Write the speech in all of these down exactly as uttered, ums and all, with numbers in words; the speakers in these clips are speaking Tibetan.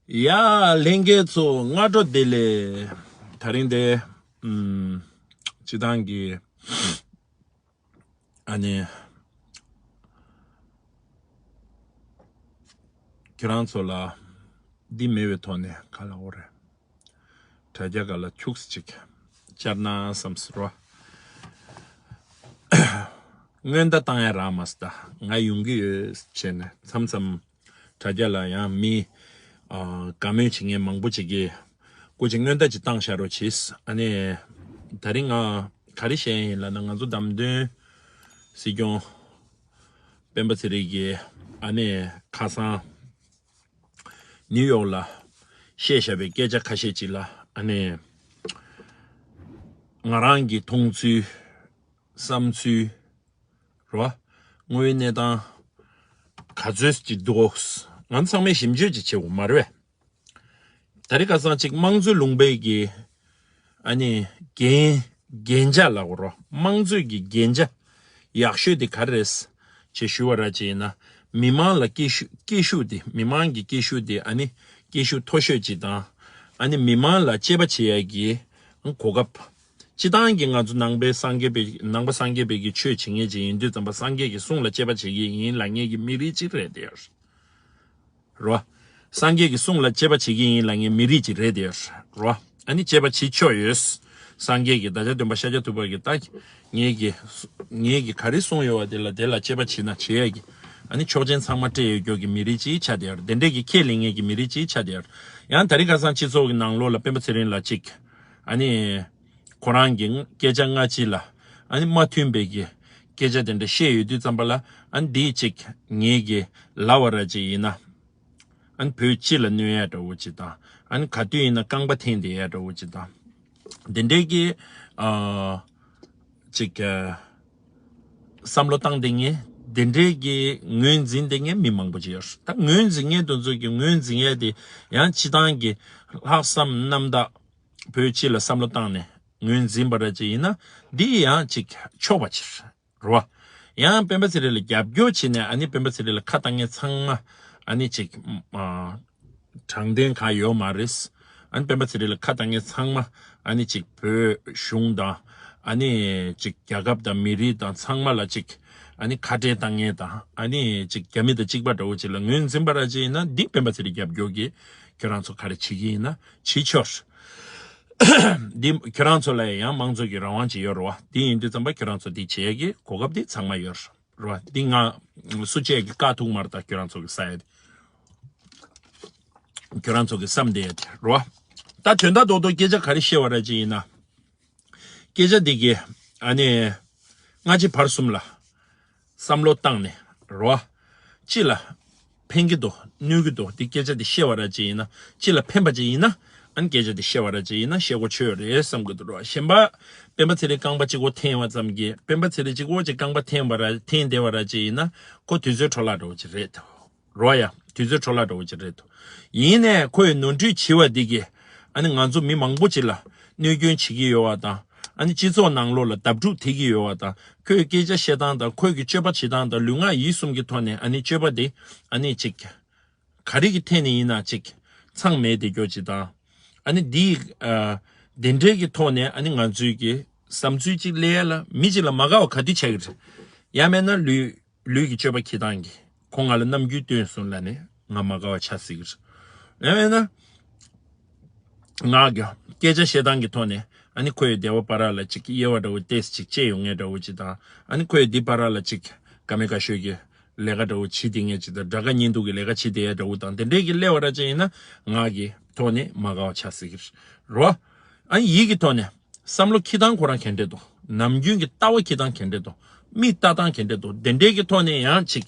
ཡ། ལྷན་རྒྱས་ཚོ་སྔ་དྲོ་བདེ་ལེགས། དེ་རིང་དེ་ཨམ། སྤྱི་བཏང་གི་ཨ་ནི་ཁྱེད་རང་ཚོ་ལ་འདི་མེད་པའི་ཐོག་ནས་ག་ལ་འོ་རེད། དྲ་རྒྱ་ག་ལ་ཁྱུགས་ཅིག་བཅར་ན་བསམ་སོང་། སྔོན་བརྡ་བཏང་ཡ་རག་མ་སོང་། ད་ང་ཡོང་གི་ཡོད་བྱས་ནས་མཚམས་མཚམས་དྲ་རྒྱ་ལ་ཡང་མི་ཨ་དགའ་མོས་བྱེད་མཁན་མང་པོ་ཅིག་གིས་སྐུ་མཁྱེན་སྔོན་བརྡ་ཅིག་བཏང་བཞག་རོགས་གྱིས། ཨ་ནི་དེ་རིང་ང་ག་རེ་བཤད་ཡིན་ལབ་ན། ང་ཚོ་བདམས་ཐོན་སྲིད་སྐྱོང་སྤེན་པ་ཚེ་རིང་གིས་ཨ་ནི་ཁ་སང་ནིའུ་ཡོག་ལ་བཤད་བཞག་པའི་སྐད་ཆ་ཁ་ཤས་ཅིག་ལ་ཨ་ནི་ང་རང་གི་མཐོང་ཚུལ། བསམ་ཚུལ། རོ། དངོས་ཡོད་གནས་སྟངས་ག་ཚོད་ཅིག་འདུག་ང་ཚང་མས་ཞིབ་འཇུག་ཅིག་བྱེད་དགོས་མ་རེད་པས། ད་རེས་ཁ་སང་ཅིག་དམངས་གཙོའི་ལུང་པའི་གི་ཨ་ནི་འགན་འགན་ཆ་ལབ་དགོས་རོ། དམངས་གཙོའི་གི་འགན་ཆ་ཡག་ཤོས་དེ་ག་རེ་རེད་ཅེས་ཞུ་བ་ར་ཅིག་ཡིན་ན། མི་མང་ལ་སྐད་ཤུགས་སྐད་ཤུགས་དེ། མི་མང་གི་སྐད་ཤུགས་དེ་ཨ་ནི་སྐད་ཤུགས་མཐོ་ཤོས་ཅིག་དང་། ཨ་ནི་མི་མང་ལ་དཔྱད་པ་བྱེད་ཡ་གི་གོ་སྐབས། སྤྱི་བཏང་གི་ང་ཚོ་ནང་པའི་སངས་རྒྱས་པའི་ནང་པ་སངས་རྒྱས་པའི་གི་ཆོས་བྱེད་མཁན་ཅིག་ཡིན་དུས་ཙམ་པ་སངས་རྒྱས་ཀྱི་གསུང་ལ་དཔྱད་པ་བྱེད་ཀྱི་ཡིན་ལབ་མཁན་གྱི་མི་རིགས་ཅིག་རེད་དེ། རོ། སངས་རྒྱས་ཀྱི་གསུང་ལ་དཔྱད་པ་བྱེད་ཀྱི་ཡིན་ལབ་མཁན་མི་རིགས་ཅིག་རེད་དེ། རོ། ཨ་ནི་དཔྱད་པ་བྱེད་ཆོག་ཡོད། སངས་རྒྱས་ཀྱི་བདག་ཅག་སྟོན་པ་ཤཱཀྱ་ཐུབ་པ་གི་ད་ངེད་ཀྱི་ངེད་ཀྱི་ག་རེ་གསུང་ཡོད་པ་དེ་ལ་དེ་ལ་དཔྱད་པ་བྱེད་ན་བྱེད་ཡ་གི། ཨ་ནི་ཆོག་མཆན་ཚང་མ་སྤྲད་ཡོད་མཁན་གྱི་མི་རིགས་ཅིག་ཆགས་དེ། དེ་འདྲས་ཀྱི་ཁས་ལེན་མཁན་གྱི་མི་རིགས་ཅིག་ཆགས་དེ། ཡང་ད་རེས་ཁ་སང་སྤྱི་ཚོགས་ཀྱི་ནང་ལོགས་ལ་སྤེན་པ་ཚེ་རིང་ལ་ཅིག་ཨ་ནི། ཁོ་རང་གི་སྐད་ཆ་སྔ་ཕྱི་ལ་ཨ་ནི་མ་མཐུན་པའི་གི་སྐད་ཆ་དེ་འདྲ་བཤད་ཡོད་དུས་ཙམ་པ་ལ། ཨ་ནི་འདིས་ཅིག་ངེད་ཀྱི་ལབ་པ་ར་ཅིག་ཡིན་ན། ཨ་ནི་བོད་སྤྱི་ལ་གནོད་ཡ་འདྲ་བོ་ཅིག་དང་། ཨ་ནི་ག་དུས་ཡིན་ན་རྐང་པ་འཐེན་བསྡད་ཡ་འདྲ་བོ་ཅིག་དང་། དེ་འདྲའི་གི་ཨ་ཅིག་ཨ་བསམ་བློ་བཏང་བསྡད་མཁན། དེ་འདྲའི་གི་ངོས་འཛིན་བསྡད་མཁན་མི་མང་པོ་ཅིག་ཡོད། ད་ངོས་འཛིན་མཁན་དེ་ཚོ་གི་ངོས་འཛིན་ཡ་དེ་ཡང་སྤྱི་བཏང་གི་ལྷག་བསམ་རྣམ་དག་བོད་སྤྱི་ལ་བསམ་བློ་བཏང་ནས་ངོས་འཛིན་པ་ར་ཅིག་ཡིན་ན། འདི་ཡང་ཅིག་ཆོག་པ་ཅིག་རེད་བ། ཡང་སྤེན་པ་ཚེ་རིང་ལ་རྒྱབ་སྐྱོར་བྱས་ནས་ཨ་ནི་སྤེན་པ་ཚེ་རིང་ལ་ཁ་བཏང་མཁན་ཚང་མ་ཨ་ནི་ཅིག་ཨ་དྲང་བདེན་གང་ཡོད་མ་རེད། ཨ་ནི་སྤེན་པ་ཚེ་རིང་ལ་ཁ་བཏང་མཁན་ཚང་མ་ཨ་ནི་ཅིག་བོད་གཞུང་དང་། ཨ་ནི་ཅིག་རྒྱལ་ཁབ་དང་མི་རིགས་དང་ཚང་མ་ལ་ཅིག་ཨ་ནི་ཁ་བྲལ་བཏང་མཁན་དང་། ཨ་ནི་ཅིག་རྒྱ་མི་དང་གཅིག་པ་འདྲ་བོ་ཅིག་ལ་ངོས་འཛིན་པ་ར་ཅིག་ཡིན་ན། འདི་སྤེན་པ་ཚེ་རིང་རྒྱབ་སྐྱོར་གྱི་ཁྱོད་རང་ཚོ་ག་རེ་བྱེད་ཀྱི་ཡིན་ན་བྱེད་ཆོག་འདི་ཁྱོད་རང་ཚོ་ལ་ཡང་དམངས་གཙོ་གི་རང་དབང་ཅིག་ཡོད་རེད་བ། འདི་ཡིན་དུས་ཙམ་པ་ཁྱོད་རང་ཚོ་འདི་བྱེད་ཡས་ཀྱི་གོ་སྐབས་འདི་ཚང་མ་ཡོད་རེད་བ། འདི་ང་སུ་གཅིག་གི་བཀག་ཐུབ་མ་རེད། ད་ཁྱོད་རང་ཚོ་གི་ས་ཡ་འདི་ཁྱོད་རང་ཚོ་གི་བསམ་བསྡད་ཡ་དེ་རེད་བ། ད་དོན་དག་རྡོག་རྡོག་སྐད་ཆ་ག་རེ་བཤད་པ་ར་ཅིག་ཡིན་ན། སྐད་ཆ་འདི་གི་ཨ་ནི་སྔ་ཕྱི་བར་གསུམ་ལ་བསམ་བློ་བཏང་ནས་རོ། སྤྱི་ལ་ཕན་གྱི་འདུག་གནོད་ཀྱི་འདུག་འདི་སྐད་ཆ་འདི་བཤད་པ་ར་ཅིག་ཡིན་ན། སྤྱི་ལ་ཕན་པ་ཅིག་ཡིན་ན། ཨ་ནི་སྐད་ཆ་འདི་བཤད་པ་ར་ཅིག་ཡིན་ན་བཤད་དགོས་ཆོད་རེད་བསམ་གྱི་འདུག་རོ། གཞན་པ་སྤེན་པ་ཚེ་རིང་རྐང་པ་གཅིག་པོ་འཐེན་པ་ཙམ་གྱིས། སྤེན་པ་ཚེ་རིང་གཅིག་པོ་ཅིག་རྐང་པ་འཐེན་པ་ར་འཐེན་བསྡད་པ་ར་ཅིག་ཡིན་ན། ཁོ་དུས་ཚོད་འཕྲོ་བརླག་འདྲ་བོ་ཅིག་རེད་དོ། རོ་ཡ། དུས་ཚོད་འཕྲོ་བརླག་འདྲ་བོ་ཅིག་རེད་དོ། ཡིན་ནའི་ཁོས་ནོར་འཁྲུལ་བྱས་པ་འདི་གིས་ཨ་ནི་ང་ཚོ་མི་མང་པོ་ཅིག་ལ་གནོད་སྐྱོན་བྱེད་ཀྱི་ཡོད་པ་དང་། ཨ་ནི་སྤྱི་ཚོགས་ནང་ལོགས་ལ་བརྡབ་འཁྲུག་ཐེབས་ཀྱི་ཡོད་པ་དང་། ཁོས་སྐད་ཆ་བཤད་སྟངས་དང་། ཁོས་ཀྱི་སྤྱོད་པ་བྱེད་སྟངས་དང་། ལུས་ངག་ཡིད་གསུམ་གྱི་ཐོག་ནས་ཨ་ནི་སྤྱོད་པ་འདི་ཨ་ནི་ཅིག་ག་རེ་གི་ཐད་ནས་ཡིན་ན་ཅིག་མཚང་མེད་བསྡད་རྒྱུ་ཅིག་དང་། ཨ་ནི་འདི་ཨ་དེ་འདྲའི་གི་ཐོག་ནས་ཨ་ནི་ང་ཚོའི་གི་བསམ་ཚུལ་ཅིག་གླེང་ཡ་ལ་མི་ཅིག་ལ་མ་དགའ་བ་ག་དུས་ཆགས་ཀྱི་རེད། ཡང་མིན་ན་ལུས་ལུས་ཀྱི་སྤྱོད་པ་འཁྱེར་སྟངས་ཀྱིས་ཁོ་ང་ལ་རྣམ་འགྱུར་སྟོན་སོང་ལབ་ནས་ང་མ་དགའ་བ་ཆགས་སྲིད་ཀྱི་རེད། ཡང་མིན་ན་ང་གི་སྐད་ཆ་བཤད་སྟངས་ཀྱི་ཐོག་ནས་ཨ་ནི་ཁོས་སྡེ་བ་བར་ལ་ཅིག་དབྱེ་བ་འདྲ་བོ་ཏོག་ཙམ་ཅིག་བཅད་ཡོང་མཁན་འདྲ་བོ་ཅིག་དང་། ཨ་ནི་ཁོས་འདི་བར་ལ་ཅིག་ག་མེ་ག་ཤོད་ཀྱི་ལས་ཀ་འདྲ་བོ་བྱེད་བསྡད་མཁན་ཅིག་དང་། དགྲ་དགའ་གཉེན་སྡུག་གི་ལས་ཀ་བྱེད་བསྡད་ཡ་འདྲ་བོ་དང་། དེ་འདྲས་ཀྱི་གླེང་བ་ར་ཅིག་ཡིན་ན་ངག་གི་ཐོག་ནས་མ་དགའ་བ་ཆགས་སྲིད་ཀྱི་རེད་རོ། ཨ་ནི་ཡིད་ཀྱི་ཐོག་ནས་བསམ་བློ་འཁྱེར་སྟངས་ཁོ་རང་ག་འདྲས་འདུག་ནམ་རྒྱུན་གྱི་ལྟ་བ་འཁྱེར་སྟངས་ག་འདྲས་འདུག་མིག་ལྟ་སྟངས་ག་འདྲས་འདུག་དེ་འདྲས་ཀྱི་ཐོག་ནས་ཡང་ཅིག་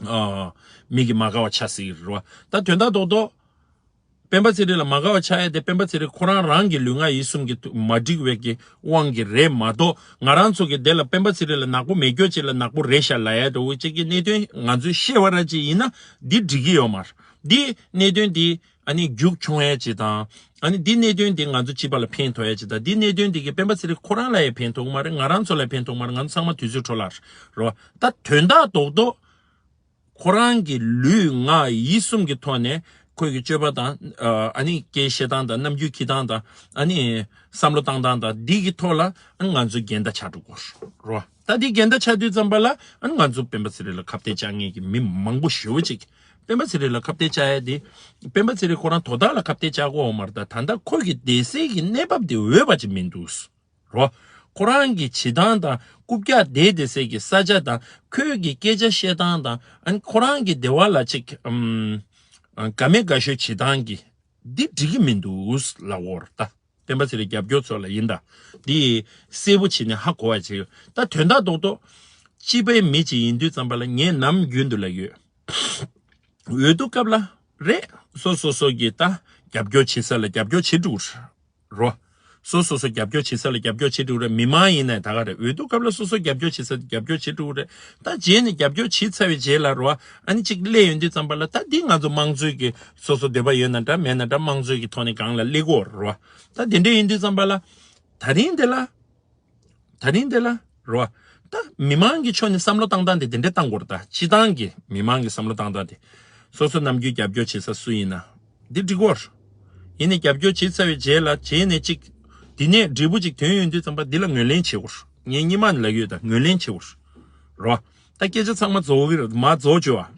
ཨ་མི་གི་མ་དགའ་བ་ཆགས་སྲིད་ཀྱི་རེད་རོ། ད་དོན་དག་རྡོག་རྡོག་སྤེན་པ་ཚེ་རིང་ལ་མ་དགའ་བ་ཆགས་ཡ་དེ་སྤེན་པ་ཚེ་རིང་ཁོ་རང་རང་གི་ལུས་ངག་ཡིད་གསུམ་གྱི་མ་འགྲིག་པའི་གི་དབང་གིས་རེད་མ་གཏོགས། ང་རང་ཚོ་གི་དེ་ལ་སྤེན་པ་ཚེ་རིང་ལ་ནག་པོ་མེད་རྒྱུ་ཅིག་ལ་ནག་པོ་རེད་ཤག་ལབ་ཡ་འདྲ་བོ་ཅིག་གི་གནད་དོན་ང་ཚོས་བཤད་པ་ར་ཅིག་ཡིན་ན་འདི་འགྲིག་གི་ཡོད་མ་རེད། འདི་གནད་དོན་འདི་ཨ་ནི་རྒྱུགས་མཆོང་ཡ་ཅིག་དང་། ཨ་ནི་འདི་གནད་དོན་འདི་ང་ཚོ་སྤྱི་པ་ལ་ཕན་ཐོགས་ཡ་ཅིག་དང་། འདི་གནད་དོན་འདི་གི་སྤེན་པ་ཚེ་རིང་ཁོ་རང་ལ་ཡང་ཕན་ཐོགས་མ་རེད། ང་རང་ཚོ་ལ་ཕན་ཐོགས་མ་རེད། ང་ཚོ་ཚང་མ་དུས་ཚོད་འཕྲོ་བརླག་རེད་བ། ད་དོན་དག་རྡོག་རྡོག་ཁོ་རང་གི་ལུས་ངག་ཡིད་གསུམ་གྱི་ཐོག་ནས་ ཁོས་ཀྱི་སྤྱོད་པ་དང་། ཨ་ནི་སྐད་བཤད་སྟངས་དང་། རྣམ་འགྱུར་འཁྱེར་སྟངས་དང་། ཨ་ནི་བསམ་བློ་བཏང་སྟངས་དང་། འདི་གི་ཐོག་ལ་ཨ་ནི་ང་ཚོ་འགལ་ཟླ་ཆགས་འགྲོ་གི་རེད་བ། ད་འདི་འགལ་ཟླ་ཆགས་དུས་ཙམ་པ་ལ་ཨ་ནི་ང་ཚོ་སྤེན་པ་ཚེ་རིང་ལ་ཁ་གཏད་བཅག་མཁན་གྱི་མི་མང་པོ་ཞེ་པོ་ཅིག་སྤེན་པ་ཚེ་རིང་ལ་ཁ་གཏད་བཅག་ཡ་དེ། སྤེན་པ་ཚེ་རིང་ཁོ་རང་དོ་བདག་ལ་ཁ་གཏད་བཅག་གི་ཡོད་མ་རེད། ད་ད་ལྟ་ཁོ་གི་བསྡད་སའི་གི་གནས་བབ་དེ་འོས་པ་ཅིག་མི་འདུག་རོ། ཁོ་རང་གི་བྱེད་སྟངས་དང་། རྐུབ་བཀྱག་བསྡད་བསྡད་སའི་གི་ས་ཆ་དང་། ཁོས་གི་སྐད་ཆ་བཤད་སྟངས་དང་། ཨ་ནི་ཁོ་རང་གི་སྡེ་བ་ལ་ཅིག་ཨམ། ཨ། དགའ་མེད་དགའ་ཤོས་བྱེད་སྟངས་ཀྱི་འདི་འགྲིག་གི་མི་འདུག་ལབ་ཀྱི་ཡོད་རེད་ད། སྤེན་པ་ཚེ་རིང་རྒྱབ་སྐྱོར་ཚོ་ལ་ཡིན་ད། འདི་གསལ་པོ་བྱས་ནས་ཧ་གོ་བ་བྱེད་ཡོད། ད་དོན་དག་རྡོག་རྡོག་སྤྱི་པའི་མི་ཅིག་ཡིན་དུས་ཙམ་པ་ལ་ངས་ནམ་རྒྱུན་དུ་ལབ་ཡོད། འོས་བསྡུ་སྐབས་ལ་རེད། སོ་སོ་སོ་གི་ད་རྒྱབ་སྐྱོར་བྱེད་ས་ལ་རྒྱབ་སྐྱོར་བྱེད་འགྲོ་གི་རེད། རོ། སོ་སོ་སོ་རྒྱབ་སྐྱོར་བྱེད་ས་ལ་རྒྱབ་སྐྱོར་བྱེད་འགྲོ་གི་རེད། མི་མང་ཡིན་ནའི་ད་ག་རེད། འོས་བསྡུ་སྐབས་ལ་སོ་སོ་རྒྱབ་སྐྱོར་བྱེད་ས་རྒྱབ་སྐྱོར་བྱེད་འགྲོ་གི་རེད། ད་རྗེས་ནས་རྒྱབ་སྐྱོར་བྱེད་ཚར་བའི་རྗེས་ལ་རོ། ཨ་ནི་གཅིག་སླེབས་ཡོང་དུས་ཙམ་པ་ལ། ད་འདི་ང་ཚོ་དམངས་གཙོའི་གི་སོ་སོ་འདོད་པ་ཡོད་ན་འདྲ་མེད་ན་འདྲ། དམངས་གཙོའི་གི་ཐོག་ནས་སྒང་ལ་སླེབས་ཀྱི་ཡོད་རེད་རོ། ད་དེ་འདྲ་ཡིན་དུས་ཙམ་པ་ལ། ད་རིང་འདི་ལ། ད་རིང་འདི་ལ་རོ། ད་མི་མང་གི་ཕྱོགས་ནས་བསམ་བློ་བཏང་སྟངས་དེ་དེ་འདྲ་བཏང་དགོས་རེད། ད་སྤྱི་བཏང་གི་མི་མང་གི་བསམ་བློ་བཏང་སྟངས་དེ། སོ་སོ་ནམ་རྒྱུན་རྒྱབ་སྐྱོར་བྱེད་ས་སུ་ཡིན་ན། འདི་འགྲིག་གི་ཡོད་རེད། ཡིན་ནའི་རྒྱབ་སྐྱོར་བྱེད་ཚར་བའི་རྗེས་ལ། རྗེས་ནས་གཅིག་འདི་ནས་འབྲས་བུ་ཅིག་ཐོན་ཡོང་དུས་ཙམ་པ་འདི་ལ་ངོས་ལེན་བྱེད་དགོས་རེད། ངས་སྔོན་མ་ནས་ལབ་ཡོད། ད་ངོས་ལེན་བྱེད་དགོས་རེད་རོ། ད་སྐད་ཆ་ཚང་མ་རྫོགས་ཀྱི་རེད། མ་རྫོགས་བྱོས་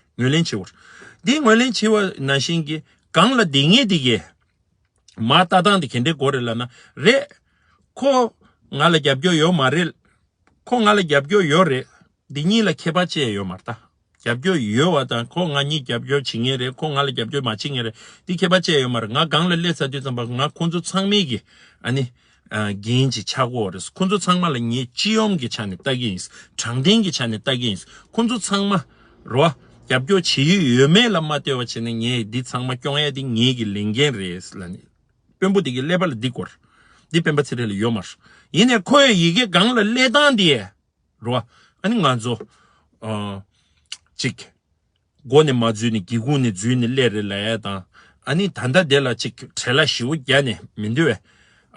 བ། ངོས་ལེན་བྱེད་དགོས་རེད། འདི་ངོས་ལེན་བྱེད་པ་ནང་བཞིན་གྱི་སྒང་ལ་བསྡད་མཁན་དེ་གས། མ་ལྟ་སྟངས་དེ་ག་འདྲ་དགོས་རེད་ལབ་ན། རེད། ཁོ་ང་ལ་རྒྱབ་སྐྱོར་ཡོད་མ་རེད། ཁོ་ང་ལ་རྒྱབ་སྐྱོར་ཡོད་རེད། འདི་གཉིས་ལ་ཁྱད་པར་ཅི་ཡང་ཡོད་མ་རེད་ད། རྒྱབ་སྐྱོར་ཡོད་པ་དང་ཁོ་ང་གཉིས་རྒྱབ་སྐྱོར་བྱེད་མཁན་རེད། ཁོ་ང་ལ་རྒྱབ་སྐྱོར་མ་བྱེད་མཁན་རེད། འདི་ཁྱད་པར་ཅི་ཡང་ཡོད་མ་རེད། ང་སྒང་ལ་སླེབས་ཚར་དུས་ཙམ་པ་ང་ཁོང་ཚོ་ཚང་མའི་གི། ཨ་ནི། ཨ། འགན་ཅིག་ཆགས་ཀྱི་ཡོད་རེད། ཁོང་ཚོ་ཚང་མ་ལ་ངས་སྤྱི་ཡོངས་ཀྱི་ཆ་ནས་ལྟ་གི་ཡིན། དྲང་བདེན་གྱི་ཆ་ནས་ལྟ་གི་ཡིན། ཁོང་ཚོ་ཚང་མ་རོ། རྒྱབ་སྐྱོར་བྱེད་ཡུལ་ཡོད་མེད་ལ་མ་ལྟོས་པ་བྱས་ནས་ངས་འདི་ཚང་མ་སྐྱོང་ཡ་འདི་ངེད་ཀྱི་ལས་འགན་རེད་ལབ་ནས། དཔོན་པོ་དེ་གི་ཀླད་པ་ལ་འདི་སྐོར། འདི་སྤེན་པ་ཚེ་རིང་ལ་ཡོད་མ་རེད། ཡིན་ནའི་ཁོའི་ཡི་གེ་སྒང་ལ་སླེབས་སྟངས་དེ། རོ། ཨ་ནི་ང་ཚོ། ཨ། ཅིག་སྒོ་ནས་མ་འཛུལ་ནས་སྒེའུ་ཁུང་ནས་འཛུལ་ནས་སླེབས་རེད་ལབ་ཡ་དང་། ཨ་ནི་ད་ལྟ་དེ་ལ་ཅིག་བྲེལ་བ་ཞེ་པོ་རྒྱག་ནས་མི་འདུག་བས།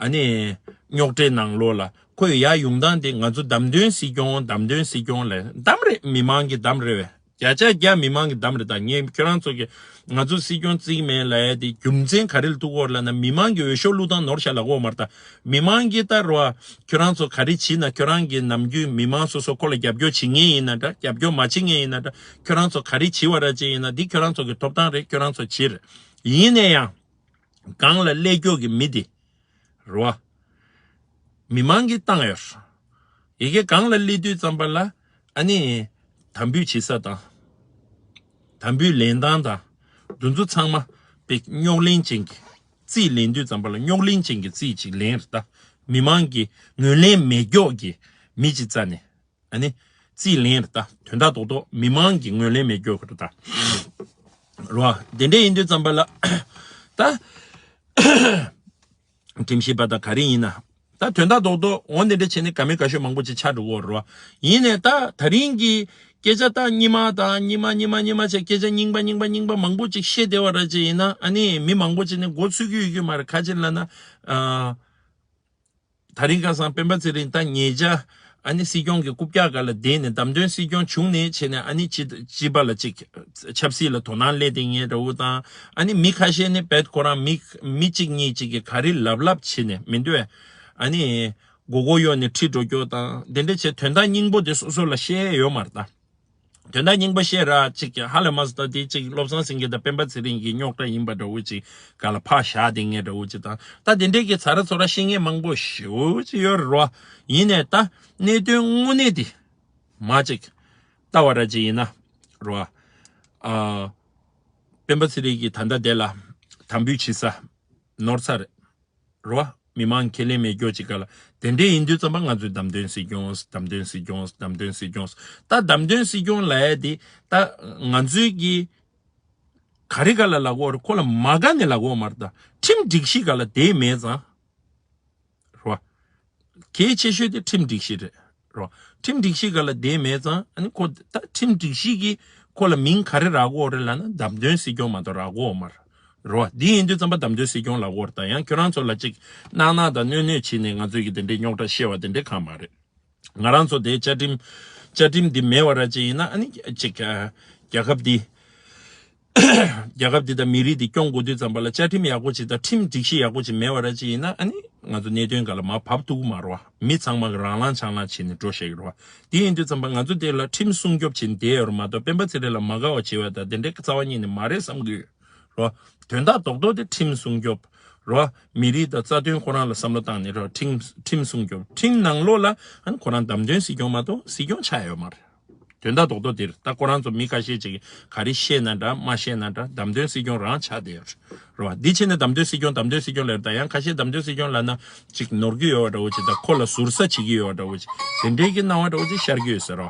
ཨ་ནི་རྙོག་དྲའི་ནང་ལོགས་ལ་ཁོས་ཡར་ཡོང་སྟངས་དེ། ང་ཚོ་བདམས་ཐོན་སྲིད་སྐྱོང་། བདམས་ཐོན་སྲིད་སྐྱོང་ལབ། བདམས་རེད། མི་མང་གིས་བདམས་རེད་བས། བརྒྱ་ཆ་བརྒྱ་མི་མང་གིས་བདམས་རེད། ད་ངས་ཁྱོད་རང་ཚོ་གི། ང་ཚོ་སྲིད་སྐྱོང་བརྩི་གི་མེད་ལབ་ཡ་དེ་རྒྱུ་མཚན་ག་རེ་ལ་ཐུག་གི་ཡོད་རེད་ལབ་ན། མི་མང་གི་འོས་ཤོག་བླུགས་སྟངས་ནོར་ཤག་ལབ་ཀྱི་ཡོད་མ་རེད་ད། མི་མང་གིས་ད་རོ། ཁྱོད་རང་ཚོ་ག་རེ་བྱེད་ན། ཁྱོད་རང་གི་ནམ་རྒྱུན་མི་མང་སོ་སོ་ཁོ་ལ་རྒྱབ་སྐྱོར་བྱེད་མཁན་ཡིན་ན་འདྲ། རྒྱབ་སྐྱོར་མ་བྱེད་མཁན་ཡིན་ན་འདྲ། ཁྱོད་རང་ཚོ་ག་རེ་བྱེད་པ་ར་ཅིག་ཡིན་ན། འདི་ཁྱོད་རང་ཚོ་གི་ཐོབ་ཐང་རེད། ཁྱོད་རང་ཚོ་བྱེད་རེད། ཡིན་ན་ཡང་། སྒང་ལ་སླེབས་ཀྱོག་གི་མི་དེ། རོ། མི་མང་གིས་བཏང་ཡོད། ཡ་གི་སྒང་ལ་སླེབས་དུས་ཙམ་པ་ལ། ཨ་ནི། དམ་འབུལ་བྱེད་ས་དང་། དམ་འབུལ་ལེན་སྟངས་དང་། འདི་ཚོ་ཚང་མ་དཔེ་རྙོག་གླེང་ཅན་གྱི། རྩིས་ལེན་དུས་ཙམ་པ་ལ་རྙོག་གླེང་ཅན་གྱི་རྩིས་ཅིག་ལེན་རེད་ད། མི་མང་གི་ངོས་ལེན་མེད་ཀྱོག་གི་མི་ཅིག་རྩ་ནས། ཨ་ནི། རྩིས་ལེན་རེད་ད། དོན་དག་རྡོག་རྡོག་མི་མང་གི་ངོས་ལེན་མེད་ཀྱོག་གི་རེད་ད། རོ། དེ་འདྲ་ཡིན་དུས་ཙམ་པ་ལ། ད། ཁྲིམས་ཞིབ་པ་དང་ག་རེ་ཡིན་ན། ད་དོན་དག་རྡོག་རྡོག་འོ་འདི་འདྲ་བྱས་ནས་དགའ་མོས་དགའ་ཤོས་མང་པོ་ཅིག་ཆགས་འགྲོ་གི་ཡོད་རེད་བ། ཡིན་ནའི་ད་ད་རིང་གི་སྐད་ཆ་ད་རྙིང་མ་དང་རྙིང་མ་རྙིང་མ་རྙིང་མ་བྱས། སྐད་ཆ་རྙིང་པ་རྙིང་པ་རྙིང་པ་མང་པོ་ཅིག་བཤད་བསྡད་པ་ར་ཅིག་ཡིན་ན། ཨ་ནི་མི་མང་པོ་ཅིག་ནས་མགོ་ཚོས་ཀྱི་ཡོད་རྒྱུ་མ་རེད། ག་ཅི་ལབ་ན། ཨ། ད་རིང་ཁ་སང་སྤེན་པ་ཚེ་རིང་ད་ཉེ་ཆར་ཨ་ནི་སྲིད་སྐྱོང་གི་རྐུབ་བཀྱག་སྒང་ལ་བསྡད་ནས། བདམས་ཐོན་སྲིད་སྐྱོང་བྱུང་ནས་བྱས་ནས། ཨ་ནི་སྤྱི་སྤྱི་པ་ལ་ཅིག་ཆབ་སྲིད་ལ་དོ་སྣང་སླེབས་བསྡད་མཁན་འདྲ་བོ་དང་། ཨ་ནི་མི་ཁ་ཤས་ནི་རྦད་ཁོ་རང་མི་མི་གཅིག་གཉིས་ཅིག་གིས་ག་རེ་ལབ་ལབ་བྱས་ནས་མི་འདུག་ཨ་ནི་མགོ་སྐོར་གཡོག་ནས་ཁྲིད་འགྲོ་རྒྱུ་དང་དེ་འདྲ་བྱས། དོན་དག་རྙིང་པོ་དེ་སོ་སོ་ལ་བཤད་ཡ་ཡོད་མ་རེད་ད། དོན་དག་རྙིང་པ་བཤད་ར་ཅིག་ཧ་ལས་མ་སོང་། ད་དེ་ཅིག་བློ་བཟང་སེང་གེ་དང་སྤེན་པ་ཚེ་རིང་གི་རྙོག་དྲ་ཡིན་པ་འདྲ་བོ་ཅིག་སྒང་ལ་ཕར་བཞག་བསྡད་མཁན་འདྲ་བོ་ཅིག་དང་། ད་དེ་འདྲས་ཀྱི་ཚ་ར་ཚོ་ར་བཤད་མཁན་མང་པོ་ཞེ་པོ་ཅིག་ཡོད་རེད་བ། ཡིན་ནའི་ད་གནད་དོན་དངོས་གནས་དེ་མ་ཅིག་ལྟ་བ་ར་ཅིག་ཡིན་ན་རེད་བ། ཨ། སྤེན་པ་ཚེ་རིང་གིས་ད་ལྟ་དེ་ལ་དམ་འབུལ་བྱེད་ས་ནོར་ས་རེད། རེད་བ། མི་མང་ཁས་ལེན་མེད་ཀྱོག་ཅིག་སྒང་ལ། དེ་འདྲས་ཡིན་དུས་ཙམ་པ་ང་ཚོས་བདམས་ཐོན་སྲིད་སྐྱོང་། བདམས་ཐོན་སྲིད་སྐྱོང་། བདམས་ཐོན་སྲིད་སྐྱོང་། ད་བདམས་ཐོན་སྲིད་སྐྱོང་ལབ་ཡ་དེ་ད་ང་ཚོའི་གི་ག་རེ་སྒང་ལ་ལབ་ཀྱི་ཡོད་རེད། ཁོ་ལ་མ་དགའ་ནས་ལབ་ཀྱི་ཡོད་མ་རེད་ད། ཁྲིམས་སྒྲིག་གཞི་སྒང་ལ་བསྡད་མེད་ཙང་། རེད་བ། གལ་ཆེ་ཤོས་དེ་ཁྲིམས་སྒྲིག་གཞི་རེད། རོ། ཁྲིམས་སྒྲིག་གཞི་སྒང་ལ་བསྡད་མེད་ཙང་། ཨ་ནི་ཁོ་ད་ཁྲིམས་སྒྲིག་གཞི་གིས་ཁོ་ལ་མིང་ག་རེ་རག་གི་ཡོད་རེད་ལབ་ན། བདམས་ཐོན་སྲིད་སྐྱོང་མ་གཏོགས་རག་གི་ཡོད་མ་རེད། རོ། འདི་ཡིན་དུས་ཙམ་པ་བདམས་ཐོན་སྲིད་སྐྱོང་ལབ་ཀྱི་ཡོད་རེད། ད་ཡང་ཁྱོད་རང་ཚོ་ལ་ཅིག་གནག་གནག་དང་གནོད་གནོད་བྱས་ནས་ང་ཚོས་ཀྱི་དེ་འདྲའི་རྙོག་དྲ་བཤད་པ་དེ་འདྲའི་གང་མ་རེད། ང་རང་ཚོ་དེ་བཅའ་ཁྲིམས་བཅའ་ཁྲིམས་འདི་མེད་པ་ར་ཅིག་ཡིན་ན། ཨ་ནི་ཅིག་ཨ། རྒྱལ་ཁབ་འདི་ རྒྱལ་ཁབ་འདི་དང་མི་རིགས་འདི་སྐྱོང་དགོས་དུས་ཙམ་པ་ལ་བཅའ་ཁྲིམས་ཡག་པོ་ཅིག་དང་ཁྲིམས་སྒྲིག་གཞི་ཡག་པོ་ཅིག་མེད་པ་ར་ཅིག་ཡིན་ན། ཨ་ནི་ང་ཚོ་གནད་དོན་སྒང་ལ་མར་བབས་ཐུབ་ཀྱི་མ་རེད་བ། མི་ཚང་མ་གི་རང་ལངས་ཆང་ལངས་བྱས་ནས་འགྲོ་ཤེས་ཀྱི་རེད་བ། དེ་ཡིན་དུས་ཙམ་པ་ང་ཚོ་དེ་ལ་ཁྲིམས་སྲུང་སྐྱོབ་བྱས་ནས་བསྡད་ཡོད་རེད་མ་གཏོགས། སྤེན་པ་ཚེ་རིང་ལ་མ་དགའ་བ་བྱེད་པ་དང་དེ་འདྲའི་རྩ་བ་ཉིད་ནས་མ་རེད་བསམ་གྱི་ཡོད་རེད་བ། དོན་དག་རྡོག་རྡོག་དེ་ཁྲིམས་སྲུང་སྐྱོབ་རེད་བ། མི་རིགས་དང་རྩ་དོན་ཁོ་རང་ལ་བསམ་བློ་བཏང་ནས་རེད་བ། ཁྲིམས་ཁྲིམས་སྲུང་སྐྱོབ། ཁྲིམས་ནང་ལོགས་ལ་ཨ་ནི་ཁོ་རང་བདམས་ཐོན་སྲིད་སྐྱོང་མ་གཏོགས་སྲིད་སྐྱོང་ཆགས་ཡོད་མ་རེད། དོན་དག་རྡོག་རྡོག་དེ་རེད། ད་ཁོ་རང་ཚོ་མི་ཁ་ཤས་ཅིག་གིས་ག་རེ་བཤད་ན་འདྲ་མ་བཤད་ན་འདྲ། བདམས་ཐོན་སྲིད་སྐྱོང་རང་ཆགས་བསྡད་ཡོད་རེད་བ། འདི་བྱས་ནས་བདམས་ཐོན་སྲིད་སྐྱོང་བདམས་ཐོན་སྲིད་སྐྱོང་ལབ་རེད། ད་ཡང་ཁ་ཤས་བདམས་ཐོན་སྲིད་སྐྱོང་ལབ་ན་ཅིག་ནོར་གྱི་ཡོད་པ་འདྲ་བོ་ཅིག་དང་། ཁོ་ལ་ཟུར་ཟ་བྱེད་ཀྱི་ཡོད་པ་འདྲ་བོ་ཅིག་དེ་འདྲའི་གི་སྣང་བ་འདྲ་བོ་ཅིག་ཤར་གྱི་ཡོད་ཟེར་རོ།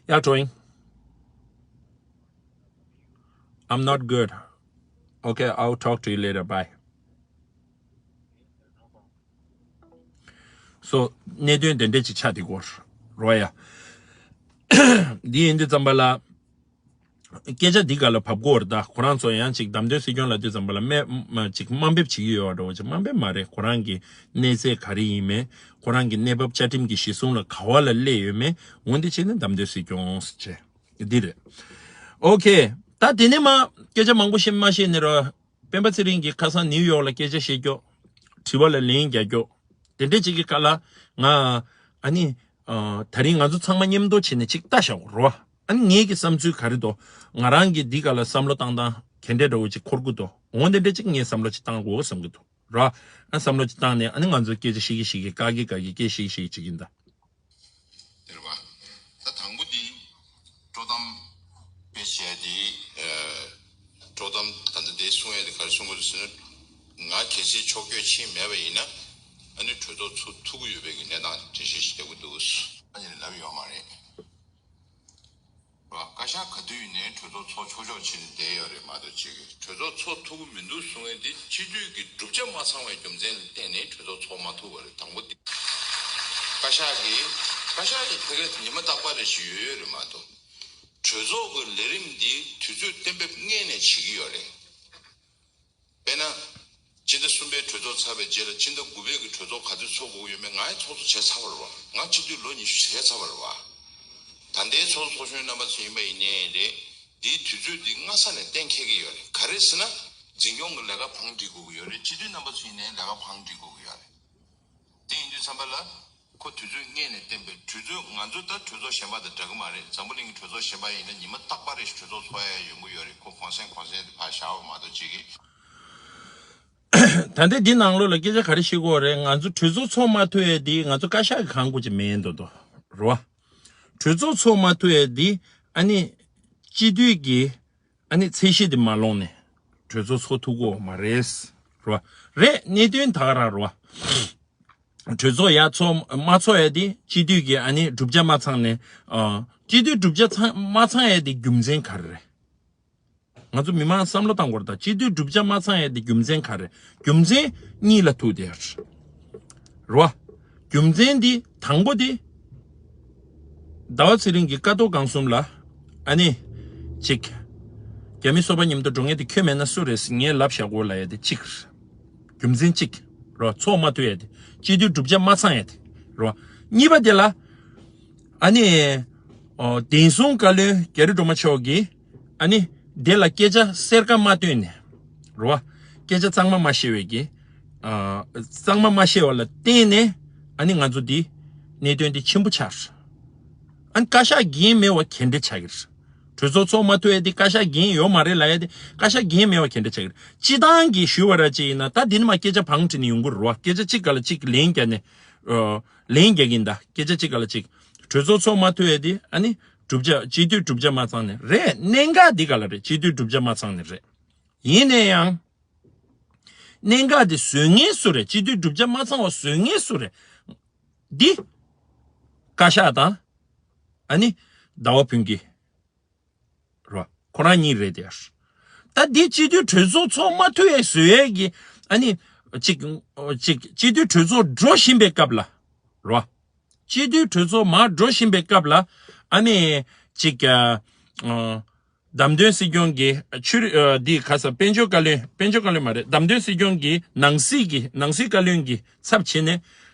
ཡ་ཀྲོ་ཡིན། I'm not good. Okay, I'll talk to you later. Bye. So གནད་དོན་དེ་འདྲ་ཅིག་ཆགས་བསྡད་ཀྱི་ཡོད་རེད་བ་ཡ། འདི་ཡིན་དུས་ཙམ་པ་ལ་སྐད་ཆ་འདི་སྒང་ལ་བབས་ཀྱི་ཡོད་རེད། ད་ཁོ་རང་ཚོ་ཡང་ཅིག་བདམས་ཐོན་སྲིད་སྐྱོང་ལབ་དུས་ཙམ་པ་ལ་དམའ་ཅིག་དམའ་འབེབས་བྱེད་ཀྱི་ཡོད་པ་འདྲ་བོ་ཅིག་དམའ་འབེབས་མ་རེད། ཁོ་རང་གི་གནས་ཚད་ག་རེ་ཡིན་མིན། ཁོ་རང་གི་གནས་བབ་བཅའ་ཁྲིམས་ཀྱི་གཞི་བཟུང་ལ་ག་བ་ལ་སླེབས་ཡོད་མེད། འོ་འདི་བྱས་ནས་བདམས་ཐོན་སྲིད་སྐྱོང་ཟེར་བྱས་འདི་རེད། ཨོ་ཁེ། ད་དེ་ནས་མར་སྐད་ཆ་མང་པོ་བཤད་མ་བཤད་ནས་རོ། སྤེན་པ་ཚེ་རིང་གིས་ཁ་སང་ནིའུ་ཡོག་ལ་སྐད་ཆ་བཤད་རྒྱུ། དྲི་བ་ལ་ལན་རྒྱག་རྒྱུ། དེ་འདྲས་ཅིག་གི་སྐབས་ལ་ང་ཨ་ནི་ཨ་ད་རིང་ང་ཚོ་ཚང་མ་མཉམ་དུ་བྱས་ནས་ཅིག་ལྟ་བཞག་རོ། ཨ་ནི་ངེད་ཀྱི་བསམ་ཚུལ་ག་རེ་འདུག་ང་རང་གིས་འདི་སྐབས་ལ་བསམ་བློ་བཏང་སྟངས་ག་འདྲས་འདྲ་བོ་ཅིག་འཁོར་གྱི་འདུག་འོ་དེ་འདྲས་ཅིག་ངས་བསམ་བློ་ཅིག་བཏང་དགོས་བསམ་གྱི་འདུག་རོ། ཨ་བསམ་བློ་ཅིག་བཏང་ནས་ཨ་ནི་ང་ཚོ་སྐད་ཆ་བཤད་ཀྱི་བཤད་ཀྱི་བཀག་གི་བཀག་གི་སྐད་བཤད་ཀྱི་བཤད་ཀྱི་ཅིག་ཡིན་ད། དེ་རེད་བ། ད་དང་པོ་འདི་དཀྲོག་གཏམ་དཔེ་བྱས་ཏེ། ཨ་དཀྲོག་གཏམ་ད་ལྟ་དེ་གསུང་ཡས་དེ་ག་རེ་གསུང་གི་རེད་ཟེར་ན། ང་གལ་སྲིད་ཕྱོགས་སྐྱོད་ཕྱིན་མེད་པ་ཡིན་ན། ཨ་ནི་གྲོས་ཚོགས་ཚུགས་ཐུབ་ཀྱི་ཡོད་པའི་གི་གནས་སྟངས་འགྲེལ་བཤད་ཞིག་བྱེད་དགོས་འདུག་ཨ་ནི་ལབ་ཡོད་མ་རེད། བ། བཀའ་ཤག་ག་དུས་ཡིན་ནའི་གྲོས་ཚོགས་ཚོགས་ཆོག་ཆོག་བྱས་ནས་བསྡད་ཡོད་རེད་མ་གཏོགས། ཅིག་གྲོས་ཚོགས་ཚོགས་ཐུབ་ཀྱི་མི་འདུག་གསུང་མཁན་དེ་སྤྱི་འཐུས་ཀྱི་གྲུབ་ཆ་མ་ཚང་བའི་རྒྱུ་མཚན་ལ་བརྟེན་ནས་གྲོས་ཚོགས་ཚོགས་མ་ཐུབ་པ་རེད། དང་པོ་དེ། བཀའ་ཤག་གིས་བཀའ་ཤག་གི་ཕ་གིར་ཉི་མ་རྟག་པར་རེ་ཞིག་ཡོད་ཡོད་རེད་མ་གཏོགས། གྲོས་ཚོགས་ཀྱི་ལས་རིམ་འདི་དུས་ཚོད་གཏན་འབེབས་སྔོན་ནས་བྱེད་ཀྱི་ཡོད་རེད། དཔེར་ན། སྤྱི་ཟླ་གསུམ་པའི་གྲོས་ཚོགས་ཚར་བའི་རྗེས་ལ་སྤྱི་ཟླ་དགུ་པའི་གི་གྲོས་ཚོགས་ག་དུས་ཚོགས་དགོས་ཀྱི་ཡོད་མེད་ང་ཡང་ཚོགས་གཙོ་བྱས་ཚར་བ་རེད་བ། ང་སྤྱི་འཐུས་ལོ་ཉི་ཤུ་བྱས་ཚར་བ་རེད་བ། ད་ལྟའི་ཚོགས་གཙོ་ཚོགས་གཞོན་རྣམ་པ་ཚོ་ཡིན་པ་ཡིན་ནའི་རེད། འདིའི་དུས་ཚོད་འདི་སྔ་ས་ནས་གཏན་འཁེལ་གྱི་ཡོད་རེད། ག་རེ་ཟེར་ན། འཛིན་སྐྱོང་གི་ལས་ཀ་བང་སྒྲིག་དགོས་ཀྱི་ཡོད་རེད། སྤྱི་འཐུས་རྣམ་པ་ཚོ་ཡིན་ནའི་ལས་ཀ་བང་སྒྲིག་དགོས་ཀྱི་ཡོད་རེད། དེ་ཡིན་དུས་ཙམ་པ་ལ། ཁོ་དུས་ཚོད་སྔོན་ནས་གཏན་འབེབས། གྲོས་ཚོགས་ང་ཚོ་ད་གྲོས་ཚོགས་གཞན་པ་དང་འདྲ་གི་མ་རེད། འཛམ་བུ་གླིང་གི་གྲོས་ཚོགས་གཞན་པ་ཡིན་ན་ཉི་མ་རྟག་པར་རེ་ཞིག་གྲོས་ཚོགས་ཚོགས་ཡ་ཡོང་གི་ཡོད་རེད། ཁོ་གོང་སེང་གོང་སེང་དེ་ཕར་བཞག་པ་མ་གཏོགས་ཅིག་གི། ད་ལྟ་འདི་ནང་ལོགས་ལ་སྐད་ཆ་ག་རེ་བཤད་ཀྱི་ཡོད་རེད། ང་ཚོ་གྲོས་ཚོགས་ཚོགས་མ་ཐུབ་ཡས་འདི་ང་ཚོ་བཀའ་ཤག་གི་གང་དགོས་ཀྱི་མེད་འདུག་དོ། རེད་བ། གྲོས་ཚོགས་ཚོགས་མ་ཐུབ་ཡས་འདི་ཨ་ནི་སྤྱི་འཐུས་ཀྱི་ཨ་ནི་ཚད་གཞི་དེ་མ་ལོངས་ནས་གྲོས་ཚོགས་ཚོགས་ཐུབ་ཀྱི་ཡོད་མ་རེད། རེད་བ། རེད། གནད་དོན་ད་ག་རང་རེད་བ། གྲོས་ཚོགས་ཡར་ཚོགས་མ་ཚོགས་ཡས་དེ་སྤྱི་འཐུས་ཀྱི་ཨ་ནི་གྲུབ་ཆ་མ་ཚང་ནས། ཨ། སྤྱི་འཐུས་གྲུབ་ཆ་ཚང་མ་ཚང་ཡས་དེ་རྒྱུ་མཚན་ག་རེ་རེད། ང་ཚོ་མི་མང་བསམ་བློ་བཏང་དགོས་རེད་ད། སྤྱི་འཐུས་གྲུབ་ཆ་མ་ཚང་ཡས་དེ་རྒྱུ་མཚན་ག་རེ་རེད། རྒྱུ་མཚན་གཉིས་ལ་ཐུག་བསྡད་ཡོད་རེད་བ། རྒྱུ་མཚན་དེ་དང་པོ་དེ། ཟླ་བ་ཚེ་རིང་གིས་ཀ་རྡོ་རྐང་གསུམ་ལ་ཨ་ནི་ཅིག་རྒྱ་མི་སོ་པ་མཉམ་དུ་འགྲོ་མཁན་དེ་ཁྱོད་མེད་ན་སུ་རེད་ཟེར་ངས་ལབ་བཞག་གོ་ལབ་ཡས་དེ་གཅིག་རེད། རྒྱུ་མཚན་གཅིག་རོ། ཚོགས་མ་ཐུབ་ཡས་དེ། སྤྱི་འཐུས་གྲུབ་ཆ་མ་ཚང་ཡས་དེ་རོ། གཉིས་པ་དེ་ལ་ཨ་ནི་ཨོ་བདེན་སྲུང་བཀའ་བློན་རྒྱ་རི་སྒྲོལ་མ་མཆོག་གིས་ཨ་ནི་དེ་ལ་སྐད་ཆ་གསལ་ཁ་མ་བཏོན་ནས་རོ། སྐད་ཆ་གཙང་མ་མ་བཤད་པའི་གི། ཨ། གཙང་མ་མ་བཤད་པ་ལ་བརྟེན་ནས་ཨ་ནི་ང་ཚོ་འདི་གནད་དོན་འདི་ཆེན་པོ་ཆགས། ཨ་ནི་བཀའ་ཤག་འགན་མེད་པ་ག་འདྲ་ཆགས་ཀྱི་རེད། གྲོས་ཚོགས་ཚོགས་མ་ཐུབ་ཡས་འདི་བཀའ་ཤག་འགན་ཡོད་མ་རེད་ལབ་ཡས་དེ་བཀའ་ཤག་འགན་མེད་པ་ག་འདྲ་ཆགས་ཀྱི་རེད། སྤྱི་བཏང་གི་ཞུ་བ་ར་ཅིག་ཡིན་ན་ད་འདི་ནས་མར་སྐད་ཆ་བང་བསྒྲིགས་ནས་ཡོང་གི་རེད་བ། སྐད་ཆ་གཅིག་སྒང་ལ་གཅིག་ལན་རྒྱག་ནས། ཨ། ལན་རྒྱག་གི་ཡིན་ད། སྐད་ཆ་གཅིག་སྒང་ལ་གཅིག་གྲོས་ཚོགས་ཚོགས་མ་ཐུབ་ཡས་འདི་ཨ་ནི་གྲུབ་ཆ་སྤྱི་འཐུས་གྲུབ་ཆ་མ་ཚང་ནས་རེད། གནད་འགག་འདི་ག་ལ་རེད། སྤྱི་འཐུས་གྲུབ་ཆ་མ་ཚང་ནས་རེད། ཡིན་ན་ཡང་། གནད་འགག་འདི་བཟོ་མཁན་སུ་རེད། སྤྱི་འཐུས་གྲུབ་ཆ་མ་ཚང་བ་བཟོ་མཁན་སུ་རེད། འདི། བཀའ་ཤག་དང་། ཨ་ནི། ཟླ་བ་ཕུན་སྐྱིད། རོ། ཁོ་རང་གཉིས་རེད་དེ། ད་འདི་སྤྱི་འཐུས་གྲོས་ཚོགས་ཚོགས་མ་ཐུབ་ཡས་བཟོ་ཡས་ཀྱི་ཨ་ནི། ཅིག་ཅིག་སྤྱི་འཐུས་གྲོས་ཚོགས་འགྲོ་བཞིན་པའི་སྐབས་ལ། རོ། སྤྱི་འཐུས་གྲོས་ཚོགས་མར་འགྲོ་བཞིན་པའི་སྐབས་ལ་ཨ་ནི། ཅིག་ཨ། བདམས་ཐོན་སྲིད་སྐྱོང་གི་ཆུ། ཨ། འདི་ག་ས་དཔལ་འབྱོར་བཀའ་བློན། དཔལ་འབྱོར་བཀའ་བློན་མ་རེད། བདམས་ཐོན་སྲིད་སྐྱོང་གི་ནང་སྲིད་ཀྱི་ནང་སྲིད་བཀའ་བློན་གྱི་ཚབ་བྱས་ནས།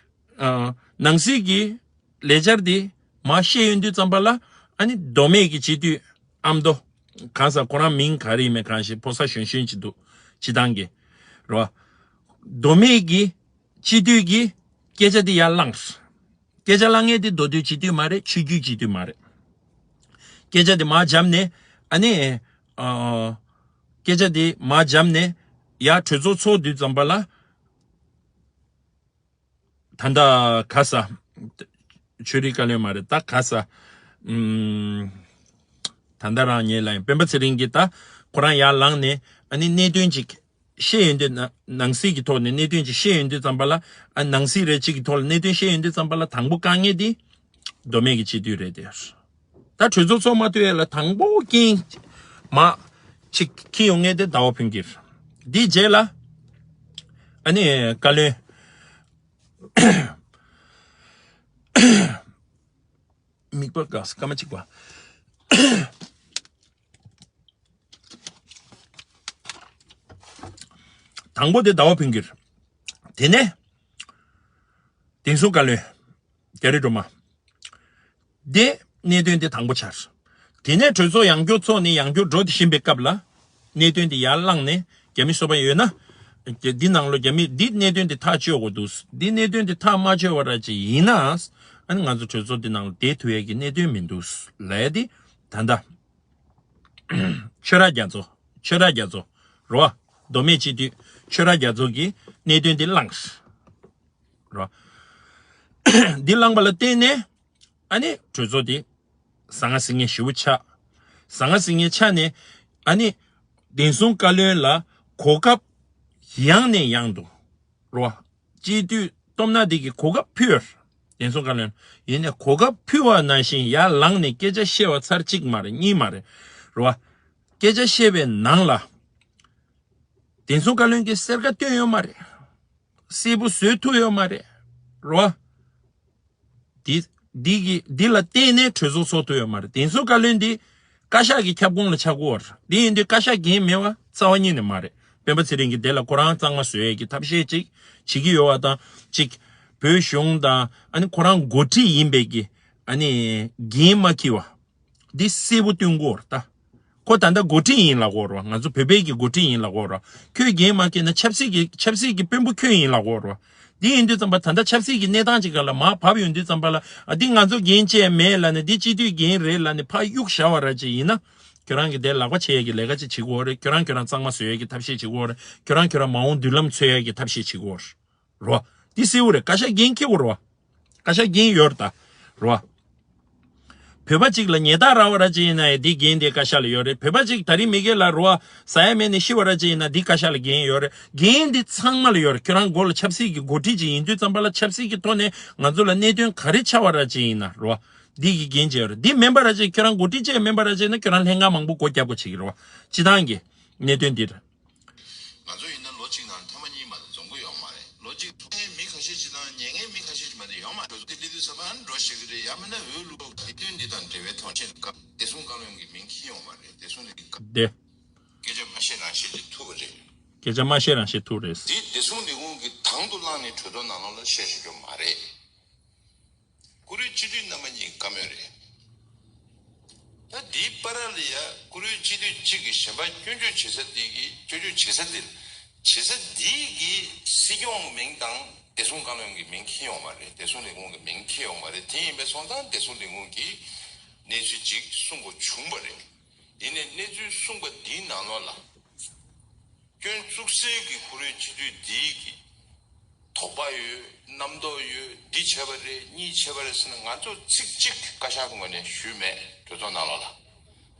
ཨ། ནང་སྲིད་ཀྱི་ལས་འཆར་འདི་མར་བཤད་ཡོང་དུས་ཙམ་པ་ལ་ཨ་ནི་མདོ་སྨད་ཀྱི་སྤྱི་འཐུས་ཨ་མདོ། གང་ཟག་ཁོ་རང་མིང་ག་རེ་ཡིན་མིན་གང་ཞིག་ཕོ་གསར་གཞོན་གཞོན་ཅིག་འདུག་སྤྱི་བཏང་གི་རེད་བ། མདོ་སྨད་ཀྱི་སྤྱི་འཐུས་ཀྱི་སྐད་ཆ་དེ་ཡར་བླངས། སྐད་ཆ་བླངས་མཁན་དེ་མདོ་སྟོད་སྤྱི་འཐུས་མ་རེད། ཆོས་བརྒྱུད་སྤྱི་འཐུས་མ་རེད། སྐད་ཆ་དེ་མར་བརྒྱབ་ནས་ཨ་ནི་ཨ། སྐད་ཆ་དེ་མར་བརྒྱབ་ནས་ཡར་གྲོས་ཚོགས་ཚོགས་དུས་ཙམ་པ་ལ། ད་ལྟ་ག་ས། ཆོས་རིག་བཀའ་བློན་མ་རེད། ད་ག་ས། ཨུམ། ད་ལྟ་རང་ཉིད་ལ་ཡང་སྤེན་པ་ཚེ་རིང་གིས་ད་ཁོ་རང་ཡར་ལངས་ནས་ཨ་ནི་གནད་དོན་ཅིག་བཤད་ཡོང་དུས་ན། ནང་སྲིད་ཀྱི་ཐོག་ནས་གནད་དོན་ཅིག་བཤད་ཡོང་དུས་ཙམ་པ་ལ། ཨ། ནང་སྲིད་རེ་གཅིག་གི་ཐོག་ལ་གནད་དོན་བཤད་ཡོང་དུས་ཙམ་པ་ལ་དང་པོ་བཀག་མཁན་དེ་མདོ་སྨད་ཀྱི་སྤྱི་འཐུས་རེད་དེ། ད་གྲོས་ཚོགས་ཚོགས་མ་ཐུབ་ཡས་ལ་དང་པོ་རྐྱེན་མ་ཅིག་འཁྱེར་ཡོང་མཁན་དེ་ཟླ་བ་ཕུན་སྐྱིད། དེའི་རྗེས་ལ་ཨ་ནི་བཀའ་བློན། མིག་པ་དགའ་སྐར་མ་གཅིག་པ། དང་པོ་དེ་ཟླ་བ་ཕུན་སྐྱིད། དེ་ནས་བདེ་སྲུང་བཀའ་བློན་རྒྱ་རི་སྒྲོལ་མ། དེ་གནད་དོན་དེ་དང་པོ་ཆགས། དེ་ནས་གྲོས་ཚོགས་ཡང་བསྐྱར་ཚོགས་ནས་ཡང་བསྐྱར་འགྲོ་བཞིན་པའི་སྐབས་ལ། གནད་དོན་དེ་ཡར་བླངས་ནས་རྒྱ་མི་སོ་པ་ཡོད་ན། འདི་ནང་ལོ་རྒྱ་མི་འདི་གནད་དོན་དེ་ཐག་གཅོད་དགོས་འདུག་འདི་གནད་དོན་དེ་ཐག་མ་གཅོད་པ་ར་ཅིག་ཡིན་ན། ཨ་ནི་ང་ཚོ་གྲོས་ཚོགས་འདི་ནང་ལ་བསྡད་ཐུབ་ཡས་ཀྱི་གནད་དོན་མི་འདུག་ལབ་ཡས་དེ་ད་ལྟ། ཆོས་ར་རྒྱ་མཚོ། ཆོས་ར་རྒྱ་མཚོ། རོ། མདོ་སྨད་སྤྱི་འཐུས་ཆོས་ར་རྒྱ་མཚོ་གིས་གནད་དོན་འདི་བླངས། རོ། འདི་བླངས་པ་ལ་བརྟེན་ནས་ཨ་ནི་གྲོས་ཚོགས་འདི་ཟང་ངེ་ཟིང་ངེ་ཞེ་པོ་ཆགས། ཟང་ངེ་ཟིང་ངེ་ཆགས་ནས་ཨ་ནི་བདེ་སྲུང་བཀའ་བློན་ལ་གོ་སྐབས་ཡང་ནས་ཡང་དུ། རོ། སྤྱི་འཐུས་སྟོབས་ན་འདི་གི་གོ་སྐབས་ཕུལ། བདེ་སྲུང་བཀའ་བློན། ཡིན་ནས་གོ་སྐབས་ཕུལ་བ་ནང་བཞིན་ཡར་ལངས་ནས་སྐད་ཆ་བཤད་པ་ཚར་གཅིག་མ་རེད། གཉིས་མ་རེད། རོ། སྐད་ཆ་བཤད་པའི་ནང་ལ། བདེ་སྲུང་བཀའ་བློན་གྱིས་གསལ་ཁ་བཏོན་ཡོད་མ་རེད། གསལ་པོ་བཟོས་ཐུབ་ཡོད་མ་རེད། རོ། འདི་འདི་གི་འདི་ལ་བརྟེན་ནས་གྲོས་ཚོགས་ཚོགས་ཐུབ་ཡོད་མ་རེད། བདེ་སྲུང་བཀའ་བློན་འདི་བཀའ་ཤག་གི་ཁྱབ་ཁོངས་ལ་ཆགས་ཀྱི་ཡོད་རེད། འདི་ཡིན་དུས་བཀའ་ཤག་འགན་མེད་པ་རྩ་བ་ཉིད་ནས་མ་རེད། སྤེན་པ་ཚེ་རིང་གིས་དེ་ལ་ཁོ་རང་གཙང་མ་བཟོ་ཡས་ཀྱི་ཐབས་ཤེས་ཅིག་བྱེད་ཀྱི་ཡོད་པ་དང་གཅིག་བོད་གཞུང་དང་ཨ་ནི་ཁོ་རང་འགོ་ཁྲིད་ཡིན་པའི་གི་ཨ་ནི་འགན་མ་འཁྱེར་བ། འདི་གསལ་པོ་སྟོན་དགོས་རེད་ད། ཁོ་ད་ལྟ་འགོ་ཁྲིད་ཡིན་ལབ་ཀྱི་ཡོད་རེད་བ། ང་ཚོ་བོད་པའི་གི་འགོ་ཁྲིད་ཡིན་ལབ་ཀྱི་ཡོད་རེད་བ། ཁོས་འགན་མ་འཁྱེར་ན་ཆབ་སྲིད་ཀྱི་ཆབ་སྲིད་ཀྱི་དཔོན་པོ་ཁྱོད་ཡིན་ལབ་ཀྱི་ཡོད་རེད་བ། འདི་ཡིན་དུས་ཙམ་པ་ད་ལྟ་ཆབ་སྲིད་ཀྱི་གནས་སྟངས་ཅིག་སྒང་ལ་མར་བབས་ཡོང་དུས་ཙམ་པ་ལ། ཨ། འདི་ང་ཚོ་འགན་བཅས་མེད་ལབ་ནས། འདི་སྤྱི་འཐུས་འགན་རེད་ལབ་ནས་ཕར་གཡུག་བཞག་པ་ར་ཅིག་ཡིན་ན། ཁྱོད་རང་གི་དེ་ལག་པ་འཆང་ཡས་ཀྱི་ལས་ཀ་ཅིག་བྱེད་ཀྱི་ཡོད་རེད། ཁྱོད་རང་ཁྱོད་རང་གཙང་མ་བཟོ་ཡས་ཀྱི་ཐབས་ཤེས་བྱེད་ཀྱི་ཡོད་རེད། ཁྱོད་རང་ཁྱོད་རང་མ་འོངས་མདུན་ལམ་འཚོལ་ཡས་ཀྱི་ཐབས་ཤེས་བྱེད་ཀྱི་ཡོད་རེད། རོ། འདི་གསལ་པོ་རེད། བཀའ་ཤག་འགན་འཁྱེར་དགོས་རེད་བ། བཀའ་ཤག་འགན་ཡོད་རེད་ད། རོ། བོད་པ་གཅིག་ལ་ཉེས་རྡུང་རག་པ་ར་ཅིག་ཡིན་ན་ཡང་འདི་འགན་དེ་བཀའ་ཤག་ལ་ཡོད་རེད། བོད་པ་གཅིག་ད་རིང་མི་སྒེར་ལ་རོ་བ་ཟ་ཡ་མེད་ནས་ཤི་བ་ར་ཅིག་ཡིན་ན་འདི་བཀའ་ཤག་ལ་འགན་ཡོད་རེད། འགན་འདི་ཚང་མ་ལ་ཡོད་རེད། ཁྱོད་རང་མགོ་ལ་ཆབ་སྲིད་ཀྱི་འགོ་ཁྲིད་ཅིག་ཡིན་དུས་ཙམ་པ་ལ། ཆབ་སྲིད་ཀྱི་ཐོག་ནས་ང་ཚོ་ལ་གནད་དོན་ག་རེ་ཆགས་པ་ར་ཅིག་ཡིན་ན་རོ་བ། འདི་གི་འགན་བྱས་ཡོད་རེད། འདི་མིན་པ་ར་ཅིག་ཁྱོད་རང་འགོ་ཁྲིད་ཅིག་མིན་པ་ར་ཅིག་ཡིན་ན་ཁྱོད་རང་ལྷན་ཁང་མང་པོ་སྒོ་རྒྱབ་དགོས་བྱེད་ཀྱི་རེད་བ། སྤྱི་བཏང་གི་གནད་དོན་འདི་རེད། ང་ཚོ་ཡིན་ན་ལོ་གཅིག་ནང་ཐེངས་མ་གཉིས་མ་གཏོགས་འཛོམས་ཀྱི་ཡོད་མ་རེད། ལོ་གཅིག་ཐོག་མི་ཁ་ཤས་ཅིག་དང་ཉན་མཁན་མི་ཁ་ཤས་ཅིག་མ་གཏོགས་ཡོད་མ་རེད། དེ་སླེབས་དུས་ཙམ་པ་ཨ་ནི་འགྲོ་ཤེས་ཀྱི་རེད། ཡང་མིན་ན་འོས་བླུག་གི་དོན་འདི་དང་འབྲེལ་བའི་ཐོག་ཕྱིན་སྐབས་བདེ་སྲུང་བཀའ་བློན་གྱི་མིང་འཁྱེར་ཡོང་མ་རེད། བདེ་སྲུང་ལས་ཁུངས་ཀྱི་བཀའ་བདེ། སྐད་ཆ་མ་བཤད་རང་བཤད་ཅིག་ཐུག་པ་རེད། སྐད་ཆ་མ་བཤད་རང་བཤད་ཐུག་རེད། འདི་བདེ་སྲུང་ལས་ཁུངས་ཀྱིས་དང་དུ་བླངས་ནས་གྲོས་ཐོག་ནང་ལོགས་ལ་བཤད་ཤེས་ཀྱི་མ་རེད། བཀུར་འོས་སྤྱི་འཐུས་རྣམ་པ་གཉིས་བཀའ་མོལ་རེད། ད་འདིའི་བར་ལ་ཡ་བཀུར་འོས་སྤྱི་འཐུས་གཅིག་གིས་གཞན་པ་སྐྱོན་བརྗོད་བྱེད་ས་འདི་གི་སྐྱོན་བརྗོད་བྱེད་ས་འདི་བྱེད་ས་འདི་གི་སྲིད་སྐྱོང་མིང་དང་བདེ་སྲུང་བཀའ་བློན་གྱི་མིང་འཁྱེར་ཡོང་བ་རེད། བདེ་སྲུང་ལས་ཁུངས་ཀྱི་མིང་འཁྱེར་ཡོང་བ་རེད། དེ་ཡིན་པས་སོང་ཙང་བདེ་སྲུང་ལས་ཁུངས་ཀྱིས་གནས་ཚུལ་ཅིག་གསུང་དགོས་བྱུང་བ་རེད། ཡིན་ནའི་གནས་ཚུལ་གསུངས་པ་འདིའི་ནང་ལོགས་ལ། སྐྱོན་བཙུགས་སའི་གི་བཀུར་འོས་སྤྱི་འཐུས་འདིའི་གི་དོགས་པ་ཡོད། རྣམ་རྟོག་ཡོད། འདི་བྱས་པ་རེད། གཉིས་བྱས་པ་རེད་ཟེར་ན་ང་ཚོ་ཚིག་གཅིག་བཀའ་ཤག་གི་ངོས་ནས་ཞུས་མེད། གྲོས་ཚོགས་ནང་ལོགས་ལ།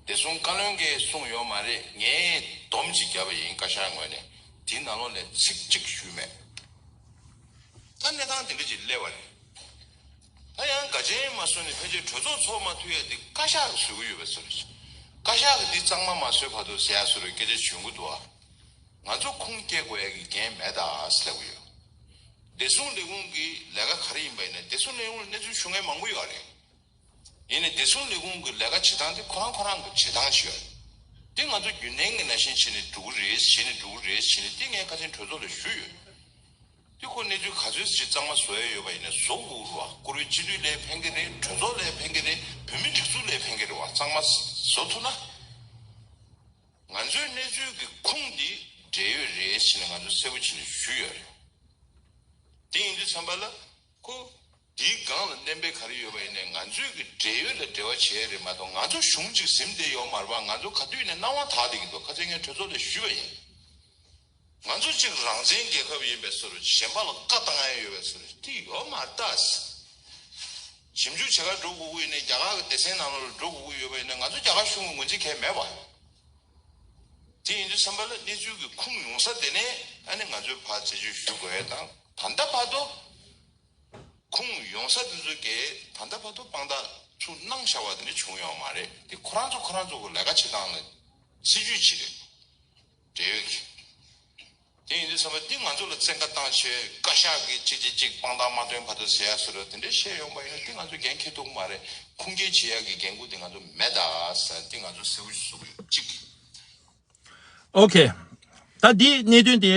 བདེ་སྲུང་བཀའ་བློན་གྱིས་གསུངས་ཡོད་མ་རེད། ངས་སྡོམ་ཅིག་བརྒྱབ་པ་ཡིན། བཀའ་ཤག་ངོས་ནས་འདི་ནང་ལོགས་ནས་ཚིག་གཅིག་ཞུས་མེད། ད་གནས་སྟངས་དེ་འདྲ་ཅིག་སླེབས་པ་རེད། ད་ཡང་དགའ་ཆེན་མ་བཟོ་ནས་ཕལ་ཆེར་གྲོས་ཚོགས་ཚོགས་མ་ཐུབ་ཡ་དེ་བཀའ་ཤག་གིས་བཟོ་གི་ཡོད་པའི་བཟོ་འདྲ་ཞིག་བཀའ་ཤག་གིས་འདི་གཙང་མ་མ་བཟོས་བར་དུ་ཟེར་ཡ་བཟོ་འདྲ་སྐད་ཆ་བྱུང་གི་འདུག་ཨ། ང་ཚོ་ཁུངས་སྐྱེལ་དགོས་ཡ་གི་འགན་མེད་ད་ཟེར་ལབ་ཀྱི་ཡོད། བདེ་སྲུང་ལས་ཁུངས་ཀྱི་ལས་ཀ་ག་རེ་ཡིན་པ་ཡིན་ན་བདེ་སྲུང་ལས་ཁུངས་ལ་གནས་ཚུལ་ཞུ་མཁན་མང་པོ་ཡོད་རེད། ཡིན་ནའི་བདེ་སྲུང་ལས་ཁུངས་ཀྱི་ལས་ཀ་བྱེད་སྟངས་དེ་ཁོ་རང་ཁོ་རང་གི་བྱེད་སྟངས་ཤིག་ཡོད་རེད། དེ་ང་ཚོ་རྒྱུན་ལྡན་གྱི་ནང་བཞིན་བྱས་ནས་འགྲོ་གི་རེད། བྱས་ནས་འགྲོ་གི་རེད། བྱས་ནས་དེ་ངས་ཁ་སང་གྲོས་ཚོགས་ལ་ཞུས་ཡོད། དེ་ཁོ་གནས་ཚུལ་ག་ཚོད་ཅིག་གཙང་མ་བཟོ་ཡ་ཡོད་པ་ཡིན་ན་བཟོ་དགོས་རེད་བ། བཀུར་འོས་སྤྱི་འཐུས་ལ་ཕན་གྱི་རེད། གྲོས་ཚོགས་ལ་ཕན་གྱི་རེད། བོད་མི་སྒྲིག་འཛུགས་ལ་ཕན་གྱི་རེད་བ། གཙང་མ་བཟོ་ཐུབ་ན། ང་ཚོའི་གནས་ཚུལ་གྱི་ཁུངས་འདི་འབྲེལ་ཡོད་རེད་ཟེར་ནས་ང་ཚོ་གསལ་པོ་ཅིག་ཞུས་ཡོད་རེད། དེ་ཡིན་དུས་ཙམ་པ་ལ་ཁོ་འདིའི་སྒང་ལ་བསྣན་པའི་ག་རེ་ཡོད་པ་ཡིན་ནའི་ང་ཚོས་ཀྱི་འབྲེལ་ཡོད་ལ་འབྲེལ་བ་བྱས་རེད་མ་གཏོགས། ང་ཚོ་གཞུང་ཅིག་ཟིན་བསྡད་ཡོད་མ་རེད་པ། ང་ཚོ་ག་དུས་ནས་སྣང་བ་དག་བསྡད་ཀྱི་འདུག་ཁ་སང་ངས་གྲོས་ཚོགས་ལ་ཞུས་པ་ཡིན། ང་ཚོ་གཅིག་རང་བཙན་རྒྱལ་ཁབ་ཡིན་པའི་བཟོ་འདྲ། གཞན་པ་ལ་བཀའ་བཏང་ཡ་ཡོད་པའི་བཟོ་འདྲ་དེ་ཡོད་མ་རེད་ད། ཞིབ་འཇུག་བྱེད་གར་འགྲོ་དགོས་ཀྱི་ཡིན་ནའི་རྒྱ་གར་གྱི་སྡེ་ཚན་ནང་ལོགས་ལ་འགྲོ་དགོས་ཀྱི་ཡོད་པ་ཡིན་ན་ང་ཚོ་རྒྱ་གར་གཞུང་གི་ངོས་འཛིན་གང་ཡང་མེད་པ། དེ་ཡིན་དུས་ཙམ་པ་ལ་གནས་ཚུལ་གྱི་ཁུངས་ཡོང་ས་དེ་ནས་ཨ་ནི་ང་ཚོས་ཕར་རྩད་གཅོད་ཞུ་དགོས་ཡ་དང་། ད་ལྟ་བར་དུ་ཁུངས་ཡོང་ས་དེ་ཚོ་གས་ད་ལྟ་བར་དུ་དཔང་རྟགས་ཚུར་གནང་བཞག་པ་དེ་འདྲ་བྱུང་ཡོད་མ་རེད། དེ་ཁོ་རང་ཚོ་ཁོ་རང་ཚོ་གི་ལས་ཀ་བྱེད་སྟངས་ལ་སྲིད་ཇུས་ཅིག་རེད། འབྲེལ་ཡོད་ཀྱི། དེ་ཡིན་དུས་ཙམ་པ་འདི་ང་ཚོ་ལ་བཙན་བཀའ་བཏང་བྱས་བཀའ་ཤག་གིས་གཅིག་གཅིག་གཅིག་དཔང་རྟགས་མ་སྟོན་བར་དུ་ཟེར་ཡ་བཟོ་འདྲ་དེ་འདྲ་བཤད་ཡོང་པ་ཡིན་ན་འདི་ང་ཚོ་འགན་འཁྱེར་ཐུབ་ཀྱི་མ་རེད། ཁུངས་སྐྱེལ་བྱེད་ཡ་གི་འགན་ཁུར་དེ་ང་ཚོ་མེད་ད་ཟེར་འདི་ང་ཚོ་གསལ་པོ་ཞིག་བཟོ་དགོས་ཡོད་གཅིག་ཨོ་ཁེ། ད་འདི་གནད་དོན་དེ་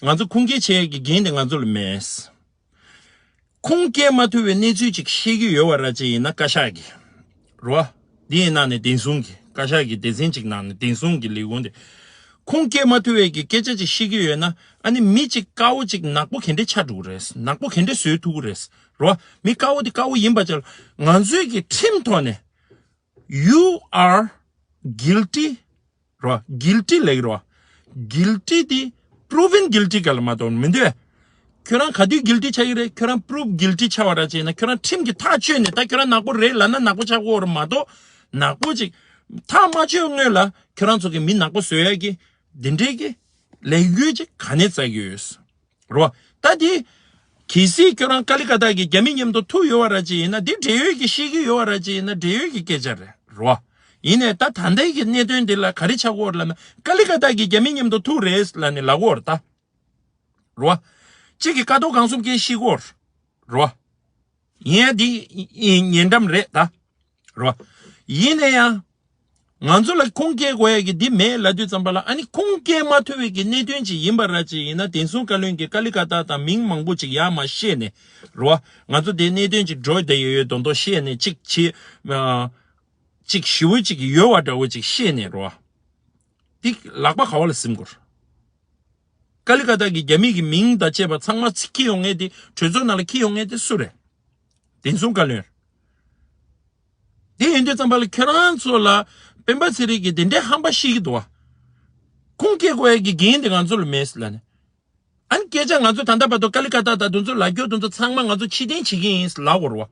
ང་ཚོ་ཁུངས་སྐྱེལ་བྱེད་ཡ་གི་འགན་དེ་ང་ཚོ་ལ་མེད། ཁུངས་སྐྱེལ་མ་ཐུབ་པའི་གནས་ཚུལ་ཅིག་ཤེས་ཀྱི་ཡོད་པ་ར་ཅིག་ཡིན་ན་བཀའ་ཤག་གི་རོ། འདི་ཡི་ནང་ནས་བདེན་སྲུང་གི་བཀའ་ཤག་གི་སྡེ་ཚན་ཅིག་ནང་ནས་བདེན་སྲུང་གི་ལས་ཁུངས་དེ། ཁུངས་སྐྱེལ་མ་ཐུབ་པའི་གི་སྐད་ཆ་ཅིག་ཤེས་ཀྱི་ཡོད་ན་ཨ་ནི་མི་ཅིག་དཀར་པོ་ཅིག་ནག་པོ་ག་འདྲས་ཆགས་འགྲོ་གི་རེད། ནག་པོ་ག་འདྲས་བཟོས་ཐུབ་ཀྱི་རེད་རོ། མི་དཀར་པོ་དེ་དཀར་པོ་ཡིན་པ་ཅིག་ང་ཚོའི་གི་ཁྲིམས་ཐོག་ནས། You are guilty རོ། guilty ལེགས་རོ། guilty དེ་proven guilty ག་ལ་མ་གཏོགས་མི་འདུག་ཁྱོད་རང་ག་དུས་guilty ཆགས་ཀྱི་རེད། ཁྱོད་རང་prove guilty ཆགས་པ་ར་ཅིག་ཡིན་ན་ཁྱོད་རང་ཁྲིམས་ཀྱི་ཐག་གཅོད་ནས་ད་ཁྱོད་རང་ནག་པོ་རེད་ལབ་ན་ནག་པོ་ཆགས་ཀྱི་ཡོད་རེད་མ་གཏོགས། ནག་པོ་ཅིག་ཐག་མ་གཅོད་སྔོན་ལ་ཁྱོད་རང་ཚོ་གི་མི་ནག་པོ་བཟོ་ཡ་གི་འདི་འདྲའི་གི་ལས་འགུལ་ཅིག་ག་ནས་བཙལ་གྱི་ཡོད། རོ། ད་འདི། གལ་སྲིད་ཁྱོད་རང་ཀ་ལི་ཀ་ཏ་གི་རྒྱ་མི་མཉམ་དུ་ཐུག་ཡོད་པ་ར་ཅིག་ཡིན་ན་འདི་འབྲེལ་ཡོད་ཀྱི་ཤེས་ཀྱི་ཡོད་པ་ར་ཅིག་ཡིན་ན་འབྲེལ་ཡོད་ཀྱི་སྐད་ཆ་རེད་རོ། ཡིན་ནའི་ད་ད་ལྟའི་གི་གནད་དོན་འདི་ལ་ག་རེ་ཆགས་ཀྱི་ཡོད་རེད་ལབ་ན་ཀ་ལི་ཀ་ཏ་གི་རྒྱ་མི་མཉམ་དུ་ཐུག་རེད་ལབ་ནས་ལབ་ཀྱི་ཡོད་རེད་ད། རོ། གཅིག་གི་ཀ་ཏོག་གང་གསུམ་སྐད་ཤེས་ཀྱི་ཡོད་རེད་རོ། ཡིན་ཡ་འདི་ཡིན་ཉེ་འགྲམ་རེད་ད། རོ། ཡིན་ན་ཡང་། ང་ཚོ་ལ་ཁུངས་སྐྱེལ་དགོས་ཡ་གི་འདི་མེད་ལབ་དུས་ཙམ་པ་ལ་ཨ་ནི་ཁུངས་སྐྱེལ་མ་ཐུབ་པའི་གི་གནད་དོན་ཅིག་ཡིན་པ་ར་ཅིག་ཡིན་ན་བདེན་སྲུང་བཀའ་བློན་གྱིས་ཀ་ལི་ཀ་ཏ་དང་མིང་མང་པོ་ཅིག་ཡར་མར་བཤད་ནས་རོ། ང་ཚོ་དེ་གནད་དོན་ཅིག་འགྲོ་བསྡད་ཡོད་ཡོད་མདོག་མདོག་བཤད་ནས་ཅིག་བྱེད། ཨ། ཅིག་ཞེ་པོ་ཅིག་ཡོད་པ་འདྲ་བོ་ཅིག་བཤད་ནས་རོ། འདི་ལག་པ་ག་བ་ལ་ཟིན་དགོས། ཀ་ལི་ཀ་ཏ་གི་རྒྱ་མི་གི་མིང་དང་བཅས་པ་ཚང་མ་ཚིག་འཁྱེར་ཡོང་མཁན་དེ་གྲོས་ཚོགས་ནང་ལ་འཁྱེར་ཡོང་མཁན་དེ་སུ་རེད། བདེན་སྲུང་བཀའ་བློན། དེ་ཡིན་དུས་ཙམ་པ་ལ་ཁྱོད་རང་ཚོ་ལ་སྤེན་པ་ཚེ་རིང་གིས་དེ་འདྲའི་ཧམ་པ་བཤད་ཀྱི་འདུག་བ། ཁུངས་སྐྱེལ་དགོས་ཡ་གི་འགན་དེ་ང་ཚོ་ལ་མེད་ཟེར་ལབ་ནས། ཨ་ནི་སྐད་ཆ་ང་ཚོ་ད་ལྟ་བར་དུ་ཀ་ལི་ཀ་ཏ་དང་དེ་ཚོ་ལབ་རྒྱུ་དེ་ཚོ་ཚང་མ་ང་ཚོ་ཕྱིར་འཐེན་བྱེད་ཀྱི་ཡིན་ལབ་དགོས་རེད་བ།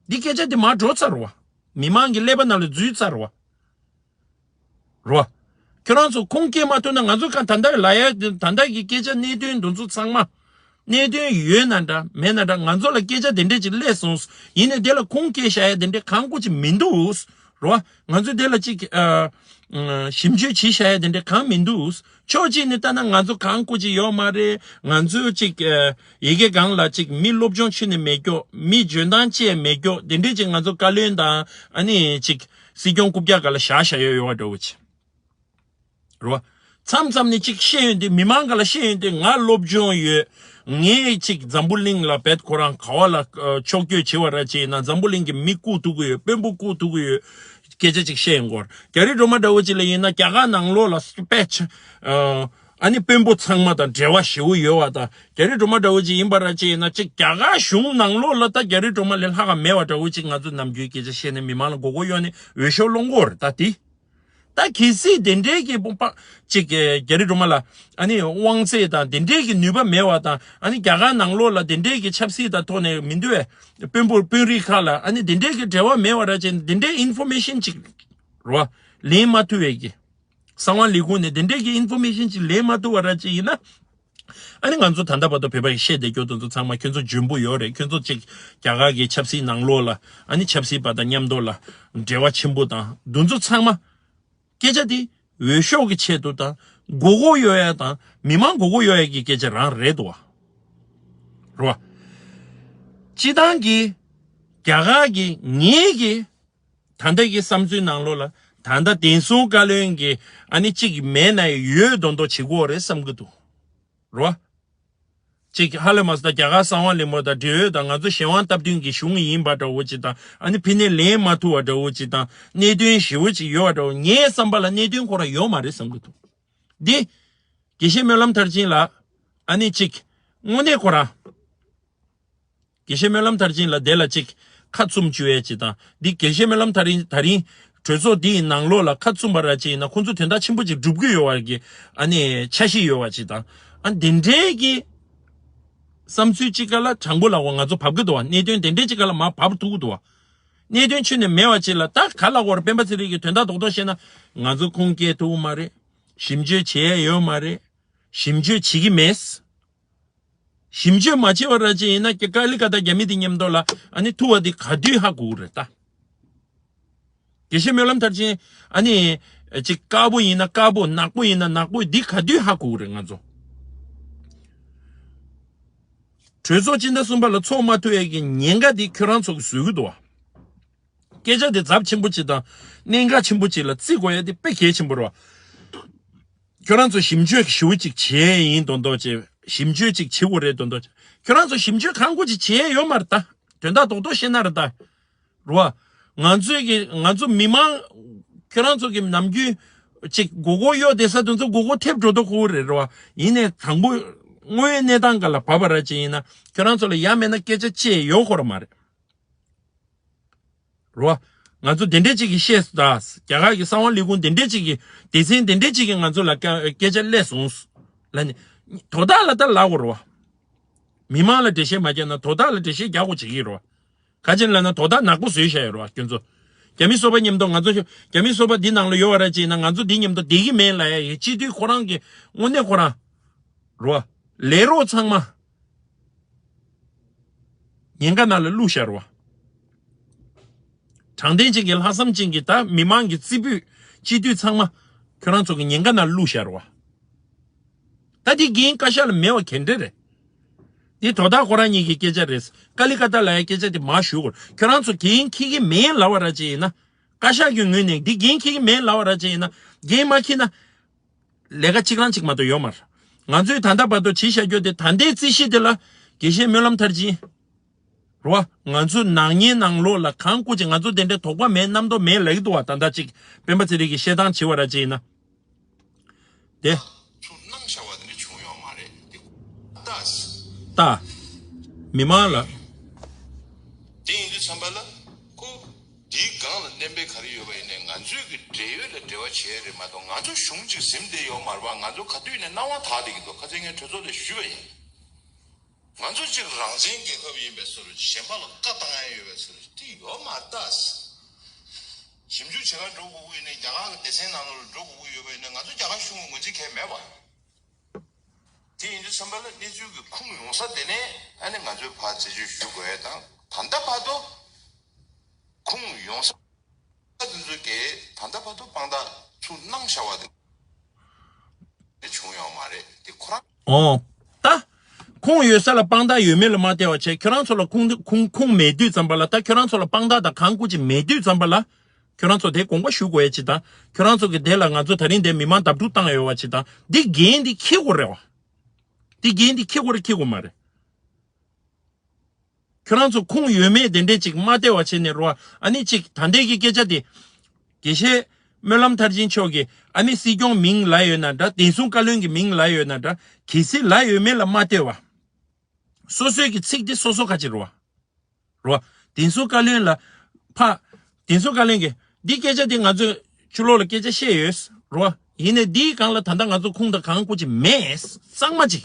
འདི་སྐད་ཆ་དེ་མར་འགྲོ་ཚར་རེད་བ། མི་མང་གི་ཀླད་པ་ནང་ལ་འཛུལ་ཚར་རེད་བ། རོ། ཁྱོད་རང་ཚོ་ཁུངས་སྐྱེལ་མ་ཐུབ་ན་ང་ཚོ་ག་ད་ལྟ་ལ་ཡ་ད་ལྟ་གི་སྐད་ཆ་གནད་དོན་འདི་ཚོ་ཚང་མ། གནད་དོན་ཡོད་ན་འདྲ་མེད་ན་འདྲ་ང་ཚོ་ལ་སྐད་ཆ་དེ་འདྲས་ཅིག་སླེབས་སོང་། ཡིན་ནའི་དེ་ལ་ཁུངས་སྐྱེལ་བྱ་ཡ་དེ་འདྲས་གང་དགོས་ཅིག་མི་འདུག་རོ། ང་ཚོ་དེ་ལ་ཅིག་ཨ། ཞིབ་འཇུག་བྱེད་བྱ་ཡ་དེ་འདྲས་གང་མི་འདུག་ཕྱོགས་གཅིག་ནས་ལྟ་ན་ང་ཚོ་གང་དགོས་ཅིག་ཡོད་མ་རེད། ང་ཚོ་ཅིག་ཨ། ཡ་གི་སྒང་ལ་ཅིག་མི་སློབ་སྦྱོང་ཆེ་ནས་མེད་རྒྱུ་མི་འཇོན་ཐང་ཆེ་མེད་རྒྱུ་དེ་འདྲས་ཅིག་ང་ཚོ་བཀའ་བློན་དང་ཨ་ནི་ཅིག་སྲིད་སྐྱོང་རྐུབ་བཀྱག་སྒང་ལ་བཞག་བཞག་ཡོད་ཡོད་པ་འདྲ་བོ་ཅིག་རེད་བ། མཚམས་མཚམས་ནས་ཅིག་བཤད་ཡོང་དུས་མི་མང་སྒང་ལ་བཤད་ཡོང་དུས་ང་སློབ་སྦྱོང་ཡོད། ངས་ཅིག་འཛམ་བུ་གླིང་ལ་བེད་ཁོ་རང་ག་བ་ལ་ཨ་ཕྱོགས་བསྐྱོད་བྱེད་པ་ར་ཅིག་ཡིན་ན་འཛམ་བུ་གླིང་གི་མི་བཀུག་ཐུབ་ཀྱི་ཡོད། དཔོན་པོ་བཀུག་ཐུབ་ཀྱི་ཡོད། སྐད་ཆ་ཅིག་བཤད་ཡོང་གི་ཡོད་རེད། རྒྱ་རིགས་སྒྲོལ་མ་འདྲ་བོ་ཅིག་ལ་ཡིན་ན་རྒྱ་གར་ནང་ལོགས་ལ་དཔེ་ཆ་ཨ་ཨ་ནི་དཔོན་པོ་ཚང་མ་དང་འབྲེལ་བ་ཞེ་པོ་ཡོད་པ་དང་རྒྱ་རིགས་སྒྲོལ་མ་འདྲ་བོ་ཅིག་ཡིན་པ་ར་ཅིག་ཡིན་ན་ཅིག་རྒྱ་གར་གཞུང་ནང་ལོགས་ལ་ད་རྒྱ་རིགས་སྒྲོལ་མ་ལས་ལྷག་ག་མེད་པ་འདྲ་བོ་ཅིག་ང་ཚོ་ནམ་རྒྱུན་སྐད་ཆ་བཤད་ནས་མི་མང་ལ་མགོ་སྐོར་གཡོག་ནས་འོས་ཤོག་སློང་གི་ཡོད་རེད་ད་དེ། ད་གལ་སྲིད་དེ་འདྲའི་གི་དཔུང་པ་ཅིག་གི་རྒྱ་རིགས་སྒྲོལ་མ་ལ་ཨ་ནི་དབང་ཚད་དང་དེ་འདྲའི་གི་ནུས་པ་མེད་པ་དང་ཨ་ནི་རྒྱ་གར་ནང་ལོགས་ལ་དེ་འདྲའི་གི་ཆབ་སྲིད་དང་ཐོག་ནས་མི་འདུག་བས་དཔོན་པོ་དཔོན་རིགས་ཁག་ལ་ཨ་ནི་དེ་འདྲའི་གི་འབྲེལ་བ་མེད་པ་ར་ཅིག་དེ་འདྲའི་ཨིན་ཕོར་མེ་ཤན་ཅིག་རོ་ལེན་མ་ཐུབ་པའི་གི་གསང་བ་ལས་ཁུངས་ནས་དེ་འདྲའི་གི་ཨིན་ཕོར་མེ་ཤན་ཅིག་ལེན་མ་ཐུབ་པ་ར་ཅིག་ཡིན་ན། ཨ་ནི་ང་ཚོ་ད་ལྟ་བར་དུ་བོད་པ་ཡིས་བཤད་བསྡད་རྒྱུ་དེ་ཚོ་ཚང་མ་ཁྱོད་ཚོ་འཇོན་པོ་ཡོད་རེད། ཁྱོད་ཚོ་ཅིག་རྒྱ་གར་གྱི་ཆབ་སྲིད་ནང་ལོགས་ལ་ཨ་ནི་ཆབ་སྲིད་པ་དང་མཉམ་དུ་ལ་འབྲེལ་བ་ཆེན་པོ་དང་དེ་ཚོ་ཚང་མ་སྐད་ཆ་དེ་འོས་ཤོག་གི་ཆེད་དུ་དང་མགོ་སྐོར་གཡོག་ཡ་དང་མི་མང་མགོ་སྐོར་གཡོག་ཡ་གི་སྐད་ཆ་རང་རེད་དོ། རེད་བ། སྤྱི་བཏང་གི་རྒྱ་གར་གི་ངེད་ཀྱི་ད་ལྟ་གི་བསམ་ཚུལ་ནང་ལོགས་ལ་ད་ལྟ་བདེན་སྲུང་བཀའ་བློན་གྱི་ཨ་ནི་གཅིག་མེད་ན་ཡོད་མདོག་མདོག་བྱེད་དགོས་རེད་བསམ་གི་འདུག་རོ། ཅིག་ཧ་ལས་མ་སོང་ད་རྒྱ་གར་གསང་བ་ལེན་མོ་དང་འབྲེལ་ཡོད་དང་ང་ཚོ་གཞན་དབང་སྟབས་བསྟུན་གྱི་གཞུང་ཡིན་པ་འདྲ་བོ་ཅིག་དང་ཨ་ནི་ཕི་ནས་ལེན་མ་ཐུབ་པ་འདྲ་བོ་ཅིག་དང་གནད་དོན་ཞེ་བོ་ཅིག་ཡོད་པ་འདྲ་བོ་ངའི་བསམ་པ་ལ་གནད་དོན་ཁོ་རང་ཡོད་མ་རེད་བསམ་གྱི་འདུག་འདི། དགེ་བཤེས་སྨོན་ལམ་མཐར་ཕྱིན་ལ་ཨ་ནི་ཅིག་དངོས་གནས་ཁོ་རང་། དགེ་བཤེས་སྨོན་ལམ་མཐར་ཕྱིན་ལ་དེ་ལ་ཅིག་ཁ་བཙུམ་བཅུག་ཡས་ཅིག་དང་འདི་དགེ་བཤེས་སྨོན་ལམ་དེ་རིང་དེ་རིང་གྲོས་ཚོགས་འདིའི་ནང་ལོགས་ལ་ཁ་བཙུམ་པ་ར་ཅིག་ཡིན་ན་ཁོང་ཚོ་དོན་དག་ཆེན་པོ་ཅིག་སྒྲུབ་ཀྱི་ཡོད་པ་གི་ཨ་ནི་འཆར་གཞི་ཡོད་པ་ཅིག་དང་ཨ་འདི་འདྲའི་གི་བསམ་ཚུལ་ཅིག་ག་ལ་དྲང་པོ་ལ་གོ་ང་ཚོ་བབ་ཀྱི་འདུག་བ། གནད་དོན་དེ་འདྲའི་ཅིག་ག་ལ་མ་བབ་ཐུབ་ཀྱི་འདུག་བ། གནད་དོན་ཆུ་ནས་མེད་པ་ཅིག་ལ་ད་ག་ལ་གོ་ར་སྤེན་པ་ཚེ་རིང་གི་དོན་དག་རྡོག་རྡོག་བཤད་ན་ང་ཚོ་ཁུངས་སྐྱེལ་ཐུབ་མ་རེད། ཞིབ་འཇུག་བྱེད་ཡས་ཡོད་མ་རེད། ཞིབ་འཇུག་བྱེད་ཀྱི་མེད། ཞིབ་འཇུག་མ་བྱས་པ་ར་ཅིག་ཡིན་ན་ཀ་ལི་ཀ་ཏ་རྒྱ་མི་དེ་མཉམ་དུ་ལ་ཨ་ནི་ཐུག་པ་དེ་ག་དུས་ཧ་གོ་གི་རེད་ད། དགེ་བཤེས་སྨོན་ལམ་མཐར་ཕྱིན་ཨ་ནི་ཅིག་དཀར་པོ་ཡིན་ན་དཀར་པོ་ནག་པོ་ཡིན་ན་ནག་པོ་འདི་ག་དུས་ཧ་གོ་གི་རེད་ང་ཚོ། གྲོས་ཚོགས་སྤྱི་ཟླ་གསུམ་པ་ལ་ཚོགས་མ་ཐུབ་ཡས་ཀྱི་ཉེན་ཁ་འདི་ཁྱོད་རང་ཚོ་གིས་བཟོ་གི་འདུག་བ། སྐད་ཆ་དེ་ཚབས་ཆེན་པོ་ཅིག་དང་གནད་འགག་ཆེན་པོ་ཅིག་ལ་བརྩི་དགོས་ཡ་དེ་དཔེ་གལ་ཆེན་པོ་རེད་བ། ཁྱོད་རང་ཚོ་ཞིབ་འཇུག་ཞེ་པོ་ཅིག་བྱེད་ཡིན་མདོག་མདོག་བྱེད། ཞིབ་འཇུག་ཅིག་བྱེད་དགོས་རེད་མདོག་མདོག་བྱེད། ཁྱོད་རང་ཚོ་ཞིབ་འཇུག་གང་དགོས་ཅིག་བྱེད་ཡ་ཡོད་མ་རེད་ད། དོན་དག་རྡོག་རྡོག་བཤད་ན་རེད་ད། རེད་བ། ང་ཚོའི་གི་ང་ཚོ་མི་མང་ཁྱོད་རང་ཚོ་གི་ནམ་རྒྱུན་ཅིག་མགོ་སྐོར་གཡོག་བསྡད་ས་དེ་ཚོ་མགོ་སྐོར་ཐེབས་འགྲོ་མདོག་ཁུག་རེད་རེད་བ། ཡིན་ནའི་དང་པོ་དངོས་ཡོད་གནས་སྟངས་སྒང་ལ་བབས་པ་ར་ཅིག་ཡིན་ན་ཁྱོད་རང་ཚོ་ལ་ཡ་མེད་ན་སྐད་ཆ་བཤད་ཡོད་ཁོ་ར་མ་རེད། རོ། ང་ཚོ་དེ་འདྲས་ཅིག་གིས་བཤད་སོང་ད། རྒྱ་གར་གྱི་གསང་བ་ལས་ཁུངས་དེ་འདྲས་ཅིག་གིས་སྡེ་ཚན་དེ་འདྲས་ཅིག་གིས་ང་ཚོ་ལ་སྐད་སྐད་ཆ་སླེབས་སོང་། ལ་ནི། དོ་བདག་ལ་ད་ལབ་དགོས་རོ། མི་མང་ལ་འགྲེལ་བཤད་མ་རྒྱག་ན་དོ་བདག་ལ་འགྲེལ་བཤད་རྒྱག་དགོས་བྱེད་ཀྱི་རོ། ག་ཅི་ལབ་ན་དོ་བདག་ནག་པོ་བཟོས་བཞག་ཡོད་རོ་ཁྱོད་ཚོ། རྒྱ་མི་སོ་པ་མཉམ་དུ་ང་ཚོ་རྒྱ་མི་སོ་པ་འདི་ནང་ལ་ཡོད་པ་ར་ཅིག་ཡིན་ན་ང་ཚོ་འདི་མཉམ་དུ་བསྡད་ཀྱི་མེད་ལབ་ཡ་ཡི་སྤྱི་འཐུས་ཁོ་རང་གི་དངོས་གནས་ཁོ་རང་། རོ། ལས་རོགས་ཚང་མ། ཉེན་ཁ་ནང་ལ་བླུགས་བཞག་རོ། དྲང་བདེན་ཅན་གྱི་ལྷག་བསམ་ཅན་གྱི་ད་མི་མང་གི་རྩེ་ཕུད་སྤྱི་འཐུས་ཚང་མ་ཁྱོད་རང་ཚོ་གི་ཉེན་ཁ་ནང་བླུགས་བཞག་རོ། ད་འདི་འགན་བཀའ་ཤག་ལ་མེད་པ་ག་འདྲ་རེད། འདི་དོ་བདག་ཁོ་རང་ཉིད་ཀྱི་སྐད་ཆ་རེད། ཀ་ལི་ཀ་ཏ་ལ་ཡ་སྐད་ཆ་དེ་མར་ཞུ་དགོས། ཁྱོད་རང་ཚོ་འགན་འཁྱེར་གྱི་མེད་ལབ་པ་ར་ཅིག་ཡིན་ན། བཀའ་ཤག་གི་ངོས་ནས་འདི་འགན་འཁྱེར་གྱི་མེད་ལབ་པ་ར་ཅིག་ཡིན་ན། འགན་མ་འཁྱེར་ན། ལས་ཀ་གཅིག་རང་གཅིག་མ་གཏོགས་ཡོད་མ་རེད། ང་ཚོས་ད་ལྟ་བར་དུ་བྱས་བཞག་རྒྱུ་དེ་ད་ལྟའི་རྩིས་གཞི་དེ་ལ་དགེ་བཤེས་སྨོན་ལམ་མཐར་ཕྱིན། རོ། ང་ཚོའི་ནག་ཉེས་ནང་ལོགས་ལ་གང་སྐུ་ཅིག་ང་ཚོ་དེ་འདྲའི་དོགས་པ་མེད་རྣམ་རྟོག་མེད་ལབ་ཀྱི་འདུག་བ། ད་ལྟ་ཅིག་སྤེན་པ་ཚེ་རིང་གིས་བཤད་སྟངས་བྱས་པ་ར་ཅིག་ཡིན་ན། དེ། ཚུར་གནང་བཞག་པ་དེ་འདྲ་བྱུང་ཡོད་མ་རེད་དེ། ད། ད། མི་མང་ལ། དེ་ཡིན་དུས་ཙམ་པ་ལ་ཁོ། དེའི་སྒང་ལ་བསྟན་པའི་ག་རེ་ཡོད་པ་ཡིན་ནའི་ང་ཚོས་ཀྱི་འབྲེལ་ཡོད་ལ་འབྲེལ་བ་བྱས་རེད་མ་གཏོགས་ང་ཚོ་གཞུང་གཅིག་ཟིན་བསྡད་ཡོད་མ་རེད་པ། ང་ཚོ་ག་དུས་ནས་སྣང་བ་དག་བསྡད་ཀྱི་འདུག་ཁ་སང་ངས་གྲོས་ཚོགས་ལ་ཞུས་པ་ཡིན། ང་ཚོ་གཅིག་རང་བཙན་རྒྱལ་ཁབ་ཡིན་པའི་བཟོ་འདྲ་གཞན་པ་ལ་བཀའ་བཏང་ཡ་ཡོད་པའི་བཟོ་འདྲ་དེ་ཡོད་མ་རེད་ད། ཞིབ་འཇུག་བྱེད་ག་འགྲོ་དགོས་ཀྱི་ཡིན་ནའི་རྒྱ་གར་གྱི་སྡེ་ཚན་ནང་ལོགས་ལ་འགྲོ་དགོས་ཀྱི་ཡོད་པ་ཡིན་ནའི་ང་ཚོ་རྒྱ་གར་གཞུང་གི་ངོས་འཛིན་གང་ཡང་མེད་པ། དེ་ཡིན་དུས་ཙམ་པ་ལ་གནས་ཚུལ་གྱི་ཁུངས་ཡོང་ས་དེ་ནས་ཨ་ནི་ང་ཚོས་ཕར་རྩད་གཅོད་ཞུ་དགོས་ཡ་དང་ད་ལྟ་བར་དུ་ཁུངས་ཡོང་ས་དེ་ཚོ་གིས་ད་ལྟ་བར་དུ་དཔང་རྟགས་ཚུར་གནང་བཞག་པ་དེ་བྱུང་ཡོད་མ་རེད་དེ་ཁོ་རང་། ཨོ། ད། ཁུངས་ཡོད་ས་ལ་དཔང་རྟགས་ཡོད་མེད་ལ་མ་བལྟས་པ་བྱས་ཁྱོད་རང་ཚོ་ལ་ཁུངས་ཁུངས་ཁུངས་མེད་དུས་ཙམ་པ་ལ་ད་ཁྱོད་རང་ཚོ་ལ་དཔང་རྟགས་དང་གང་སྐུ་ཅིག་མེད་དུས་ཙམ་པ་ལ། ཁྱོད་རང་ཚོ་དེ་དགོངས་པ་ཞུ་དགོས་ཡ་ཅིག་དང་ཁྱོད་རང་ཚོ་གི་དེ་ལ་ང་ཚོ་ད་རིང་དེ་མི་མང་བརྡབ་འཁྲུག་བཏང་ཡོད་པ་ཅིག་དང་འདི་འགན་འདི་འཁྱེར་དགོས་རེད་བ། འདི་འགན་འདི་འཁྱེར་དགོས་རེད་འཁྱེར་དགོས་མ་རེད། ཁྱོད་རང་ཚོ་ཁུངས་ཡོད་མེད་དེ་འདྲས་ཅིག་མ་བལྟས་པ་བྱས་ནས་རོ། ཨ་ནི་ཅིག་ད་ལྟའི་གི་སྐད་ཆ་དེ། དགེ་བཤེས་སྨོན་ལམ་མཐར་ཕྱིན་མཆོག་གིས་ཨ་ནི་སྲིད་སྐྱོང་མིང་ལབ་ཡོད་ན་འདྲ་བདེ་སྲུང་བཀའ་བློན་གྱི་མིང་ལབ་ཡོད་ན་འདྲ་གལ་སྲིད་ལབ་ཡོད་མེད་ལ་མ་ལྟོས་པ། སོ་སོའི་གི་ཚིག་དེ་སོ་སོ་ཁ་ཅིག་རོ། རོ། བདེ་སྲུང་བཀའ་བློན་ལ་ཕ། བདེ་སྲུང་བཀའ་བློན་གྱིས་འདི་སྐད་ཆ་དེ་ང་ཚོས་ཕྱི་ལོགས་ལ་སྐད་ཆ་བཤད་ཡོད། རོ། ཡིན་ནའི་འདིའི་སྒང་ལ་ད་ལྟ་ང་ཚོ་ཁུངས་དང་གང་སྐུ་ཅིག་མེད། གཙང་མ་ཅིག་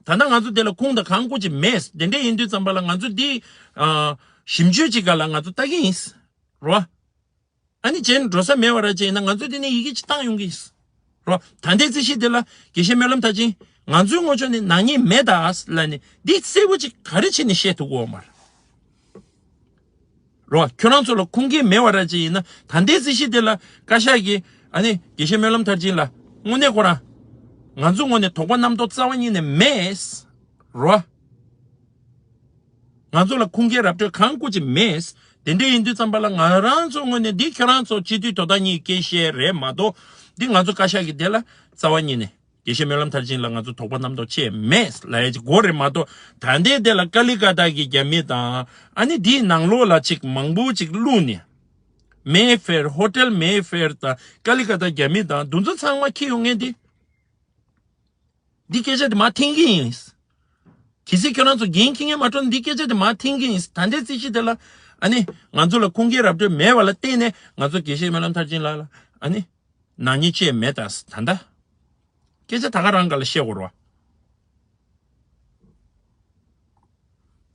ད་ལྟ་ང་ཚོ་དེ་ལ་ཁུངས་དང་གང་སྐུ་ཅིག་མེད། དེ་འདྲ་ཡིན་དུས་ཙམ་པ་ལ་ང་ཚོ་འདི་ཨ། ཞིབ་འཇུག་ཅིག་སྒང་ལ་ང་ཚོ་ལྟ་གི་ཡིན། རོ། ཨ་ནི་རྗེས་ནས་འགྲོ་ས་མེད་པ་ར་ཅིག་ཡིན་ན་ང་ཚོ་འདི་ནས་ཡི་གེ་ཅིག་བཏང་ཡོང་གི་ཡིན། རོ། ད་ལྟའི་རྩིས་གཞི་འདི་ལ་དགེ་བཤེས་སྨོན་ལམ་མཐར་ཕྱིན་ང་ཚོའི་ངོས་ཕྱོགས་ནས་ནག་ཉེས་མེད་ད་ལབ་ནས་འདི་གསལ་པོ་ཅིག་ག་རེ་བྱས་ནས་བཤད་ཐུབ་ཀྱི་ཡོད་མ་རེད། རོ། ཁྱོད་རང་ཚོ་ལ་ཁུངས་སྐྱེལ་མེད་པ་ར་ཅིག་ཡིན་ན་ད་ལྟའི་རྩིས་གཞི་འདི་ལ་བཀའ་ཤག་གིས་ཨ་ནི་དགེ་བཤེས་སྨོན་ལམ་མཐར་ཕྱིན་ལ་དངོས་གནས་ཁོ་རང་ང་ཚོ་ངོས་ནས་དོགས་པ་རྣམ་རྟོག་རྩ་བ་ཉིད་ནས་མེད། རོ། ང་ཚོ་ལ་ཁུངས་སྐྱེལ་ར་སྤྲོད་གང་སྐུ་ཅིག་མེད། དེ་འདྲ་ཡིན་དུས་ཙམ་པ་ལ་ང་རང་ཚོ་ངོས་ནས་འདི་ཁྱོད་རང་ཚོ་སྤྱི་འཐུས་དོ་བདག་གཉིས་སྐད་བཤད་རེད་མ་གཏོགས་འདི་ང་ཚོ་བཀའ་ཤག་གི་དེ་ལ་རྩ་བ་ཉིད་ནས་ དགེ་བཤེས་སྨོན་ལམ་མཐར་ཕྱིན་ལ་ང་ཚོ་དོགས་པ་རྣམ་རྟོག་ཅི་ཡང་མེད་ལབ་ཡ་ཅིག་དགོས་རེད་མ་གཏོགས། ད་ལྟའི་དེ་ལ་ཀ་ལི་ཀ་ཏ་གི་རྒྱ་མི་དང་ཨ་ནི་དེའི་ནང་ལོགས་ལ་ཅིག་མང་པོ་ཅིག་བླུགས་ནས། མེ་ཧྥེར། ཧོ་ཊེལ་མེ་ཧྥེར་དང་ཀ་ལི་ཀ་ཏ་རྒྱ་མི་དང་དེ་ཚོ་ཚང་མ་འཁྱེར་ཡོང་མཁན་དེ། འདི་སྐད་ཆ་དེ་མར་འཐེན་གྱི་ཡིན། གལ་སྲིད་ཁྱོད་རང་ཚོ་འགན་འཁྱེར་མཁན་མ་འགྲོ་ན་འདི་སྐད་ཆ་དེ་མར་འཐེན་གྱི་ཡིན། ད་ལྟའི་རྩིས་གཞི་དེ་ལ་ཨ་ནི་ང་ཚོ་ལ་ཁུངས་སྐྱེལ་ར་སྤྲོད་མེད་པ་ལ་བརྟེན་ནས་ང་ཚོ་དགེ་བཤེས་སྨོན་ལམ་མཐར་ཕྱིན་ལགས་ལ་ཨ་ནི་ནག་ཉེས་བཅས་མེད་ད་ད་ལྟ་སྐད་ཆ་ད་ག་རང་ག་ལ་བཤད་དགོས་རེད་བ།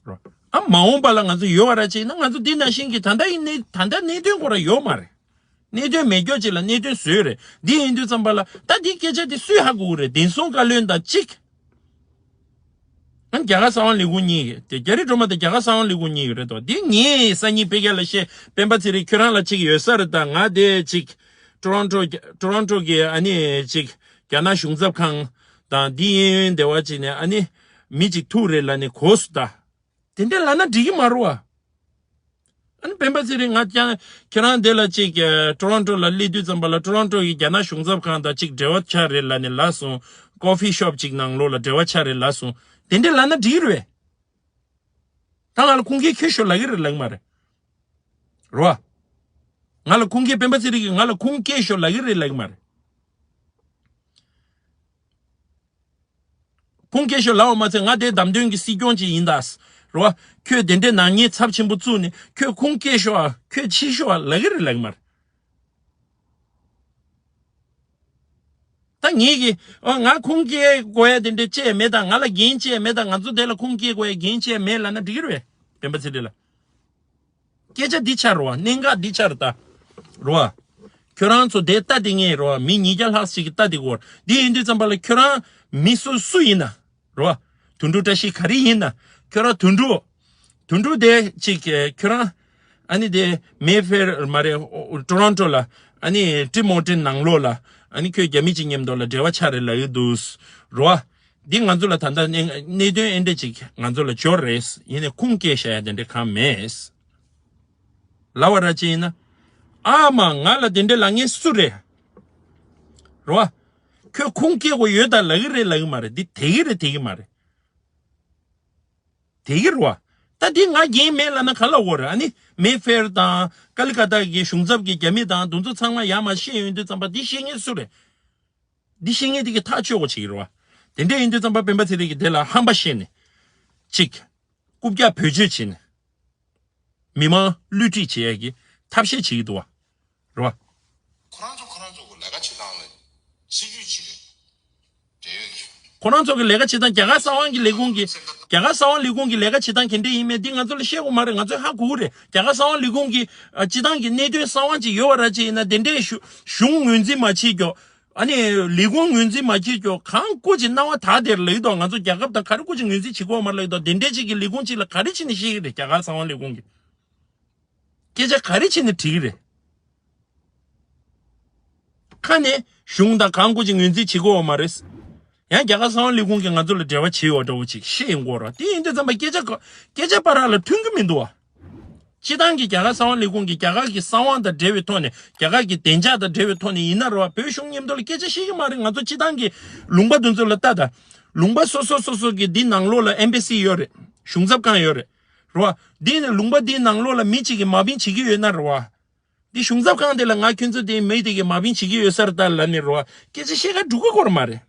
རོ། ཨ་མ་འོངས་པ་ལ་ང་ཚོ་ཡོད་པ་ར་ཅིག་ན་ང་ཚོ་འདི་ནང་བཞིན་གྱི་ད་ལྟ་ཡི་གནས་ད་ལྟ་གནད་དོན་ཁོ་ར་ཡོད་མ་རེད། གནད་དོན་མེད་སྐྱོ་ཅིག་ལ་གནད་དོན་བཟོས་རེད། འདི་ཡིན་དུས་ཙམ་པ་ལ་ད་འདི་སྐད་ཆ་འདི་སུས་ཧ་གོ་གི་རེད། བདེན་སྲུང་བཀའ་བློན་དང་གཅིག་ཨ་རྒྱ་གར་གསང་བ་ལས་ཁུངས་གཉིས་ཀྱི་དེ་རྒྱ་རི་སྒྲོལ་མ་དང་རྒྱ་གར་གསང་བ་ལས་ཁུངས་གཉིས་ཀྱི་རེད་དོ། འདི་ངས་སང་ཉིན་ཕ་གི་ལ་བཤད། སྤེན་པ་ཚེ་རིང་ཁྱོད་རང་ལ་གཅིག་ཡོད་ས་རེད། ད་ང་དེ་གཅིག་ཊོ་རོན་ཊོ་ཊོ་རོན་ཊོ་གི་ཨ་ནི་གཅིག་རྒྱ་ནག་གཞུང་ཚབ་ཁང་དང་འདི་གཡས་གཡོན་དེ་བ་ཅིག་ནས་ཨ་ནི་མི་གཅིག་ཐུག་རེད་ལབ་ནས་གོ་སོང་ད། དེ་འདྲ་ལབ་ན་འགྲིག་གི་མ་རེད་བ། ཨ་ནི་སྤེན་པ་ཚེ་རིང་ང་ཀྱང་ཁྱེད་རང་འདི་ལ་གཅིག་ཊོ་རོན་ཊོ་ལ་སླེབས་དུས་ཙམ་པ་ལ་ཊོ་རོན་ཊོ་ཡི་རྒྱ་ནག་གཞུང་ཚབ་ཁང་དང་གཅིག་འབྲེལ་བ་ཆགས་རེད་ལབ་ནས་ལབ་སོང་། ཀོ་ཕི་ཤོབ་གཅིག་ནང་ལོགས་ལ་འབྲེལ་བ་ཆགས་རེད་ལབ་སོང་། དེ་འདྲ་ལབ་ན་འགྲིག་གི་རེད་བས། ད་ང་ལ་ཁུངས་སྐྱེལ་ཁྱོད་ཤོག་ལབ་ཀྱི་རེད་ལབ་ཀྱི་མ་རེད། རེད་བ། ང་ལ་ཁུངས་སྐྱེལ་སྤེན་པ་ཚེ་རིང་གིས་ང་ལ་ཁུངས་སྐྱེལ་ཤོག་ལབ་ཀྱི་རེད་ལབ་ཀྱི་མ་རེད། ཁུངས་སྐྱེལ་ཤོག་ལབ་པ་མ་ཚད་ང་དེ་བདམས་ཐོན་གྱི་སྲིད་སྐྱོང་ཅིག་ཡིན་ད། རེད་བ། ཁྱོད་དེ་འདྲའི་ནག་ཉེས་ཚབས་ཆེན་པོ་བཙུགས་ནས་ཁྱོད་ཁུངས་སྐྱེལ་ཤོག་ཨ། ཁྱོད་ཕྱིར་ཤོག་ཨ་ལབ་ཀྱི་རེད་ལབ་ཀྱི་མ་རེད། ད་ངེད་ཀྱིས་ཨོ་ང་ཁུངས་སྐྱེལ་དགོས་ཡ་དེ་འདྲ་ཅི་ཡང་མེད་ད། ང་ལ་འགན་ཅི་ཡང་མེད་ད། ང་ཚོ་དེ་ལ་ཁུངས་སྐྱེལ་དགོས་ཡ་འགན་ཅི་ཡང་མེད་ལབ་ན་འགྲིག་གི་རེད་བས། སྤེན་པ་ཚེ་རིང་ལགས། སྐད་ཆ་འདི་ཆགས་རེད་བ། གནད་འགག་འདི་ཆགས་རེད་ད། རེད་བ། ཁྱོད་རང་ཚོ་དེ་ལྟ་དེ་ངེས་རེད་བ། མི་ཉིས་བརྒྱ་ལྷག་ཅིག་གིས་ལྟ་དེ་གོ། འདི་ཡིན་དུས་ཙམ་པ་ལ་ཁྱོད་རང་མི་སུ་སུ་ཡིན་ན། རེད་བ། དོན་གྲུབ་བཀྲ་ཤིས་ག་རེ་ཡིན་ན། ཁྱོད་རང་དོན་གྲུབ། དོན་གྲུབ་དེ་ཅིག་ཁྱོད་རང་། ཨ་ནི་དེ་མེ་ཧྥེར་མ་རེད། ཊོ་རོན་ཊོ་ལ། ཨ་ནི་ཊིམ་ཧོ་ཊེལ་ནང་ལོགས་ལ། ཨ་ནི་ཁྱོད་རྒྱ་མི་གཅིག་མཉམ་དུ་ལ་འབྲེལ་བ་ཆགས་རེད་ལབ་ཡོད་འདུག་རེད་བ། འདི་ང་ཚོ་ལ་ད་ལྟ་གནད་གནད་དོན་ཨེ་འདྲ་ཅིག་ང་ཚོ་ལ་འབྱོར་རེད། ཡིན་ནའི་ཁུངས་སྐྱེལ་བྱ་ཡ་དེ་འདྲ་གང་མེད། ལབ་པ་ར་ཅིག་ཡིན་ན། ཨ་མ་ང་ལ་དེ་འདྲ་ལབ་མཁན་སུ་རེད། རེད་བ། ཁྱོད་ཁུངས་སྐྱེལ་དགོས་ཡོད་ད་ལབ་ཀྱི་རེད་ལབ་ཀྱི་མ་རེད། འདི་དེ་གི་རེད་དེ་གི་མ་རེད། དེ་གི་རེད་བ། ད་འདི་ང་འགན་མེད་ལབ་ན་ག་ལ་འོ་རེད། ཨ་ནི་མེ་ཧྥེར་དང་ཀ་ལི་ཀ་ཏ་གི་གཞུང་ཚབ་ཀྱི་རྒྱ་མི་དང་དེ་ཚོ་ཚང་མ་ཡར་མར་བཤད་ཡོང་དུས་ཙམ་པ་འདི་བཤད་མཁན་སུ་རེད། འདི་བཤད་མཁན་དེ་གི་ཐག་གཅོད་དགོས་བྱེད་ཀྱི་རེད་བ། དེ་འདྲ་ཡིན་དུས་ཙམ་པ་སྤེན་པ་ཚེ་རིང་གིས་དེ་ལ་ཧམ་པ་བཤད་ནས། གཅིག་རྐུབ་བཀྱག་བེད་སྤྱོད་བྱས་ནས། མི་མང་བསླུ་བྲིད་བྱེད་ཡས་ཀྱི་ཐབས་ཤེས་བྱེད་ཀྱི་འདུག་བ། རེད་བ། ཁོ་རང་ཚོ་ཁོ་རང་ཚོ་གི་ལས་ཀ་བྱེད་སྟངས་ལ་སྲིད་ཇུས་ཅིག་རེད། འབྲེལ་ཡོད་ཀྱི། ཁོ་རང་ཚོ་གི་ལས་ཀ་བྱེད་སྟངས་རྒྱ་གར་གསང་བ་གི་ལས་ཁུངས་ཀྱི། རྒྱ་གར་གསང་བ་ལས་ཁུངས་ཀྱི་ལས་ཀ་བྱེད་སྟངས་ག་འདྲ་ཡིན་མིན་འདི་ང་ཚོ་ལ་བཤད་དགོས་མ་རེད། ང་ཚོས་ཧ་གོ་གི་རེད། རྒྱ་གར་གསང་བ་ལས་ཁུངས་ཀྱི་ཨ་སྤྱི་བཏང་གི་གནད་དོན་གསང་བ་ཅིག་ཡོད་པ་ར་ཅིག་ཡིན་ན་དེ་འདྲའི་གཞུ་གཞུང་ངོས་འཛིན་མ་བྱེད་ཀྱོ། ཨ་ནི་ལས་ཁུངས་ངོས་འཛིན་མ་བྱེད་ཀྱོ། གང་སྐུ་ཅིག་སྣང་བ་དག་དེར་ལབ་ཀྱི་འདུག་ང་ཚོ་རྒྱལ་ཁབ་དང་ག་རེ་སྐུ་ཅིག་ངོས་འཛིན་བྱེད་དགོས་མ་རེད་ལབ་ཀྱི་འདུག་དེ་འདྲའི་ཅིག་གི་ལས་ཁུངས་ཅིག་ལ་ག་རེ་བྱས་ནས་བཤད་ཀྱི་རེད། རྒྱ་གར་གསང་བ་ལས་ཁུངས་ཀྱི། སྐད་ཆ་ག་རེ་བྱས་ནས་དྲིས་ཀྱི་རེད། ཁ་ནས་གཞུང་དང་གང་དགོས་ཀྱི་ངོས་འཛིན་བྱེད་དགོས་པ་མ་རེད། ཡང་རྒྱ་གར་གསང་བ་ལས་ཁུངས་ཀྱིས་ང་ཚོ་ལ་འབྲེལ་བ་བྱེད་ཡོད་འདྲ་བོ་ཅིག་བཤད་ཡོང་གི་ཡོད་རེད། དེ་ཡིན་དུས་ཙམ་པ་སྐད་ཆ་ག་སྐད་ཆ་བར་ལ་མཐུན་གྱི་མི་འདུག་བ། སྤྱི་བཏང་གི་རྒྱ་གར་གསང་བ་ལས་ཁུངས་ཀྱིས་རྒྱ་གར་གྱི་གསང་བ་དང་འབྲེལ་བའི་ཐོག་ནས་རྒྱ་གར་གྱི་བདེ་འཇགས་དང་འབྲེལ་བའི་ཐོག་ནས་ཡིན་ན་རེད་བ། བོད་གཞུང་མཉམ་དུ་ལ་སྐད་ཆ་བཤད་ཀྱི་མ་རེད། ང་ཚོ་སྤྱི་བཏང་གི་ལུང་པ་དེ་ཚོ་ལ་ལྟ་དང་། ལུང་པ་སོ་སོ་སོ་སོ་གི་འདི་ནང་ལོགས་ལ་ཨེམ་བྷེ་སི་ཡོད་རེད། གཞུང་ཚབ་ཁང་ཡོད་རེད། རེད་བ། འདི་ནི་ལུང་པ་འདིའི་ནང་ལོགས་ལ་མི་གཅིག་གིས་མ་བིན་བྱེད་ཀྱི་ཡོད་ན་རེད་བ། འདི་གཞུང་ཚབ་ཁང་དེ་ལ་ང་ཁྱོད་ཚོ་དེའི་མི་དེ་གིས་མ་བིན་བྱེད་ཀྱི་ཡོད་ས་རེད་ད་ལབ་ནས་རེད་བ། སྐད་ཆ་བཤད་ག་འགྲོ་གི་ཡོད་མ་རེད།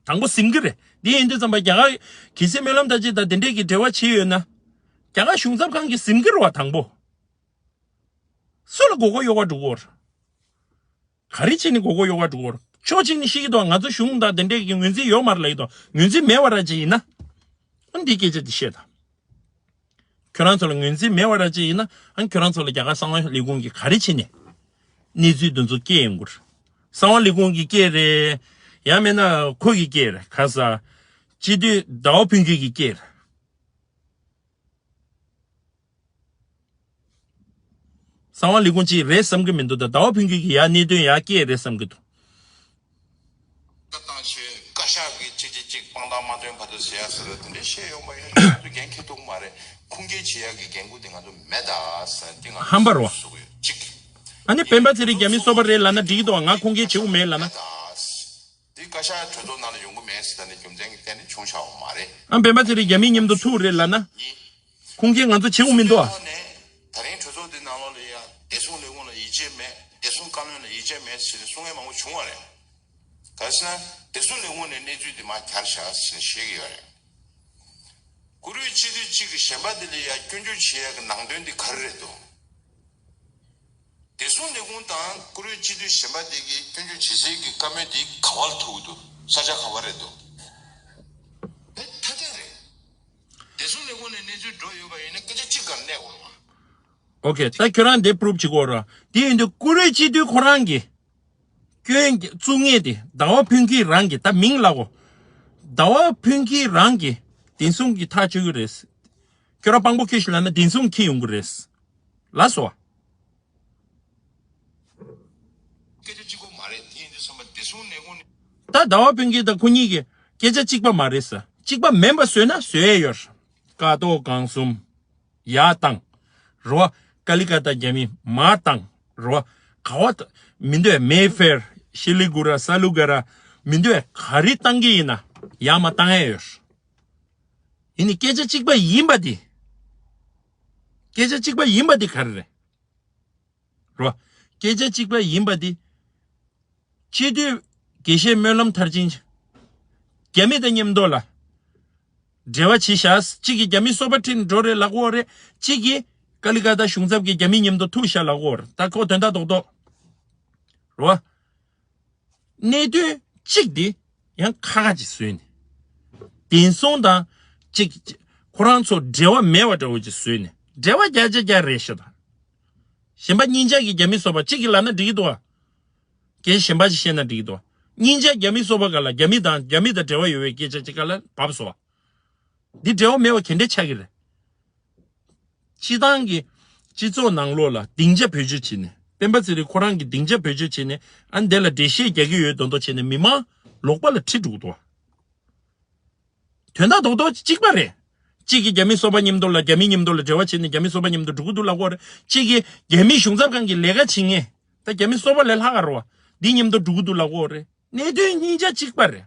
དང་པོ་ཟིན་གྱི་རེད། འདི་ཡིན་དུས་ཙམ་པ་རྒྱ་གར་གལ་སྲིད་སྨོན་ལམ་བདག་ཅིག་དང་དེ་འདྲས་ཀྱི་འབྲེལ་བ་བྱས་ཡོད་ན། རྒྱ་གར་གཞུང་ཚབ་ཁང་གིས་ཟིན་གྱི་རེད་བ་དང་པོ། སུ་ལ་མགོ་སྐོར་གཡོག་ག་འགྲོ་གི་ཡོད་རེད། ག་རེ་བྱས་ནས་མགོ་སྐོར་གཡོག་ག་འགྲོ་གི་ཡོད་རེད། ཕྱོགས་གཅིག་ནས་བཤད་ཀྱི་འདུག་ང་ཚོ་གཞུང་དང་དེ་འདྲས་ཀྱི་ངོས་འཛིན་ཡོད་མ་རེད་ལབ་ཀྱི་འདུག་ངོས་འཛིན་མེད་པ་ར་ཅིག་ཡིན་ན། ཨ་འདི་སྐད་ཆ་འདི་བཤད་དང་། ཁྱོད་རང་ཚོ་ལ་ངོས་འཛིན་མེད་པ་ར་ཅིག་ཡིན་ན། ཨ་ཁྱོད་རང་ཚོ་ལ་རྒྱ་གར་གསང་བ་ལས་ཁུངས་ཀྱིས་ག་རེ་བྱས་ནས་གནས་ཚུལ་འདི་ཚོ་སྐྱེལ་ཡོང་གི་རེད། གསང་བ་ལས་ཁུངས་ཀྱིས་སྐྱེལ་རེད། ཡང་མིན་ན་ཁོ་གིས་སྐྱེལ་རེད། ག་ས། སྤྱི་འཐུས་ཟླ་བ་ཕུན་སྐྱིད་ཀྱིས་སྐྱེལ་རེད། གསང་བ་ལས་ཁུངས་གཅིག་རེད་བསམ་གྱི་མི་འདུག་ད་ཟླ་བ་ཕུན་སྐྱིད་ཀྱིས་ཡར་གནད་དོན་ཡར་སྐྱེལ་རེད་བསམ་གྱི་འདུག་བཀའ་བཏང་ཆེད་བཀའ་ཤག་གིས་གཅིག་གཅིག་གཅིག་དཔང་རྟགས་མ་སྟོན་བར་དུ་ཟེར་ཡ་ཟེར་བ་དེ་འདྲ་བཤད་ཡོང་པ་ཡོད་རེད། ང་ཚོ་འགན་འཁྱེར་ཐུབ་ཀྱི་མ་རེད། ཁུངས་སྐྱེལ་བྱེད་ཡ་གི་འགན་ཁུར་དེ་ང་ཚོ་མེད་ད་ཟེར་དེ་ང་ཚོ་ཧམ་པ་རེད་བ། གསུང་གི་ཡོད་གཅིག་ཨ་ནི་སྤེན་པ་ཚེ་རིང་རྒྱ་མི་སོ་པ་རེད་ལབ་ན་འགྲིག་གི་འདུག་ང་ཁུངས་སྐྱེལ་བྱེད་དགོས་མེད་ལབ་ན། མེད་ད། དེ་ ཤ་གྲོས་ཚོགས་ནང་ལ་ཡོང་གི་མེད་ཟེར་ད་ནི་རྒྱུ་མཚན་གྱི་ཐད་ནས་བྱུང་བཞག་པ་མ་རེད། ཨ་སྤེན་པ་ཚེ་རིང་རྒྱ་མིའི་མཉམ་དུ་ཐུག་རེད་ལབ་ན། གཉིས། ཁུངས་སྐྱེལ་ང་ཚོ་བྱེད་དགོས་མི་འདུག་ཨ། ནས་ད་རིང་གྲོས་ཚོགས་འདི་ནང་ལོགས་ལ་ཡ་བདེ་སྲུང་ལས་ཁུངས་ལ་ཡིད་ཆེས་མེད། བདེ་སྲུང་བཀའ་བློན་ལ་ཡིད་ཆེས་མེད་ཟེར་ནས་གསུང་མཁན་མང་པོ་བྱུང་བ་རེད། ག་རེ་ཟེར་ན་བདེ་སྲུང་ལས་ཁུངས་ནས་གནས་ཚུལ་འདི་མར་གྱར་བཞག་ཟེར་ནས་བཤད་ཀྱི་ཡོད་རེད། བཀུར་འོས་སྤྱི་འཐུས་གཅིག་གིས་གཞན་པ་དེ་ལ་ཡ་སྐྱོན་བརྗོད་བྱེད་ཡ་གི་ནང་དོན་འདི་ག་རེ་རེད་འདུག་བདེ་སྲུང་ལས་ཁུངས་དང་བཀུར་འོས་སྤྱི་འཐུས་གཞན་པ་དེ་གིས་སྐྱོན་བརྗོད་བྱེད་སའི་གི་བཀའ་མོལ་དེ་ག་བ་ལ་ཐུག་གི་འདུག་ས་ཆ་ག་བ་རེད་འདུག་དེ་ཐ་དད་རེད། བདེ་སྲུང་ལས་ཁུངས་ནས་གནས་ཚུལ་འགྲོ་ཡོད་པ་ཡིན་ན་སྐད་ཆ་གཅིག་གར་གནས་དགོས་རེད་བ། ཨོ་ཁེ། ད་ཁྱོད་རང་དེ་པུ་རུབ་བྱེད་དགོས་རེད། དེ་ཡིན་དུས་བཀུར་འོས་སྤྱི་འཐུས་ཁོ་རང་གིས་སྐྱོན་བཙུགས་མཁན་དེ་ཟླ་བ་ཕུན་སྐྱིད་རང་གིས། ད་མིང་ལབ་གོ། ཟླ་བ་ཕུན་སྐྱིད་རང་གིས་བདེ་སྲུང་གི་ཐག་གཅོད་ཀྱི་རེད། ཁྱོད་རང་དཔང་པོ་ཁྱོད་ཤིག་ལབ་ན་བདེ་སྲུང་འཁྱེར་ཡོང་གི་རེད། ལགས་སོ། སྐད་ཆ་གཅིག་པོ་མ་རེད། དེ་ཡིན་དུས་ཙམ་པ་བདེ་སྲུང་ལས་ཁུངས་ནས། ད་ཟླ་བ་ཕུན་སྐྱིད་དང་ཁོ་གཉིས་ཀྱི་སྐད་ཆ་གཅིག་པ་མ་རེད་ཟེར། གཅིག་པ་མིན་པ་བཟོས་ན་བཟོས་ཡས་ཡོད། ཀ་ཏོག་སྒང་གསུམ་ཡར་བཏང་། རེད་བ། ཀ་ལི་ཀ་ཏ་རྒྱ་མི་མར་བཏང་། རེད་བ། ག་བ་ད་མི་འདོད། མེ་ཧྥེར། ཤི་ལི་གུ་ར། ས་ལུ་ག་ར། མི་འདོད། ག་རེ་བཏང་གི་ཡིན་ན་ཡར་མར་བཏང་ཡས་ཡོད། ཡིན་ནི་སྐད་ཆ་གཅིག་པ་ཡིན་པ་དེ། སྐད་ཆ་གཅིག་པ་ཡིན་པ་དེ་ག་རེ་རེད། རོ། སྐད་ཆ་གཅིག་པ་ཡིན་པ་འདི། སྤྱི་འཐུས་དགེ་བཤེས་སྨོན་ལམ་མཐར་ཕྱིན། རྒྱ་མི་དང་མཉམ་དུ་ལ། འབྲེལ་བ་བྱེད་ཤག་གཅིག་གིས་རྒྱ་མི་སོ་པ་ཁྲིད་འགྲོ་རེད་ལབ་ཀྱི་ཡོད་རེད། གཅིག་གིས་ཀ་ལི་ཀ་ཏ་གཞུང་ཚབ་ཀྱིས་རྒྱ་མི་མཉམ་དུ་ཐུག་ཤག་ལབ་ཀྱི་ཡོད་རེད། ད་ཁོ་དོན་དག་རྡོག་རྡོག་རོ། གནད་དོན་གཅིག་འདི་ཡང་ཁག་ཁག་ཅིག་བཟོས་ནས། བདེན་སྲུང་དང་གཅིག་ཁོ་རང་ཚོ་འབྲེལ་བ་མེད་པ་འདྲ་བོ་ཅིག་བཟོས་ནས། འབྲེལ་བ་རྒྱག་རྒྱག་རྒྱག་རེད་ཤག་ད། གཞན་པ་སྙིང་རྗེ་གིས་རྒྱ་མི་སོ་པ་གཅིག་གིས་ལབ་ན་འགྲིག་གི་འདུག་ཨ། སྐད་གཞན་པ་ཞིག་བཤད་ན་འགྲིག་གི་འདུག་ཨ། སྙིང་རྗེ་རྒྱ་མི་སོ་པ་ག་ལ། རྒྱ་མི་དང་རྒྱ་མི་དང་འབྲེལ་བ་ཡོད་པའི་སྐད་ཆ་ཅིག་ག་ལ་བབས་སོང་ཨ། འདི་འབྲེལ་བ་མེད་པ་ག་འདྲ་ཆགས་ཀྱི་རེད། སྤྱི་བཏང་གི་སྤྱི་ཚོགས་ནང་ལོགས་ལ་སྡིངས་ཆ་བེད་སྤྱོད་བྱས་ནས། སྤེན་པ་ཚེ་རིང་ཁོ་རང་གི་སྡིངས་ཆ་བེད་སྤྱོད་བྱས་ནས། ཨ་ནི་དེ་ལ་འགྲེལ་བཤད་རྒྱག་གི་ཡོད་མདོག་མདོག་བྱས་ནས་མི་མང་ལོག་པ་ལ་ཁྲིད་འགྲོ་གི་འདུག་བ། དོན་དག་རྡོག་རྡོག་གཅིག་པ་རེད། གཅིག་གིས་རྒྱ་མི་སོ་པ་མཉམ་དུ་ལ། རྒྱ་མི་མཉམ་དུ་ལ་འབྲེལ་བ་བྱས་ནས་རྒྱ་མི་སོ་པ་མཉམ་དུ་འགྲོ་གི་འདུག་ལབ་ཀྱི་ཡོད་རེད། གཅིག་གིས་རྒྱ་མི་གཞུང་ཚབ་ཁང་གི་ལས་ཀ་བྱེད་མཁན་ད་རྒྱ་མི་སོ་པ་ལས་ལྷག་ག་རེད་བ། འདི་མཉམ་དུ་འགྲོ་གི་འདུག་ལབ་ཀྱི་ཡོད་རེད། གནད་དོན་གཉིས་ཆ་གཅིག་པ་རེད།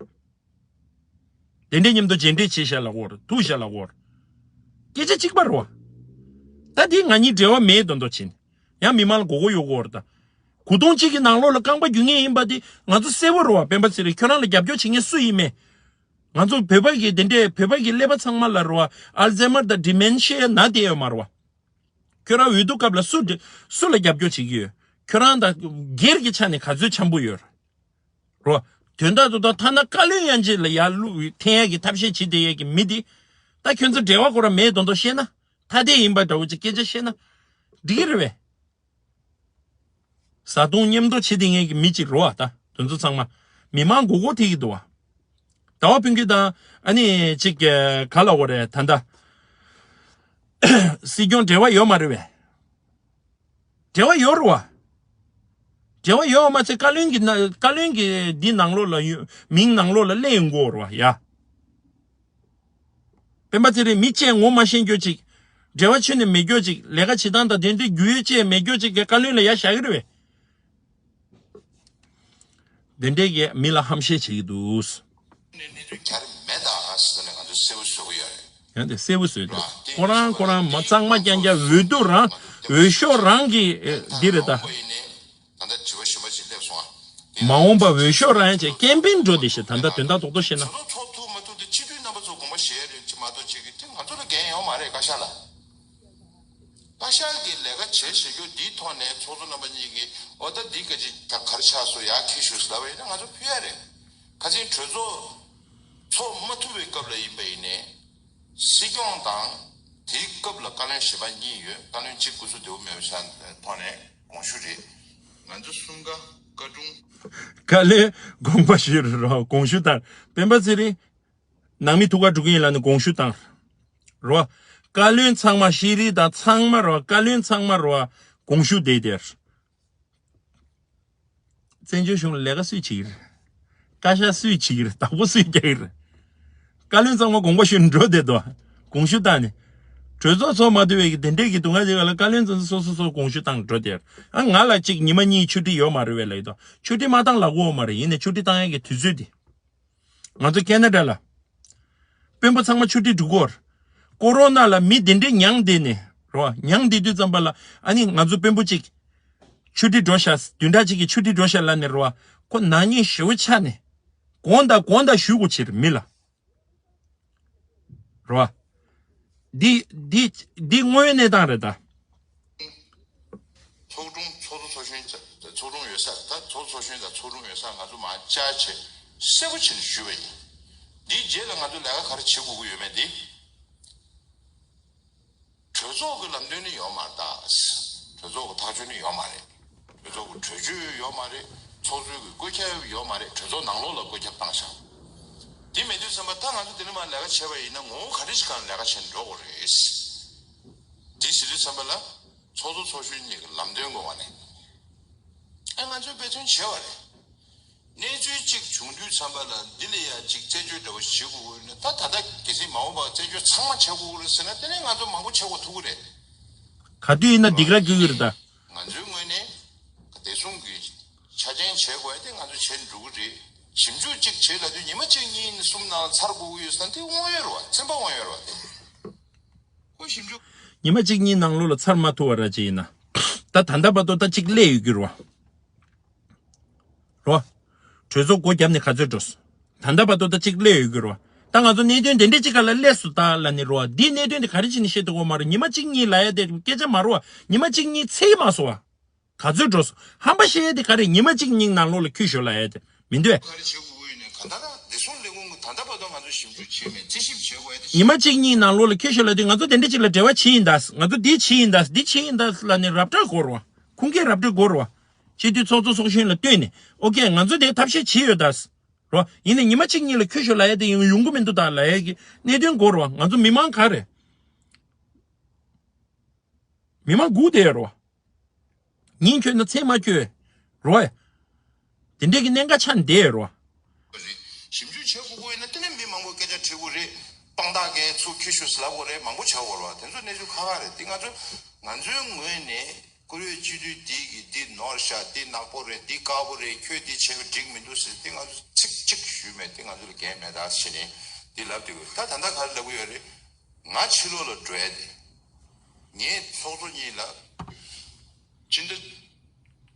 དེ་འདྲའི་མཉམ་དུ་མཇལ་འཕྲད་བྱས་ཤག་ལབ་ཀྱི་ཡོད་རེད། ཐུག་ཤག་ལབ་ཀྱི་ཡོད་རེད། སྐད་ཆ་གཅིག་པ་རེད་བ། ད་འདི་ང་གཉིས་འབྲེལ་བ་མེད་མདོག་མདོག་བྱས་ནས། ཡང་མི་མང་ལ་མགོ་སྐོར་གཡོག་གི་ཡོད་རེད་ད། གོ་ཐོང་གཅིག་གི་ནང་ལོགས་ལ་རྐང་པ་རྒྱུག་མཁན་ཡིན་པ་དེ་ང་ཚོ་གསལ་པོ་རེད་བ། སྤེན་པ་ཚེ་རིང་ཁྱོད་རང་ལ་རྒྱབ་སྐྱོར་བྱེད་མཁན་སུ་ཡིན་མིན། ང་ཚོ་བོད་པ་གི་དེ་འདྲའི་བོད་པ་གི་ཀླད་པ་ཚང་མ་ལ་རེད་བ། ཨལ་ཛེ་མར་དང་ཌི་མེན་ཤི་ཡའི་ན་བསྡད་ཡོད་མ་རེད་བ། ཁྱོད་རང་འོས་བསྡུ་སྐབས་ལ་སུ་སུ་ལ་རྒྱབ་སྐྱོར་བྱེད་ཀྱི་ཡོད། ཁྱོད་རང་དང་སྒེར་གྱི་ཆ་ནས་ག་ཚོད་འཆམ་པོ་ཡོད་རེད། རོ། དོན་དག་ཏུ་ད་ཐ་ན་བཀའ་བློན་ཡན་ཆད་ལ་ཡར་བླུག་འཐེན་ཡས་ཀྱི་ཐབས་ཤེས་བྱེད་བསྡད་ཡས་ཀྱི་མི་འདི། ད་ཁྱོད་ཚོ་འབྲེལ་བ་ཁོ་རང་མེད་མདོག་མདོག་བཤད་ན། ཐ་དད་ཡིན་པ་འདྲ་བོ་ཅིག་སྐད་ཆ་བཤད་ན། འགྲིག་གི་རེད་བས། བཟའ་བཏུང་མཉམ་དུ་བྱེད་བསྡད་མཁན་གྱི་མི་གཅིག་རེད་བ། ད་དེ་ཚོ་ཚང་མ་མི་མང་མགོ་སྐོར་ཐེབས་ཀྱི་འདུག་བ། ཟླ་བ་ཕུན་སྐྱིད་དང་ཨ་ནི་གཅིག་ག་ལབ་དགོས་རེད་ད་ལྟ། སྲིད་སྐྱོང་འབྲེལ་བ་ཡོད་མ་རེད་བས། འབྲེལ་བ་ཡོད་རེད་བ། འབྲེལ་བ་ཡོད་མ་ཚད་བཀའ་བློན་གྱི་ན་བཀའ་བློན་གྱི་འདི་ནང་ལོགས་ལ་ཡོད། མིང་ནང་ལོགས་ལ་སླེབས་ཡོང་གི་ཡོད་རེད་བ་ཡ། སྤེན་པ་ཚེ་རིང་མི་གཅིག་ངོ་མ་ཤེས་རྒྱུ་ཅིག་འབྲེལ་བ་ཁྱོན་ནས་མེད་རྒྱུ་ཅིག་ལས་ཀ་བྱེད་སྟངས་དང་དེ་འདྲའི་རྒྱུས་ཡོད་ཅེས་མེད་རྒྱུ་ཅིག་གི་བཀའ་བློན་ལ་ཡར་བཞག་གི་རེད་བས། དེ་འདྲའི་གི་མི་ལ་ཧམ་བཤད་བྱེད་ཀྱི་འདུག་གནས་ཚུལ་ག་རེ་མེད་ད་ཟེར་ནས་ང་ཚོས་གསལ་པོ་བཟོ་གི་ཡོད་རེད། ཡང་དེ་གསལ་པོ་བཟོས་ཏེ། ཁོ་རང་ཁོ་རང་མ་གཙང་མ་རྐྱང་རྐྱང་འོས་བསྡུ་རང་འོས་ཤོག་རང་གི་འདི་རེད་ད། ད་ལྟ་དྲི་བ་ཞིབ་པ་ཞིག་སླེབས་སོང་ཨ། མ་འོངས་པ་འོས་ཤོག་རང་ཡང་བྱས་ཀེམ་པེན་འགྲོ་བསྡད་ཤག་ད་ལྟ་དོན་དག་རྡོག་རྡོག་བཤད་ན། ཚོགས་ཚོགས་ཐུབ་མ་ཐུབ་དེ་སྤྱི་འཐུས་རྣམ་པ་ཚོ་དགོངས་པ་བཞེས་རེད་ཅེས་མ་གཏོགས་ཅིག་གིས་དེ་ང་ཚོ་ལ་འགན་ཡོད་མ་རེད་བཀའ་ཤག་ལ། བཀའ་ཤག་གིས་ལས་ཀ་བྱེད་བཞིན་རྒྱུ་འདིའི་ཐོག་ནས་ཚོགས་གཙོ་རྣམ་པ་གཉིས་ཀྱིས་འོ་ད་འདི་སྐད་ཅིག་ད་ག་རེ་ཆགས་སོང་ཡར་འཁྱེར་ཤོག་ཟེར་ལབ་པ་ཡིན་ན་ང་ཚོ་ཕུལ་ཡ་རེད། ཁ་སང་གྲོས་ཚོགས་ཚོགས་མ་ཐུབ་པའི་སྐབས་ལ་ཡིན་པ་ཡིན་ནའི་སྲིད་སྐྱོང་དང་དེའི་སྐབས་ལ་བཀའ་བློན་གཞན་པ་གཉིས་ཡོད། བཀའ་བློན་གཅིག་སྐུ་གཟུགས་བདེ་པོ་མེད་པའི་ཆ་ཐོག་ནས་དགོངས་ཞུ་རེད། ང་ཚོ་གསུམ་ཀ་བཀའ་དྲུང་། བཀའ་བློན་དགོངས་པ་ཞུ་རོགས་དགོངས་ཞུ་དང་སྤེན་པ་ཚེ་རིང་། ནང་མི་ཐུག་ག་འགྲོ་གི་ཡིན་ལབ་ནས་དགོངས་ཞུ་བཏང་། རོ། བཀའ་བློན་ཚང་མ་ཤེས་རིག་དང་ཚང་མ་རོ། བཀའ་བློན་ཚང་མ་རོ། དགོངས་ཞུ་བསྡད་དེར། བཙན་བྱོལ་གཞུང་ལ་ལས་ཀ་སུས་བྱེད་ཀྱི་རེད། བཀའ་ཤག་སུས་བྱེད་ཀྱི་རེད། བདག་པོ་སུས་རྒྱག་གི་རེད། བཀའ་བློན་ཚང་མ་དགོངས་པ་ཞུས་འགྲོ་བསྡད་དོ། དགོངས་ཞུ་བཏང་ནས། གྲོས་ཚོགས་ཚོགས་མ་ཐུབ་པའི་གི་དེ་འདྲས་ཀྱི་དུས་ང་ཅིག་ལ་བཀའ་བློན་ཚང་མ་སོ་སོ་སོ་དགོངས་ཞུ་བཏང་འགྲོ་དེར། ཨ་ང་ལ་གཅིག་ཉི་མ་གཉིས་ཆུ་ཊི་ཡོད་མ་རེད་བས་ལབ་ཡོད་དོ། ཆུ་ཊི་མ་བཏང་ལབ་གོ་མ་རེད། ཡིན་ནའི་ཆུ་ཊི་བཏང་ཡ་གི་དུས་ཚོད་དེ། ང་ཚོ་ཁེ་ན་ཌ་ལ། དཔོན་པོ་ཚང་མ་ཆུ་ཁྲིད་འགྲོ་གི་ཡོད་རེད། ཀོ་རོ་ན་ལ་མི་དེ་འདྲས་མྱངས་བསྡད་ནས་རེད་བ། མྱངས་བསྡད་དུས་ཙམ་པ་ལ་ཨ་ནི་ང་ཚོ་དཔོན་པོ་གཅིག་ཆུ་ཁྲིད་འགྲོ་ཤག་བདུན་ཕྲག་གཅིག་གི་ཆུ་ཁྲིད་འགྲོ་ཤག་ལབ་ནས་རེད་བ། ཁོ་ནག་ཉེས་ཞེ་པོ་ཆགས་ནས། དགོངས་དག་དགོངས་དག་ཞུ་དགོས་ཕྱིར་མི་ལ། རེད་བ། འདི་འདི་འདི་དངོས་ཡོད་གནས་སྟངས་རེད་ད། ཚོགས་དྲུང་ཚོགས་གཙོ་ཚོགས་གཞོན་ཚོགས་དྲུང་ཡོད་ས་ད་ཚོགས་གཙོ་ཚོགས་གཞོན་དང་ཚོགས་དྲུང་ཡོད་ས་ང་ཚོ་མར་བཅར་བྱས་གསལ་པོ་བྱས་ནས་ཞུས་པ་ཡིན། འདིའི་རྗེས་ལ་ང་ཚོ་ལས་ཀ་ག་རེ་བྱེད་དགོས་ཀྱི་ཡོད་མེད་འདི། གྲོས་ཚོགས་ཀྱི་ལམ་སྟོན་ནི་ཡོད་མ་རེད་ད། གྲོས་ཚོགས་ཀྱི་ཐག་གཅོད་ནི་ཡོད་མ་རེད། གྲོས་ཚོགས་ཀྱི་གྲོས་ཆོད་ཡོད་མ་རེད། ཚོགས་གཙོའི་གི་བཀོད་ཁྱབ་ཡོད་མ་རེད། གྲོས་ཚོགས་ནང་ལོགས་ལ་བཀོད་ཁྱབ་བཏང་ཤག་དེ་མེད་དུས་ཙམ་པ་ད་ང་ཚོ་དེ་ནས་མར་ལས་ཀ་བྱས་པ་ཡིན་ན་ངོ་བོ་ག་འདྲ་ཞིག་སྒང་ལ་ལས་ཀ་བྱས་ནས་འགྲོ་དགོས་རེད། དེ་ཟེར་དུས་ཙམ་པ་ལ་ཚོགས་གཙོ་ཚོགས་གཞོན་གཉིས་ཀྱི་ལམ་སྟོན་དགོས་པ་ནས་ཨ་ང་ཚོས་འབད་བརྩོན་བྱས་པ་རེད། གནས་ཚུལ་གཅིག་བྱུང་དུས་ཙམ་པ་ལ་འདི་ལ་ཡང་གཅིག་རྩད་གཅོད་འདྲ་བོ་བྱེད་དགོས་ཀྱི་ཡོད་ན་ད་ད་ལྟ་གལ་སྲིད་མ་འོངས་པར་རྩད་གཅོད་ཚང་མ་བྱེད་དགོས་ཀྱི་རེད་ཟེར་ན་དེ་ནས་ང་ཚོ་མང་པོ་བྱེད་དགོས་ཐུག་གི་རེད། ག་དུས་ཡིན་ན་སྡིགས་ར་སྐུལ་གྱི་རེད་ད། ང་ཚོའི་ངོས་ནས་བདེ་སྲུང་གི་ཆ་རྐྱེན་བྱེད་དགོས་ཡ་དེ་ང་ཚོ་བྱེད་འགྲོ་གི་རེད། ཞིབ་འཇུག་གཅིག་བྱེད་ལབ་དུས་ཉི་མ་གཅིག་གཉིས་གསུམ་ནང་ཚར་དགོས་ཀྱི་ཡོད་ཟེར་ན་དེ་དབང་ཡོད་རེད་བ། ཚན་པ་དབང་ཡོད་རེད་བ་དེ། ཁོ་ཞིབ་འཇུག་ཉི་མ་གཅིག་གཉིས་ནང་ལོགས་ལ་ཚར་མ་ཐུབ་པ་ར་ཅིག་ཡིན་ན། ད་ད་ལྟ་བར་དུ་ད་གཅིག་སླེབས་ཡོད་རྒྱུ་རེད་བ། རོ། གྲོས་ཚོགས་སྒོ་བརྒྱབ་ནས་ག་ཚོད་འགྲོ་སོང་། ད་ལྟ་བར་དུ་ད་གཅིག་སླེབས་ཡོད་རྒྱུ་རེད་བ། ད་ང་ཚོ་གནད་དོན་དེ་འདྲས་གཅིག་ག་ལ་སླེབས་སོང་ད་ལབ་ནས་རོ། འདིའི་གནད་དོན་དེ་ག་རེ་བྱས་ནས་བཤད་ཐུབ་ཀྱི་མ་རེད། ཉི་མ་གཅིག་གཉིས་ལབ་ཡ་དེ་སྐད་ཆ་མ་རེད་བ། ཉི་མ་གཅིག་གཉིས་ཚར་མ་སོང་བ། ག་ཚོད་འགྲོ་སོང་། ཧམ་པ་བཤད་ཡ་དེ་ག་རེ། ཉི་མ་གཅིག་གཉིས་ནང་ལོགས་ལ་ཁྱོད་ཤོག་ལབ་ཡ་དེ་མི་འདུག་ག་རེ་བྱེད་དགོས་ཀྱི་ཡོད་ནས་ག་ད་ར་བདེ་སྲུང་ལས་ཁུངས་ཀྱི་ད་ལྟ་བར་དུ་ང་ཚོ་ཞིབ་འཇུག་བྱས་མེད། རྩད་ཞིབ་བྱེད་དགོས་ཡ་དེ། ཉི་མ་གཅིག་གཉིས་ནང་ལོགས་ལ་ཁྱོད་ཤོག་ལབ་དུས་ང་ཚོ་དེ་འདྲས་ཅིག་ལ་འབྲེལ་བ་བྱས་ཡིན་ད། ང་ཚོ་འདི་བྱས་ཡིན་ད། འདི་བྱས་ཡིན་ད་ལབ་ནས་ར་སྤྲོད་དགོས་རེད་བ། ཁུངས་སྐྱེལ་ར་སྤྲོད་དགོས་རེད་བ། བྱེད་དུས་ཚོགས་གཙོ་ཚོགས་གཞོན་ལ་སྟོན་ནས་ཨོ་ཀེ་ང་ཚོ་དེ་ཐབས་ཤེས་བྱས་ཡོད་ད། རོ། ཡིན་ནའི་ཉི་མ་གཅིག་གཉིས་ལ་ཁྱོད་ཤོག་ལབ་ཡ་དེ་ཡང་ཡོང་གི་མི་འདུག་ད་ལབ་ཡ་གི་གནད་དོན་དགོས་རེད་བ། ང་ཚོ་མི་མང་ག་རེ། མི་མང་སྒུག་བསྡད་ཡོད་རེད་བ། ཉིན་འཁྱོལ་ན་མཚན་མ་འཁྱོལ། རོ། དེ་འདྲས་ཀྱི་གནད་འགག་ཆགས་བསྡད་ཡོད་རེད་བ། རེད། ཞིབ་འཇུག་བྱེད་དགོས་ཀྱི་ཡོད་ན་དེ་ནས་མི་མང་པོས་སྐད་ཆ་དྲི་དགོས་རེད། དཔང་རྟགས་གས་ཚུར་ཁྱོད་ཤོག་ཟེར་ལབ་དགོས་རེད། མང་པོ་བྱ་དགོས་རེད་བ། དེ་ཚོ་གནས་ཚུལ་ཁག་ཁག་རེད། དེ་ང་ཚོ་ང་ཚོའི་ངོས་ནས་བཀུར་འོས་སྤྱི་འཐུས་འདི་གི་འདི་ནོར་ཤག་འདི་ནག་པོ་རེད། འདི་དཀར་པོ་རེད། ཁྱོད་འདི་བྱས་པ་འགྲིག་མི་འདུག་ཟེར་དེ་ང་ཚོ་ཚིག་གཅིག་ཞུས་མེད། དེ་ང་ཚོ་ལ་འགན་མེད་ད་ཟེར་ནས་འདི་ལབ་བསྡད་དགོས། ད་ད་ལྟ་ག་རེ་ལབ་གི་ཡོད་རེད། ང་ཕྱི་ལོགས་ལ་འགྲོ་ཡ་དེ། ངས་ཚོགས་གཙོ་གཉིས་ལ། སྤྱི་ཟླ།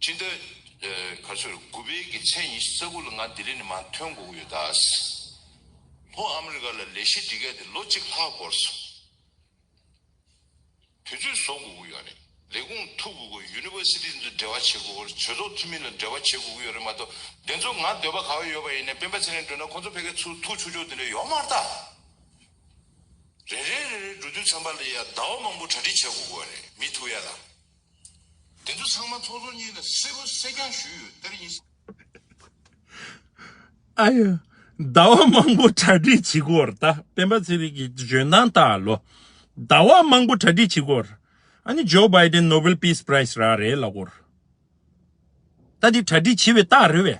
སྤྱི་ཟླ། ཨ། ག་ཚོད་དགུ་པའི་གི་ཚེས་ཉི་ཤུ་རྩ་དགུ་ལ་ང་ལྡི་ལི་ནས་མར་ཐོན་དགོས་ཀྱི་ཡོད་ད། ལྷོ་ཨ་མི་རི་ཀ་ལ་ལས་གཞི་སྒྲིག་ཡ་དེ་ལོ་གཅིག་ལྷག་འགོར་སོང་། དུས་ཚོད་བཟོ་དགོས་ཀྱི་ཡོད་རེད། ལས་ཁུངས་ཐུག་དགོས་ཀྱི། ཡུ་ནི་ཝར་སི་ཊི་ཚོ་འབྲེལ་བ་བྱེད་དགོས་ཀྱི། གྲོས་ཚོགས་འཐུས་མི་ལ་འབྲེལ་བ་བྱེད་དགོས་ཀྱི་ཡོད་རེད་མ་གཏོགས། དེ་ཚོ་ང་འདོད་པ་ག་བ་ཡོད་པ་ཡིན་ནའི་སྤེན་པ་ཚེ་རིང་འགྲོ་ན་ཁོང་ཚོ་ཕ་གིར་ཚུར་ཐུག་ཆོག་ཆོག་དེ་འདྲ་ཡོད་མ་རེད་ད། རེ་རེ་རེ་རེ་འགྲོ་དུས་ཙམ་པ་ལ་ཡ་ཟླ་བ་མང་པོ་གྲ་སྒྲིག་བྱེད་དགོས་ཀྱི་རེད། མི་ཐུག་ཡ་ལ། དེ་ཚོ་ཚང་མ་ཚོགས་གཙོ་གཉིས་ལ་གསལ་པོ་གསལ་རྐྱང་ཞུས་ཡོད། དེ་རིང་ཡིན། ཨ་ཡ། ཟླ་བ་མང་པོ་གྲ་སྒྲིག་བྱེད་དགོས་རེད་ད། སྤེན་པ་ཚེ་རིང་གི་འཇོན་ཐང་ལྟ་ལོ། ཟླ་བ་མང་པོ་གྲ་སྒྲིག་བྱེད་དགོས་རེད། ཨ་ནི་ཇོ་བྷའི་ཌེན་ནོ་བེལ་པིས་པ་རའི་ཛི་རག་རེད་ལབ་དགོས་རེད། ད་འདི་གྲ་སྒྲིག་བྱེད་པའི་རྟགས་རེད་བས།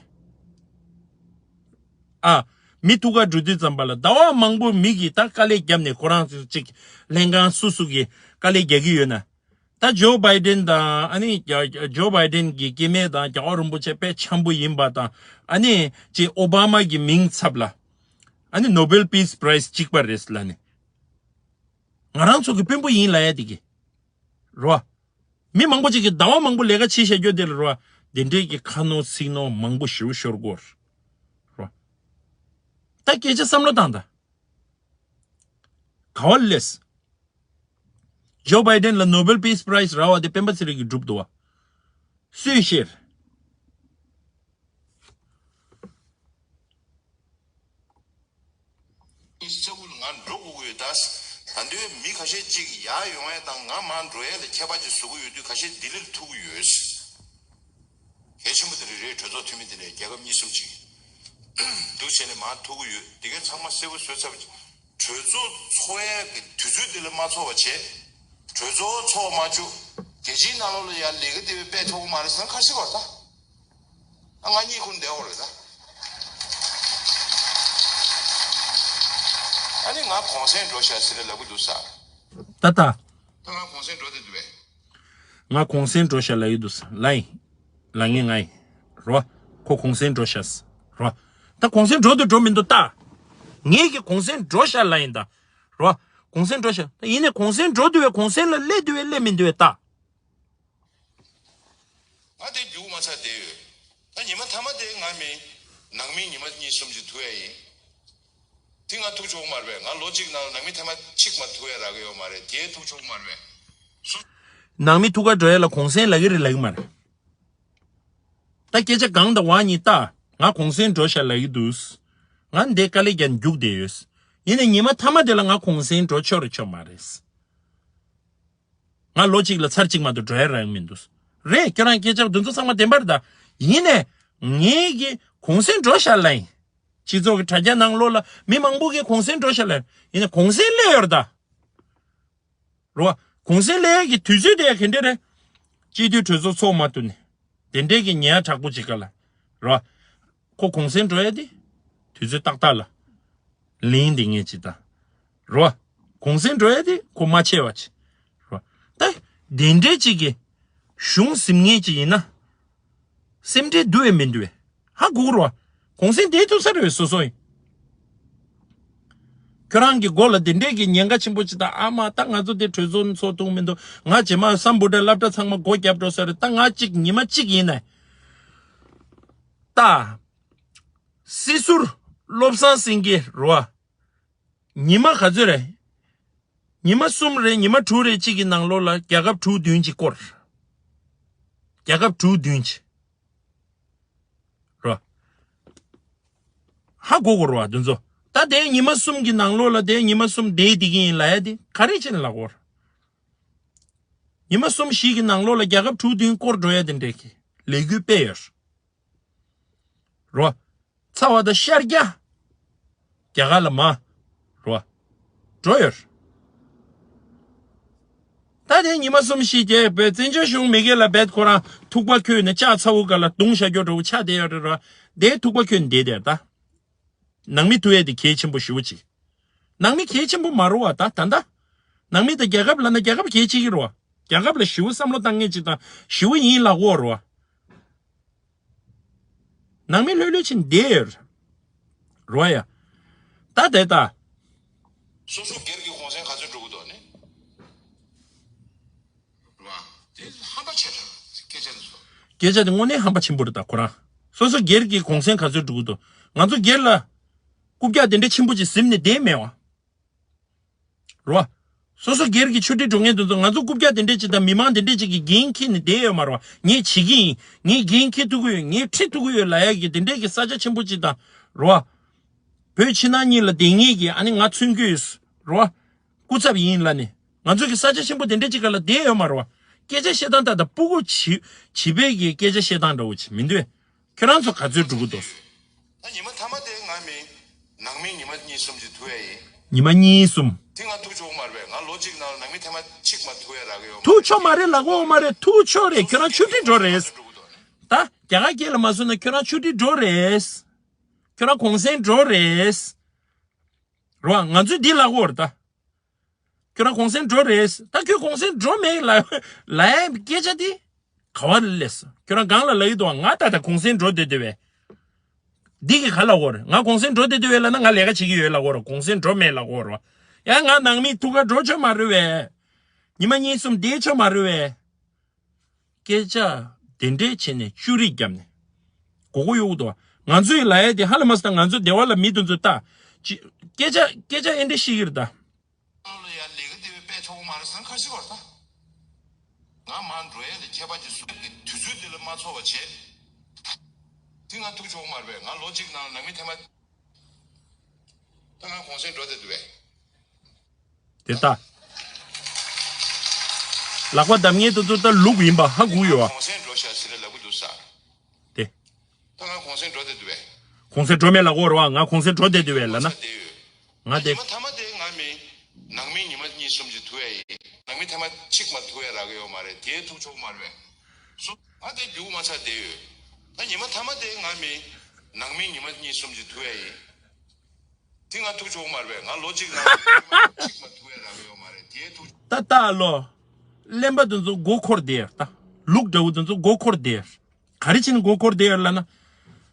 ཨ། མི་ཐུག་ག་འགྲོ་དུས་ཙམ་པ་ལ་ཟླ་བ་མང་པོ་མི་གིས་ད་དཀའ་ལས་བརྒྱབ་ནས་ཁོ་རང་ཚོ་གཅིག་ལྷན་ཁང་སུ་སུ་གིས་དཀའ་ལས་རྒྱག་གི་ཡོད་ན། ད་ཇོ་བྷའི་ཌེན་དང་ཨ་ནི་ཇོ་བྷའི་ཌེན་གྱི་སྐྱེ་དམན་དང་རྒྱལ་བ་རིན་པོ་ཆེ་དཔེ་འཆམ་པོ་ཡིན་པ་དང་། ཨ་ནི་ཅིག་ཨོ་བྷ་མ་གི་མིང་ཚབ་ལ་ཨ་ནི་ནོ་བེལ་པིས་པ་རའི་ཛི་གཅིག་པ་རེད་ལབ་ནས། ང་རང་ཚོ་གི་དཔོན་པོ་ཡིན་ལབ་ཡ་དེ་གི་རོ། མི་མང་པོ་ཅིག་གིས་ཟླ་བ་མང་པོ་ལས་ཀ་བྱེད་བཞག་རྒྱུ་དེ་ལ་རོ། དེ་འདྲས་ཀྱི་ཁ་ནོར་ཚིག་ནོར་མང་པོ་ཞེ་པོ་ཤོར་གོ་རོ། ད་སྐད་ཆ་བསམ་བློ་བཏང་ད། ག་བ་ལས། ཇོ་བྷའི་ཌེན་ལ་ནོ་བེལ་པིས་པ་རའི་ཛི་རག་པ་དེ་སྤེན་པ་ཚེ་རིང་གིས་བསྒྲུབས་འདུག་བ། སུས་ཤེས། ཉི་ཤུ་རྩ་དགུ་ལ་ང་འགྲོ་དགོས་ཀྱི་ཡོད་ད། ད་དུང་མི་ཁ་ཤས་ཅིག་ཡར་ཡོང་ཡས་དང་ང་མར་འགྲོ་ཡས་ལ་ཁྱད་པར་ཅིག་བཟོ་གི་ཡོད་དུས་ཁ་ཤས་ལྡི་ལི་ལ་ཐུག་གི་ཡོད། གལ་ཆེན་པོ་དེ་རེད། རེད། གྲོས་ཚོགས་འཐུས་མི་དེ་ལས་རྒྱལ་ཁབ་གཉིས་གསུམ་ཅིག་འདུག་བྱས་ནས་མར་ཐུག་གི་ཡོད། དེ་གས་ཚང་མ་གསལ་པོ་བཟོས་ཚར་བ་ཅིག་གྲོས་ཚོགས་ཚོགས་ཡས་ཀྱི་དུས་ཚོད་དེ་ལ་མ་ཚོགས་པ་བྱས། གྲོས་ཚོགས་ཚོགས་མ་བཅུག་རྒྱལ་སྤྱིའི་ནང་ལོགས་ལ་ཡར་ལས་ཀ་དེ་བས་སྤེལ་ཐུབ་ཀྱི་མ་རེད་ཟེར་ན་ཁ་ཤས་བར་ད། ཨ་ང་གཉིད་ཁུག་བསྡད་ཡོད་རེད་ད། ཨ་ནི་ང་གུང་སེང་འགྲོ་ཤག་ཟེར་ལབ་གི་འདུག་ས། ད་ད། ད་ང་གུང་སེང་འགྲོ་བསྡད་འདུག་བས། ང་གུང་སེང་འགྲོ་ཤག་ལབ་ཡོད་འདུག་ས། ལབ་ཡིན། ལབ་མཁན་ང་ཡིན། རོ། ཁོ་གུང་སེང་འགྲོ་ཤག་ས། རོ། ད་གུང་སེང་འགྲོ་དུ་འགྲོ་མི་འདུག་ད། ངེད་ཀྱི་གུང་སེང་འགྲོ་ཤག་ལབ་ཡིན་ད། རོ། གུང་སེང་འགྲོ་ཤག་ད་ཡིན་ནས་གུང་སེང་འགྲོ་འདུག་བས། གུང་སེང་ལ་སླེབས་འདུག་བས། སླེབས་མི་འདུག་བས་ད། ང་དེ་རྒྱུགས་མ་ཚར་བསྡད་ཡོད། ད་ཉི་མ་མཐའ་མ་དེ་ང་མི། ནང་མི་ཉི་མ་གཉིས་གསུམ་ཅིག་ཐུག་ཡ་ཡིན། དེ་ང་ཐུག་ཆོག་མ་རེད་པས། ང་ལོ་གཅིག་ནང་ལ་ནང་མི་ཐེངས་མ་གཅིག་མ་ཐུག་ཡ་རག་གི་ཡོད་མ་རེད། དེ་ཐུག་ཆོག་མ་རེད་པས། སུ། ནང་མི་ཐུག་ག་འགྲོ་ཡ་ལ་གུང་སེང་ལབ་ཀྱི་རེད་ལབ་ཀྱི་མ་རེད། ད་སྐད་ཆ་གང་དང་བ་གཉིས་ལྟ། ང་གུང་སེང་འགྲོ་ཤག་ལབ་ཀྱི་འདུག་ང་འདི་དཀའ་ལས་ཀྱང་རྒྱུགས་བསྡད་ཡོད། ཡིན་ནའི་ཉི་མ་མཐའ་མ་དེ་ལ་ང་གུང་སེང་འགྲོ་ཆོག་རེད་ཆོག་མ་རེད། ང་ལོ་གཅིག་ལ་ཚར་གཅིག་མ་གཏོགས་འགྲོ་ཡ་རག་མི་འདུག་རེད། ཁྱོད་རང་སྐད་ཆ་འདི་ཚོ་ཚང་མ་བདེན་པ་རེད་ད། ཡིན་ནའི། ངེད་ཀྱི་གུང་སེང་འགྲོ་ཤག་ལབ་ཡིན། སྤྱི་ཚོགས་ཀྱི་དྲ་རྒྱ་ནང་ལོགས་ལ་མི་མང་པོ་གིས་གུང་སེང་འགྲོ་ཤག་ལབ་ཡིན་ནའི་གུང་སེང་སླེབས་ཡོད་རེད་ད། རོ། གུང་སེང་སླེབས་ཡ་གི་དུས་ཚོད་དེ་ག་འདྲ་རེད། སྤྱི་འཐུས་གྲོས་ཚོགས་ཚོགས་མ་ཐུབ་ནས། དེ་འདྲས་ཀྱི་ཉེ་བ་དྲག་པོ་ཅིག་ག་ལ། རོ། ཁོ་གུང་སེང་འགྲོ་ཡ་དེ། དུས་ཚོད་ཏག་ཏག་ལ། ལིང་དེ་ངེས་ཅིག་ད། རོ། གུང་སེང་འགྲོ་ཡ་དེ་ཁོ་མ་ཆེ་བ་ཅིག་རོ། ད། དེ་འདྲས་ཅིག་གི། གཞུང་ཟིན་ངེས་ཅིག་ཡིན་ན། སེམས་ཁྲལ་འདུག་བས་མི་འདུག་བས། ཧ་གོ་གི་རོ། གུང་སེང་དེ་ཐུག་ས་རེད་བས་སོ་སོ་ཡིན། ཁྱོད་རང་གི་མགོ་ལ་དེ་འདྲས་ཀྱི་ཉེན་ཁ་ཆེན་པོ་ཅིག་དང་ཨ་མ་ད་ང་ཚོ་དེ་གྲོས་ཚོགས་ཚོགས་ཐུབ་མི་འདུག་ང་རྗེས་མ་སམ་བྷོ་ཊའི་སློབ་གྲྭ་ཚང་མ་སྒོ་བརྒྱབ་འགྲོ་ས་རེད། ད་ང་གཅིག་ཉི་མ་གཅིག་ཡིན་ནས། ད། སྲིད་ཟུར་བློ་བཟང་སེང་གེ་རོ། ཉི་མ་ག་ཚོད་རེད། ཉི་མ་གསུམ་རེད། ཉི་མ་དྲུག་རེད། གཅིག་གི་ནང་ལོགས་ལ་རྒྱལ་ཁབ་དྲུག་བདུན་ཅིག་བསྐོར། རྒྱལ་ཁབ་དྲུག་བདུན་ཅིག་རོ། ཧ་གོ་གོ་རོ་བ་དེ་ཚོ། ད་དེ་ཉི་མ་གསུམ་གྱི་ནང་ལོགས་ལ་དེ་ཉི་མ་གསུམ་བསྡད་བསྡད་ཀྱི་ཡིན་ལབ་ཡ་དེ་ག་རེ་བྱས་ནས་ལབ་གོ་ར། ཉི་མ་གསུམ་བཞི་གི་ནང་ལོགས་ལ་རྒྱལ་ཁབ་དྲུག་བདུན་བསྐོར་འགྲོ་ཡ་དེ་འདྲས་ཀྱི་ལས་འགུལ་སྤེལ་ཡོད་རོ། ཚ་བ་དང་ཤར་རྒྱག་རྒྱ་གར་ལ་མ། རོ། འགྲོ་ཡོད། ད་དེ་ཉི་མ་གསུམ་བཞི་རྒྱལ་པོས་བཙན་བྱོལ་གཞུང་མེད་མཁན་ལ་བེད་ཁོ་རང་ཐུག་པ་ཁོས་ནས་ལྕགས་ཚ་བོ་ག་ལ་རྡུང་བཞག་རྒྱུ་འདྲ་བོ་ཆགས་བསྡད་ཡོད་རེད་རོ། དེ་ཐུག་པ་ཁོས་ནས་བསྡད་དེ་ད། ནང་མི་ཐུག་ཡས་དེ་གལ་ཆེན་པོ་ཞེ་པོ་ཅིག་ནང་མི་གལ་ཆེན་པོ་མ་རོ་བ་ད་ད་ད། ནང་མི་དང་རྒྱལ་ཁབ་ལ་ན་རྒྱལ་ཁབ་གལ་ཆེ་གི་རོ། རྒྱལ་ཁབ་ལ་ཞེ་པོ་བསམ་བློ་བཏང་མཁན་ཅིག་དང་ཞེ་པོ་ཡིན་ལབ་གོ་རོ། ནང་མི་ལྷོད་ལྷོད་ཕྱིན་བསྡད་ཡོད་རེད། རོ་ཡ། ད་དེ་ད། སོ་སོ་སྒེར་གྱི་གུང་སེང་ག་ཚོད་འགྲོ་གི་འདུག་ནི། རོ། དེ་ཧམ་པ་ཆེ་དྲགས་སྐད་ཆ་འདི་ཚོ། སྐད་ཆ་དེ་དངོས་གནས་ཧམ་པ་ཆེན་པོ་རེད་ད་ཁོ་རང་། སོ་སོ་སྒེར་གྱི་གུང་སེང་ག་ཚོད་འགྲོ་གི་འདུག་ང་ཚོ་སྒེར་ལ། རྐུབ་བཀྱག་དེ་འདྲ་ཆེན་པོ་ཅིག་ཟིན་ནས་བསྡད་མེད་བ། རོ། སོ་སོ་སྒེར་གྱི་ཆུ་ཁྲིད་འགྲོ་མཁན་དེ་ཚོ་ང་ཚོ་རྐུབ་བཀྱག་དེ་འདྲས་ཅིག་དང་མི་མང་དེ་འདྲས་ཅིག་གི་འགན་འཁྱེར་ནས་བསྡད་ཡོད་མ་རེད་བ། ངས་བྱེད་ཀྱི་ཡིན། ངས་འགན་འཁྱེར་ཐུབ་ཀྱི་ཡོད། ངས་ཁྲིད་ཐུབ་ཀྱི་ཡོད་ལབ་ཡ་གི་དེ་འདྲས་ཀྱི་ས་ཆ་ཆེན་པོ་ཅིག་དང་། རོ། བོད་ཕྱི་ནང་གཉིས་ལ་བསྡད་མཁན་གྱི་ཨ་ནི་ང་མཚོན་གྱི་ཡོད། རོ། སྐུ་ཚབ་ཡིན་ལབ་ནས་ང་ཚོ་གི་ས་ཆ་ཆེན་པོ་དེ་འདྲས་ཅིག་ག་ལ་བསྡད་ཡོད་མ་རེད་བ། སྐད་ཆ་བཤད་སྟངས་ད་ད་སྤུ་གུ་བྱིས་བྱིས་པའི་གི་སྐད་ཆ་བཤད་སྟངས་འདྲ་བོ་ཅིག་མི་འདུག་ཁྱོད་རང་ཚོ་ག་ཚོད་འགྲོ་གི་འདུག་ད་ཉི་མ་མཐའ་མ་དེ་ང་མི། ནང་མི་ཉི་མ་གཉིས་གསུམ་ཅིག་ཐུག་ཡ་ཡིན། ཉི་མ་གཉིས་གསུམ། དེ་ང་ཐུག་ཆོག་མ་རེད་པས། ང་ལོ་གཅིག་ནང་ལ་ནང་མི་ཐེངས་མ་གཅིག་མ་ཐུག་ཡ་རག་གི་ཡོད་མ་ཐུག་ཆོག་མ་རེད་ལབ་གོ་མ་རེད། ཐུག་ཆོག་རེད། ཁྱོད་རང་ཆུ་ཁྲིད་འགྲོ་རེད། ད་རྒྱ་གར་སྐད་ལ་མ་སོང་ན་ཁྱོད་རང་ཆུ་ཁྲིད་འགྲོ་རེད། ཁྱོད་རང་གུང་སེང་འགྲོ་རེད། རོ། ང་ཚོས་འདི་ལབ་གོ་རེད་ད། ཁྱོད་རང་གུང་སེང་འགྲོ་རེད། ད་ཁྱོད་གུང་སེང་འགྲོ་མེད་ལ་ལ་ཡ་སྐད་ཆ་འདི་ག་བ་ལས། ཁྱོད་རང་གང་ལ་ལབ་ཡི་འདུག་ང་ད་ལྟ་གུང་སེང་འགྲོ་བསྡད་བསྡད་པས། འདི་གི་ག་ལབ་གོ་རེད། ང་གུང་སེང་འགྲོ་བསྡད་བསྡད་པས་ལབ་ན་ང་ལས་ཀ་བྱེད་ཀྱི་ཡོད་ལབ་གོ་རེད། གུང་སེང་འགྲོ་མེད་ལབ་གོ་རེད། ཡང་ང་ནང་མི་ཐུག་ག་འགྲོ་ཆོག་མ་རེད་པས། ཉི་མ་གཉིས་གསུམ་བསྡད་ཆོག་མ་རེད་པས། སྐད་ཆ་དེ་འདྲས་བྱས་ནས་ཅུ་རིས་བརྒྱབ་ནས་གོ་གོ་ཡོད་འདུག་ང་ཚོའི་ལ་ཡ་དེ་ཧ་ལས་མ་སོང་། ང་ཚོ་སྡེ་བ་ལ་མི་དེ་ཚོ་ལྟ་ཅི། སྐད་ཆ་སྐད་ཆ་ཨེ་འདྲས་བཤད་ཀྱི་རེད་ད། ལ་ཡ་ལས་ཀ་དེ་བས་དཔེ་ཆོག་གི་མ་རེད་བསམ་ཁ་ཤི་བར་ད། ང་མར་འགྲོ་ཡ་དེ་ཁྱད་པར་ཅིག་སོང་གི་དུས་ཚོད་དེ་ལ་མ་ཚོར་བ་བྱས། དེ་ང་ཐུག་ཆོག་གི་མ་རེད་པས། ང་ལོ་གཅིག་ནང་ལ་ནང་མི་ཐེངས་མ། ད་ང་གུང་སེང་འགྲོ་བསྡད་འདུག་པས། དེ་ལྟ། ལག་པ་བརྡབ་མཁན་དེ་ཚོ་ད་ལུག་ཡིན་པ་ཧ་གོ་ཡོད་ཨ། གུང་སེང་འགྲོ་ཤག་ཟེར་ལབ་གི་འདུག་ས། དེ། ད་ང་གུང་སེང་འགྲོ་བསྡད་འདུག་པས། གུང་སེང་འགྲོ་མེད་ལབ་གོ་རེད་བ། ང་གུང་སེང་འགྲོ་བསྡད་འདུག་པས་ལབ་ན། ང་དེ། ཉི་མ་མཐའ་མ་དེ་ང་མི། ནང་མི་ཉི་མ་གཉིས་གསུམ་ཅིག་ཐུག་ཡ་ཡིན། ནང་མི་ཐེངས་མ་གཅིག་མ་ཐུག་ཡ་རག་གི་ཡོད་མ་རེད། དེ་ཐུག་ཆོག་མ་རེད་པས། སོ། ང་དེ་རྒྱུགས་མ་ཚར་བསྡད་ཡོད། ད་ཉི་མ་མཐའ་མ་དེ་ང་མི། ནང་མི་ཉི་མ་གཉིས་གསུམ་ཅིག་ཐུག་ཡ་ཡིན། དེ་ང་ཐུག་ཆོག་མ་རེད་པས། ང་ལོ་གཅིག་ནང་གཅིག་མ་ཐུག་ཡ་རག་གི་ཡོད་མ་རེད། དེ་ཐུག་ད་ལྟ་ལོ། གླེན་པ་དེ་ཚོ་མགོ་འཁོར་བསྡད་ཡོད་ད། ལུག་འདྲ་བོ་དེ་ཚོ་མགོ་འཁོར་བསྡད་ཡོད། ག་རེ་བྱས་ནས་མགོ་འཁོར་བསྡད་ཡོད་ལབ་ན།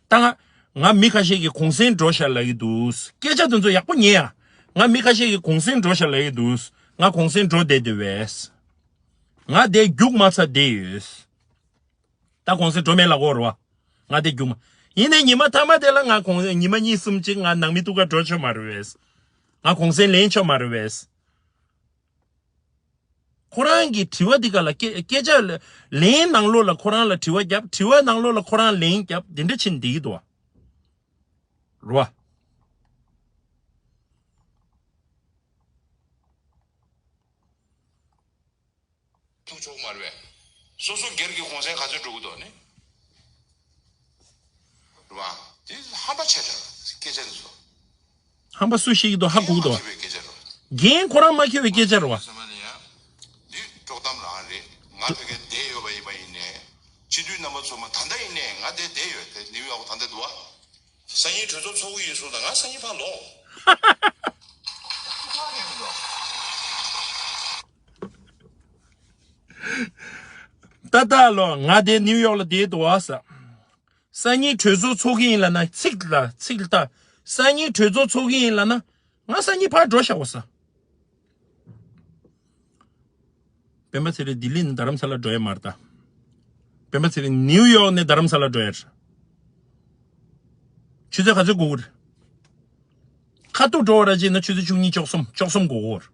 ད་ང་ ང་མི་ཁ་ཤས་ཀྱིས་གུང་སེང་འགྲོ་ཤག་ལབ་ཀྱི་འདུག་སྐད་ཆ་དེ་ཚོ་ཡག་པོ་ཉན་ཡ། ང་མི་ཁ་ཤས་ཀྱིས་གུང་སེང་འགྲོ་ཤག་ལབ་ཀྱི་འདུག་ང་གུང་སེང་འགྲོ་བསྡད་འདུག་བས། ང་དེ་རྒྱུགས་མ་ཚར་བསྡད་ཡོད། ད་གུང་སེང་འགྲོ་མེད་ལབ་ཀྱི་ཡོད་རེད་བ། ང་དེ་རྒྱུགས་མ། ཡིན་ནའི་ཉི་མ་མཐའ་མ་དེ་ལ་ང་གུང་ཉི་མ་གཉིས་གསུམ་ཅིག་ང་ནང་མི་ཐུག་ག་འགྲོ་ཆོག་མ་རེད་བས། ང་གུང་སེང་ལེན་ཆོག་མ་རེད་བས། ཁོ་རང་གི་དྲི་བ་འདི་ག་ལ་སྐད་སྐད་ཆ་ལ་ལན་ནང་ལོགས་ལ་ཁོ་རང་ལ་དྲི་བ་བརྒྱབ། དྲི་བ་ནང་ལོགས་ལ་ཁོ་རང་ལན་བརྒྱབ། འདི་འདྲ་ཕྱིན་འདི་གི་འདུག་བ། རོ། ཐུག་ཆོག་མ་རེད་པས། སོ་སོ་སྒེར་གྱི་གུང་སེང་ག་ཚོད་འགྲོ་གི་འདུག་ནི། རེད་བ། དེ་ཧམ་པ་ཆེ་དྲགས་སྐད་ཆ་འདི་ཚོ། ཧམ་པ་སུ་ཤེས་ཀྱི་འདུག་ཧ་གོ་གི་འདུག་སྐད་ཆ་རེད། རྒན་ཁོ་རང་མ་ཁེལ་བའི་སྐད་ཆ་རེད་བ། སེམས་ནས་ཡང་། འདི་དཀྲོག་གཏམ་རང་རེད། ང་ཕ་གིར་བསྡད་ཡོད་པ་ཡིན་པ་ཡིན་ནའི། སྤྱི་འཐུས་རྣམ་པ་ཚོ་མ་ད་ལྟ་ཡིན་ནའི་ང་དེ་བསྡད་ཡོད་དེ་ནིའུ་ཡོག་ད་ལྟ་འདུག་བ། སང་ཉིན་གྲོས་ཚོགས་ཚོགས་ཀྱི་ཡིན་གསུངས་དང་ང་སང་ཉིན་ཕར་ལོག་ཏག་ཏག་ལོ། ང་དེ་ནིའུ་ཡོག་ལ་བསྡད་འདུག་བ་ས། སང་ཉིན་གྲོས་ཚོགས་ཚོགས་ཀྱི་ཡིན་ལབ་ན་ཚིག་ལ་ཚིག་ལྟ། སང་ཉིན་གྲོས་ཚོགས་ཚོགས་ཀྱི་ཡིན་ལབ་ན་ང་སང་ཉིན་ཕར་འགྲོ་བཞག་གོ་ས། སྤེན་པ་ཚེ་རིང་ལྡི་ལི་ནས་རྡ་རམ་ས་ལ་འགྲོ་ཡ་མ་རེད་ད། སྤེན་པ་ཚེ་རིང་ནིའུ་ཡོག་ནས་རྡ་རམ་ས་ལ་འགྲོ་ཡ་རེད། ཆུ་ཚོད་ག་ཚོད་འགོར་གི་རེད། ཁ་ཐུག་འགྲོ་བ་ར་བྱས་ན་ཆུ་ཚོད་བཅུ་གཉིས་བཅུ་གསུམ་བཅུ་གསུམ་འགོར་གི་རེད།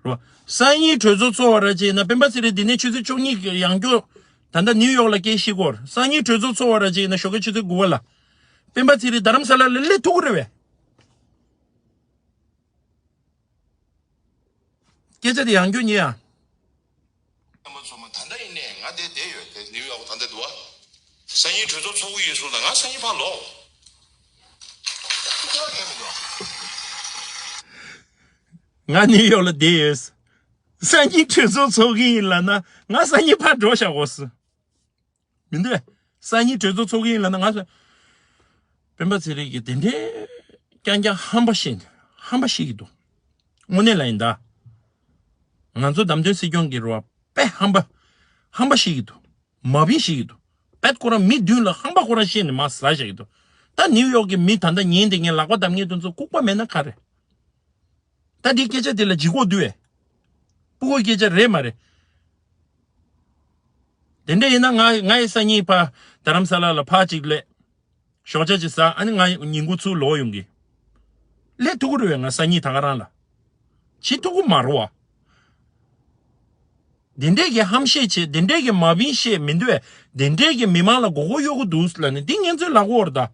རེད་བ། སང་ཉིན་གྲོས་ཚོགས་ཚོགས་པ་ར་བྱས་ན་སྤེན་པ་ཚེ་རིང་འདི་ནས་ཆུ་ཚོད་བཅུ་གཉིས་ཡང་སྐྱོ། ད་ལྟ་ནིའུ་ཡོག་ལ་སྐད་ཤེས་གོ་རེད། སང་ཉིན་གྲོས་ཚོགས་ཚོགས་པ་ར་བྱས་ན་ཞོགས་ཀའི་ཆུ་ཚོད་དགུ་པ་ལ། སྤེན་པ་ཚེ་རིང་རྡ་རམ་ས་ལ་ལ་སླེབས་ཐུབ་ཀྱི་རེད་བས། སྐད་ཆ་དེ་ཡང་སྐྱོ་ཉེ་ཡ། རྣམ་པ་ཚོ་མ་ད་ལྟ་ཡིན་ནས་ང་དེ་བསྡད་ཡོད་དེ་ནིའུ་ཡོག་ད་ལྟ་འདུག་བ། སང་ཉིན་གྲོས་ཚོགས་ཚོགས་ཀྱི་ཡིན་གསུངས་དང་ང་སང་ཉིན་ཕར་ལོག་ང་ནིའུ་ཡོག་ལ་བསྡད་ཡོད། སང་ཉིན་གྲོས་ཚོགས་ཚོགས་ཀྱི་ཡིན་ལབ་ན་ང་སང་ཉིན་ཕར་འགྲོ་བཞག་གོ་ཟེར། མི་འདུག་སང་ཉིན་གྲོས་ཚོགས་ཚོགས་ཀྱི་ཡིན་ལབ་ན་ང་ཚོ། སྤེན་པ་ཚེ་རིང་གིས་དེ་འདྲའི་རྐྱང་རྐྱང་ཧམ་པ་བཤད་ཧམ་པ་བཤད་ཀྱི་འདུག་དངོས་གནས་ལ་ཡིན་ད། ང་ཚོ་བདམས་ཐོན་སྲིད་སྐྱོང་གི་རེད་བ་དཔེ་ཧམ་པ། ཧམ་པ་བཤད་ཀྱི་འདུག་མ་བིན་བཤད་ཀྱི་འདུག་དཔེ་ཁོ་རང་མི་མདུན་ལ་ཧམ་པ་ཁོ་རང་བཤད་ནས་མ་ཟ་བཞག་གི་འདུག་ད་ནིའུ་ཡོག་གི་མི་ད་ལྟ་ཉན་དེ་ངས་ལག་པ་བརྡབ་མཁན་དེ་ཚོ་ལྐུགས་པ་མེད་ན་ག་རེད། ད་འདི་སྐད་ཆ་དེ་ལ་ལྗིད་ཁོག་འདུག་བས། སྤུ་གུའི་སྐད་ཆ་རེད་མ་རེད། དེ་འདྲ་ཡིན་ན་ང་ང་ཡི་སང་ཉིན་ཕ་རྡ་རམ་ས་ལ་ལ་ཕ་གཅིག་སླེབས། ཞོགས་ཇ་ཅིག་ཟ་ཨ་ནི་ང་ཉིན་གུང་ཚུར་ལོག་ཡོང་གི། སླེབས་ཐུབ་ཀྱི་རེད་བས་ང་སང་ཉིན་ད་ག་རང་ལ། བྱེད་ཐུབ་ཀྱི་མ་རེད་བ། དེ་འདྲས་ཀྱི་ཧམ་བཤད་བྱེད་དེ་འདྲས་ཀྱི་མ་བིན་བཤད་མི་འདུག་བས་དེ་འདྲས་ཀྱི་མི་མང་ལ་མགོ་སྐོར་གཡོག་གི་འདུག་ལ་ནི་འདི་ངན་ཚོའི་ལག་འོར་ད།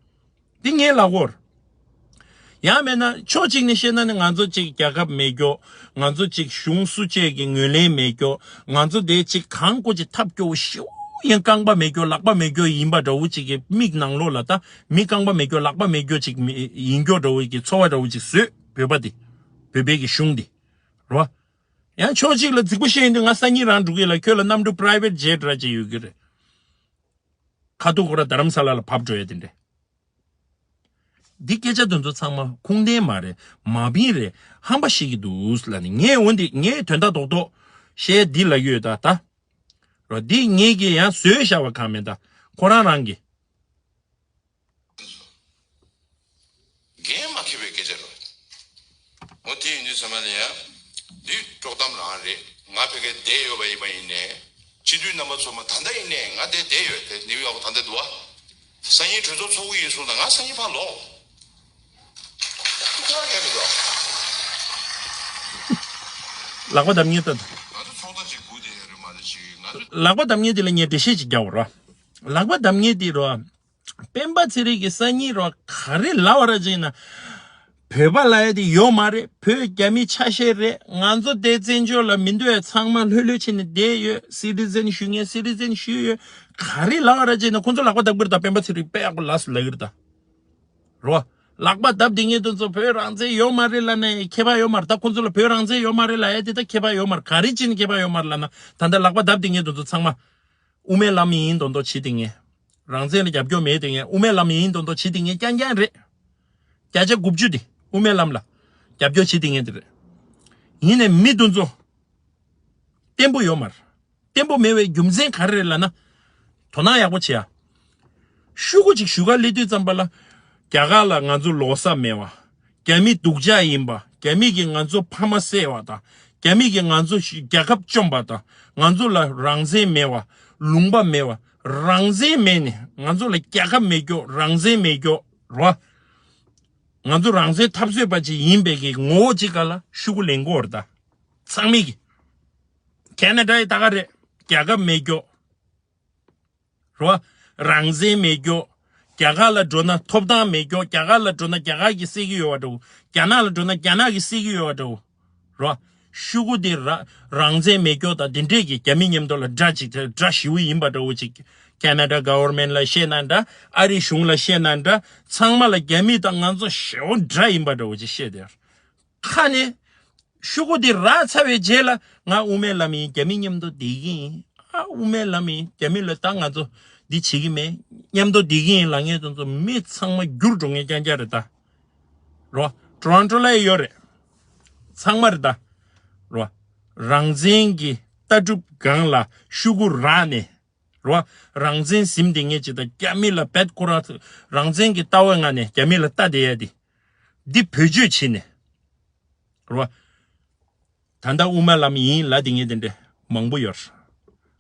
འདི་ངའི་ལག་འོར། ཡང་མེད་ན་ཕྱོགས་གཅིག་ནས་བཤད་ན་ནི་ང་ཚོ་གཅིག་རྒྱལ་ཁབ་མེད་རྒྱུ། ང་ཚོ་གཅིག་གཞུང་སུ་གཅིག་གི་ངོས་ལེན་མེད་རྒྱུ། ང་ཚོ་དེ་གཅིག་གང་དགོས་གཅིག་ཐབས་སྐྱོ་བོ་ཞེ་པོ་ཡིན་རྐང་པ་མེད་རྒྱུ་ལག་པ་མེད་རྒྱུ་ཡིན་པ་འདྲ་བོ་གཅིག་གི་མིག་ནང་ལོགས་ལ་ད་མི་རྐང་པ་མེད་རྒྱུ་ལག་པ་མེད་རྒྱུ་གཅིག་མི་ཡིན་རྒྱུ་འདྲ་བོ་གི་ཚོར་བ་འདྲ་བོ་གཅིག་བཟོས་བོད་པ་དེ། བོད་པའི་གི་གཞུང་དེ། རོ། ཡང་ཕྱོགས་གཅིག་ལ་རྫིག་པོ་བཤད་ཡིན་དུས་ང་སང་ཉིན་རང་འགྲོ་གི་ལ་ཁྱོད་ལ་གནམ་གྲུ་private jet་ར་ཅིག་ཡོད་གི་རེད། ཁ་ཐུག་ཁོ་ར་རྡ་རམ་ས་ལ་ལ་བབས་འགྲོ་ཡ་དེ་འདྲས། འདི་སྐད་ཆ་དེ་ཚོ་ཚང་མ་ཁུངས་ལྡན་མ་རེད་མ་བིན་རེད་ཧམ་པ་བཤད་ཀྱི་འདུག་ལ་ནི་ངས་འོན་ཏེ་ངས་དོན་དག་རྡོག་རྡོག་བཤད་འདི་ལ་ཡོད་ད་ད། རོ་འདི་ངས་ཀྱི་ཡང་བཟོས་བཞག་པ་གང་མེད་ད་ཁོ་རང་རང་གི། འགན་མ་འཁྱེར་བའི་སྐད་ཆ་རེད། འོ་དེ་ཡིན་དུས་ཚང་མ་ལ་ཡང་འདི་དཀྲོག་གཏམ་རང་རེད། ང་ཕ་གིར་བསྡད་ཡོད་པ་ཡིན་པ་ཡིན་ནའི་སྤྱི་འཐུས་རྣམ་པ་ཚོ་མ་ད་ལྟ་ཡིན་ནའི་ང་དེ་བསྡད་ཡོད་དེ་ནིའུ་ཡོག་ད་ལྟ་འདུག་བ། སང་ཉིན་གྲོས་ཚོགས་ཚོགས་ཀྱི་ཡིན་གསུངས་དང་ང་སང་ཉིན་ཕར་ལོག་ཁ་ཁ་མི་འདུག་ལག་པ་བརྡབ་མཁན་ལྟ། ང་ཚོ་ཚོགས་ཐག་ཅིག་སྒུག་བསྡད་ཡོད་རེད་མ་གཏོགས་ཅིག་ང་ཚོ། ལག་པ་བརྡབ་མཁན་དེ་ལ་ངས་འགྲེལ་བཤད་ཅིག་རྒྱག་དགོས་རེད། ལག་པ་བརྡབ་མཁན་དེ་རོ། སྤེན་པ་ཚེ་རིང་གི་སང་ཉིན་རོ་ག་རེ་ལབ་པ་ར་ཅིག་ན། བོད་པ་ལབ་ཡ་དེ་ཡོད་མ་རེད། བོད་རྒྱ་མི་ཆ་ཤས་རེད། ང་ཚོ་དེ་བཙན་བྱོལ་ལ་མི་འདུག་ཡ་ཚང་མ་ལྷོད་ལྷོད་བྱས་ནས་བསྡད་ཡོད། སི་ཊི་ཛེན་ཞུ་མཁན་སི་ཊི་ཛེན་ཞུས་ཡོད། ག་རེ་ལབ་པ་ར་ཅིག་ན་ཁོ་ཚོ་ལག་པ་བརྡབ་གི་རེད་ད། སྤེན་པ་ཚེ་རིང་དཔེ་ཡག་པོ་ལབ་སོང་ལབ་གི་རེད་ད། རོ། ལག་པ་བརྡབ་བསྡད་མཁན་དེ་ཚོ་བོད་རང་བཙན་ཡོད་མ་རེད་ལབ་ན་ཁྱད་པར་ཡོད་མ་རེད་ད། ཁོ་ཚོ་ལ་བོད་རང་བཙན་ཡོད་མ་རེད་ལབ་ཡ་དེ་ད་ཁྱད་པར་ཡོད་མ་རེད། ག་རེ་བྱས་ནས་ཁྱད་པར་ཡོད་མ་རེད་ལབ་ན་ད་ལྟ་ལག་པ་བརྡབ་བསྡད་མཁན་དེ་ཚོ་ཚང་མ། དབུ་མའི་ལམ་ཡིན་མདོག་མདོག་བྱེད་བསྡད་མཁན། རང་བཙན་ལ་རྒྱབ་སྐྱོར་མེད་བསྡད་མཁན་དབུ་མའི་ལམ་ཡིན་མདོག་མདོག་བྱེད་བསྡད་མཁན་རྐྱང་རྐྱང་རེད། བརྒྱ་ཆ་དགུ་བཅུ་དེ་དབུ་མའི་ལམ་ལ་རྒྱབ་སྐྱོར་བྱེད་བསྡད་མཁན་དེ་རེད། ཡིན་ནའི་མི་དེ་ཚོ། བརྟན་པོ་ཡོད་མ་རེད། བརྟན་པོ་མེད་པའི་རྒྱུ་མཚན་ག་རེ་རེད་ལབ་ན། དོ་སྣང་ཡག་པོ་བྱེད་ཡ། ཤོག་གུ་ཅིག་ཞུ་ག་སླེབས་དུས་ཙམ་པ་ལ། རྒྱ་གར་ལ་ང་ཚོ་ལོ་གསར་མེད་པ། རྒྱ་མི་སྡུག་ཅག་ཡིན་པ། རྒྱ་མི་གིས་ང་ཚོ་ཕ་མ་བསད་པ་དང་། རྒྱ་མི་གིས་ང་ཚོ་རྒྱལ་ཁབ་བཅོམ་པ་དང་། ང་ཚོ་ལ་རང་བཙན་མེད་པ། ལུང་པ་མེད་པ། རང་བཙན་མེད་ནས་ང་ཚོ་ལ་རྒྱལ་ཁབ་མེད་སྐྱོ། རང་བཙན་མེད་སྐྱོ་རོ། ང་ཚོ་རང་བཙན་འཐབ་རྩོད་པ་ཅིག་ཡིན་པའི་གི་ངོ་བོ་ཅིག་ག་ལ་ཤོག་གུ་ལེན་དགོས་རེད་ད། ཚང་མས་གི། ཁེ་ན་ཌ་ཡི་ད་ག་རེད། རྒྱལ་ཁབ་མེད་སྐྱོ། རོ། རང་བཙན་མེད་སྐྱོ། རྒྱ་གར་ལ་འགྲོ་ན་ཐོབ་ཐང་མེད་སྐྱོ། རྒྱ་གར་ལ་འགྲོ་ན་རྒྱ་གར་གྱིས་བསད་ཀྱི་ཡོད་པ་འདྲ་བོ། རྒྱ་ནག་ལ་འགྲོ་ན་རྒྱ་ནག་གིས་བསད་ཀྱི་ཡོད་པ་འདྲ་བོ། རོ། ཤོག་གུ་དེ་ར་རང་བཙན་མེད་སྐྱོ་དང་དེ་འདྲས་ཀྱི་རྒྱ་མི་མཉམ་དུ་ལ་དགྲ་ཅིག་དེ་དགྲ་ཞེ་པོ་ཡིན་པ་འདྲ་བོ་ཅིག། ཁེ་ན་ཌ་གྷ་ཝར་མེན་ཊི་ལ་བཤད་ན་འདྲ། ཨ་རིའི་གཞུང་ལ་བཤད་ན་འདྲ། ཚང་མ་ལ་རྒྱ་མི་དང་ང་ཚོ་ཞེ་པོ་དགྲ་ཡིན་པ་འདྲ་བོ་ཅིག་བཤད་དེ། ཁ་ནས་ཤོག་གུ་དེ་རག་ཚར་བའི་རྗེས་ལ། ང་དབུ་མའི་ལམ་ཡིན། རྒྱ་མི་མཉམ་དུ་བསྡད་ཀྱི་ཡིན། ཨ། དབུ་མའི་ལམ་ཡིན། རྒྱ་མི་ལ་ད་ང་ཚོ་འདི་བྱེད་ཀྱི་མེད། མཉམ་དུ་བསྡད་ཀྱི་ཡིན་ལབ་མཁན་དེ་ཚོ་མི་ཚང་མ་འགྱུར་འགྲོ་མཁན་རྐྱང་རྐྱང་རེད་ད། རོ། ཊོ་རོན་ཊོ་ལ་ཡོད་རེད། ཚང་མ་རེད་ད། རོ། རང་བཙན་གྱི་ལྟ་གྲུབ་སྒང་ལ་ཤོག་གུ་རག་ནས། རོ། རང་བཙན་ཟིན་བསྡད་མཁན་ཅིག་དང་རྒྱ་མི་ལ་བེད་ཁོ་རང་རང་བཙན་གྱི་ལྟ་བའི་ངང་ནས་རྒྱ་མི་ལ་ལྟ་བསྡད་ཡ་དེ། འདི་བེད་སྤྱོད་བྱས་ནས། རོ། ད་ལྟ་དབུ་མ་ལམ་ཡིན་ལབ་དེ་ངས་དེ་འདྲ་མང་པོ་ཡོད།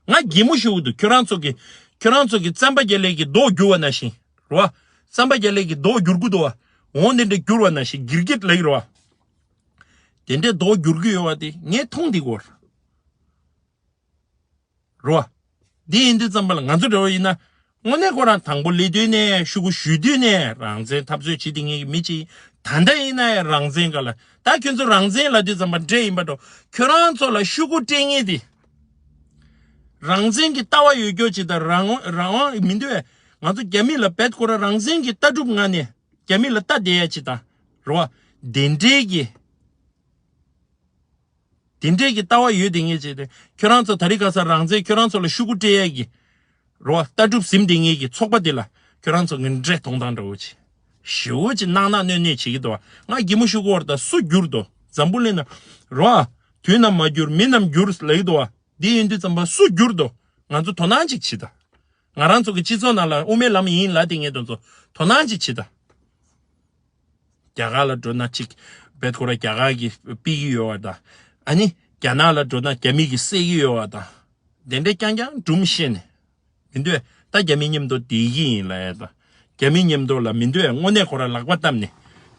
ང་གད་མོ་ཤོར་གི་འདུག་ཁྱོད་རང་ཚོ་གི། ཁྱོད་རང་ཚོ་གི་བཙན་པ་རྒྱལ་ལགས་ཀྱི་མདོག་བསྒྱུར་བ་ནང་བཞིན། རོ། བཙན་པ་རྒྱལ་ལགས་ཀྱི་མདོག་བསྒྱུར་གི་འདུག་བ། འོང་དེ་འདྲ་བསྒྱུར་བ་ནང་བཞིན། གིར་གིར་ལབ་ཀྱི་རེད་བ། དེ་འདྲའི་མདོག་བསྒྱུར་གི་ཡོད་བ་དེ་ངས་མཐོང་བསྡད་ཀྱི་ཡོད། རོ། འདི་ཡིན་དུས་ཙམ་པ་ལ་ང་ཚོ་འདྲ་བོ་ཡིན་ན། དངོས་གནས་ཁོ་རང་དང་པོ་སླེབས་དུས་ནས་ཤོག་གུ་ཞུ་དུས་ནས་རང་བཙན་འཐབ་རྩོད་བྱེད་བསྡད་མཁན་གྱི་མི་ཅིག། ད་ལྟ་ཡིན་ན་ཡང་རང་བཙན་ག་ལ། ད་ཁྱོད་ཚོ་རང་བཙན་ལབ་དུས་ཙམ་པ་འདྲེ་ཡིན་པ་འགྲོ། ཁྱོད་རང་ཚོ་ལ་ཤོག་གུ་སྤྲད་མཁན་དེ། རང་བཙན་གྱི་ལྟ་བ་ཡོད་རྒྱུ་ཅིག་དང་རང་དབང་རང་དབང་མི་འདུག་བས། ང་ཚོ་རྒྱ་མི་ལ་བེད་ཁོ་རང་རང་བཙན་གྱི་ལྟ་གྲུབ་ངང་ནས་རྒྱ་མི་ལ་ལྟ་བསྡད་ཡ་ཅིག་དང་། རོ། དེ་འདྲའི་གི། དེ་འདྲས་ཀྱི་ལྟ་བ་ཡོད་དེ་ངས་བྱས་ཏེ། ཁྱོད་རང་ཚོ་དེ་རིང་ཁ་སང་རང་བཙན་ཁྱོད་རང་ཚོ་ལ་ཤོག་གུ་སྤྲད་ཡས་ཀྱི། རོ། ལྟ་གྲུབ་ཟིན་དེ་ངས་ཀྱི་ཚོགས་པ་དེ་ལ་ཁྱོད་རང་ཚོ་ངན་འདྲེ་གཏོང་སྟངས་འདྲ་བོ་ཅིག། ཞེ་པོ་ཅིག་གནག་གནག་གནོད་གནོད་བྱེད་ཀྱི་འདུག་བ། ང་གད་མོ་ཤོར་གྱི་ཡོད་རེད་ད། སུ་བསྒྱུར་འདུག། འཛམ་བུ་གླིང་ན། རོ། དུས་ནམ་མ་བསྒྱུར་མི་རྣམས་བསྒྱུར་ལབ་ཀྱི་འདུག་བ། འདི་ཡིན་དུས་ཙམ་པ་སུ་བསྒྱུར་འདུག། ང་ཚོ་དོ་སྣང་ཅིག་བྱེད་ད། ང་རང་ཚོ་གི་སྤྱི་ཚོགས་ནང་ལ་དབུ་མའི་ལམ་ཡིན་ལབ་དེ་ངས་དེ་ཚོ་དོ་སྣང་ཅིག་བྱེད་ད། རྒྱ་གར་ལ་འགྲོ་ན་གཅིག་བེད་ཁོ་ར་རྒྱ་གར་གྱིས་ཕུད་ཀྱི་ཡོད་པ་དང་། ཨ་ནི་རྒྱ་ནག་ལ་འགྲོ་ན་རྒྱ་མི་གིས་བསད་ཀྱི་ཡོད་པ་དང་། དེ་འདྲ་རྐྱང་རྐྱང་སྒྲུང་བཤད་ནས། མི་འདོད་ད་རྒྱ་མི་མཉམ་དུ་བསྡད་ཀྱི་ཡིན་ལབ་ཡ་དང་། རྒྱ་མི་མཉམ་དུ་ལ་མི་འདོད་དངོས་གནས་ཁོ་ར་ལག་པ་བརྡབས་ནས་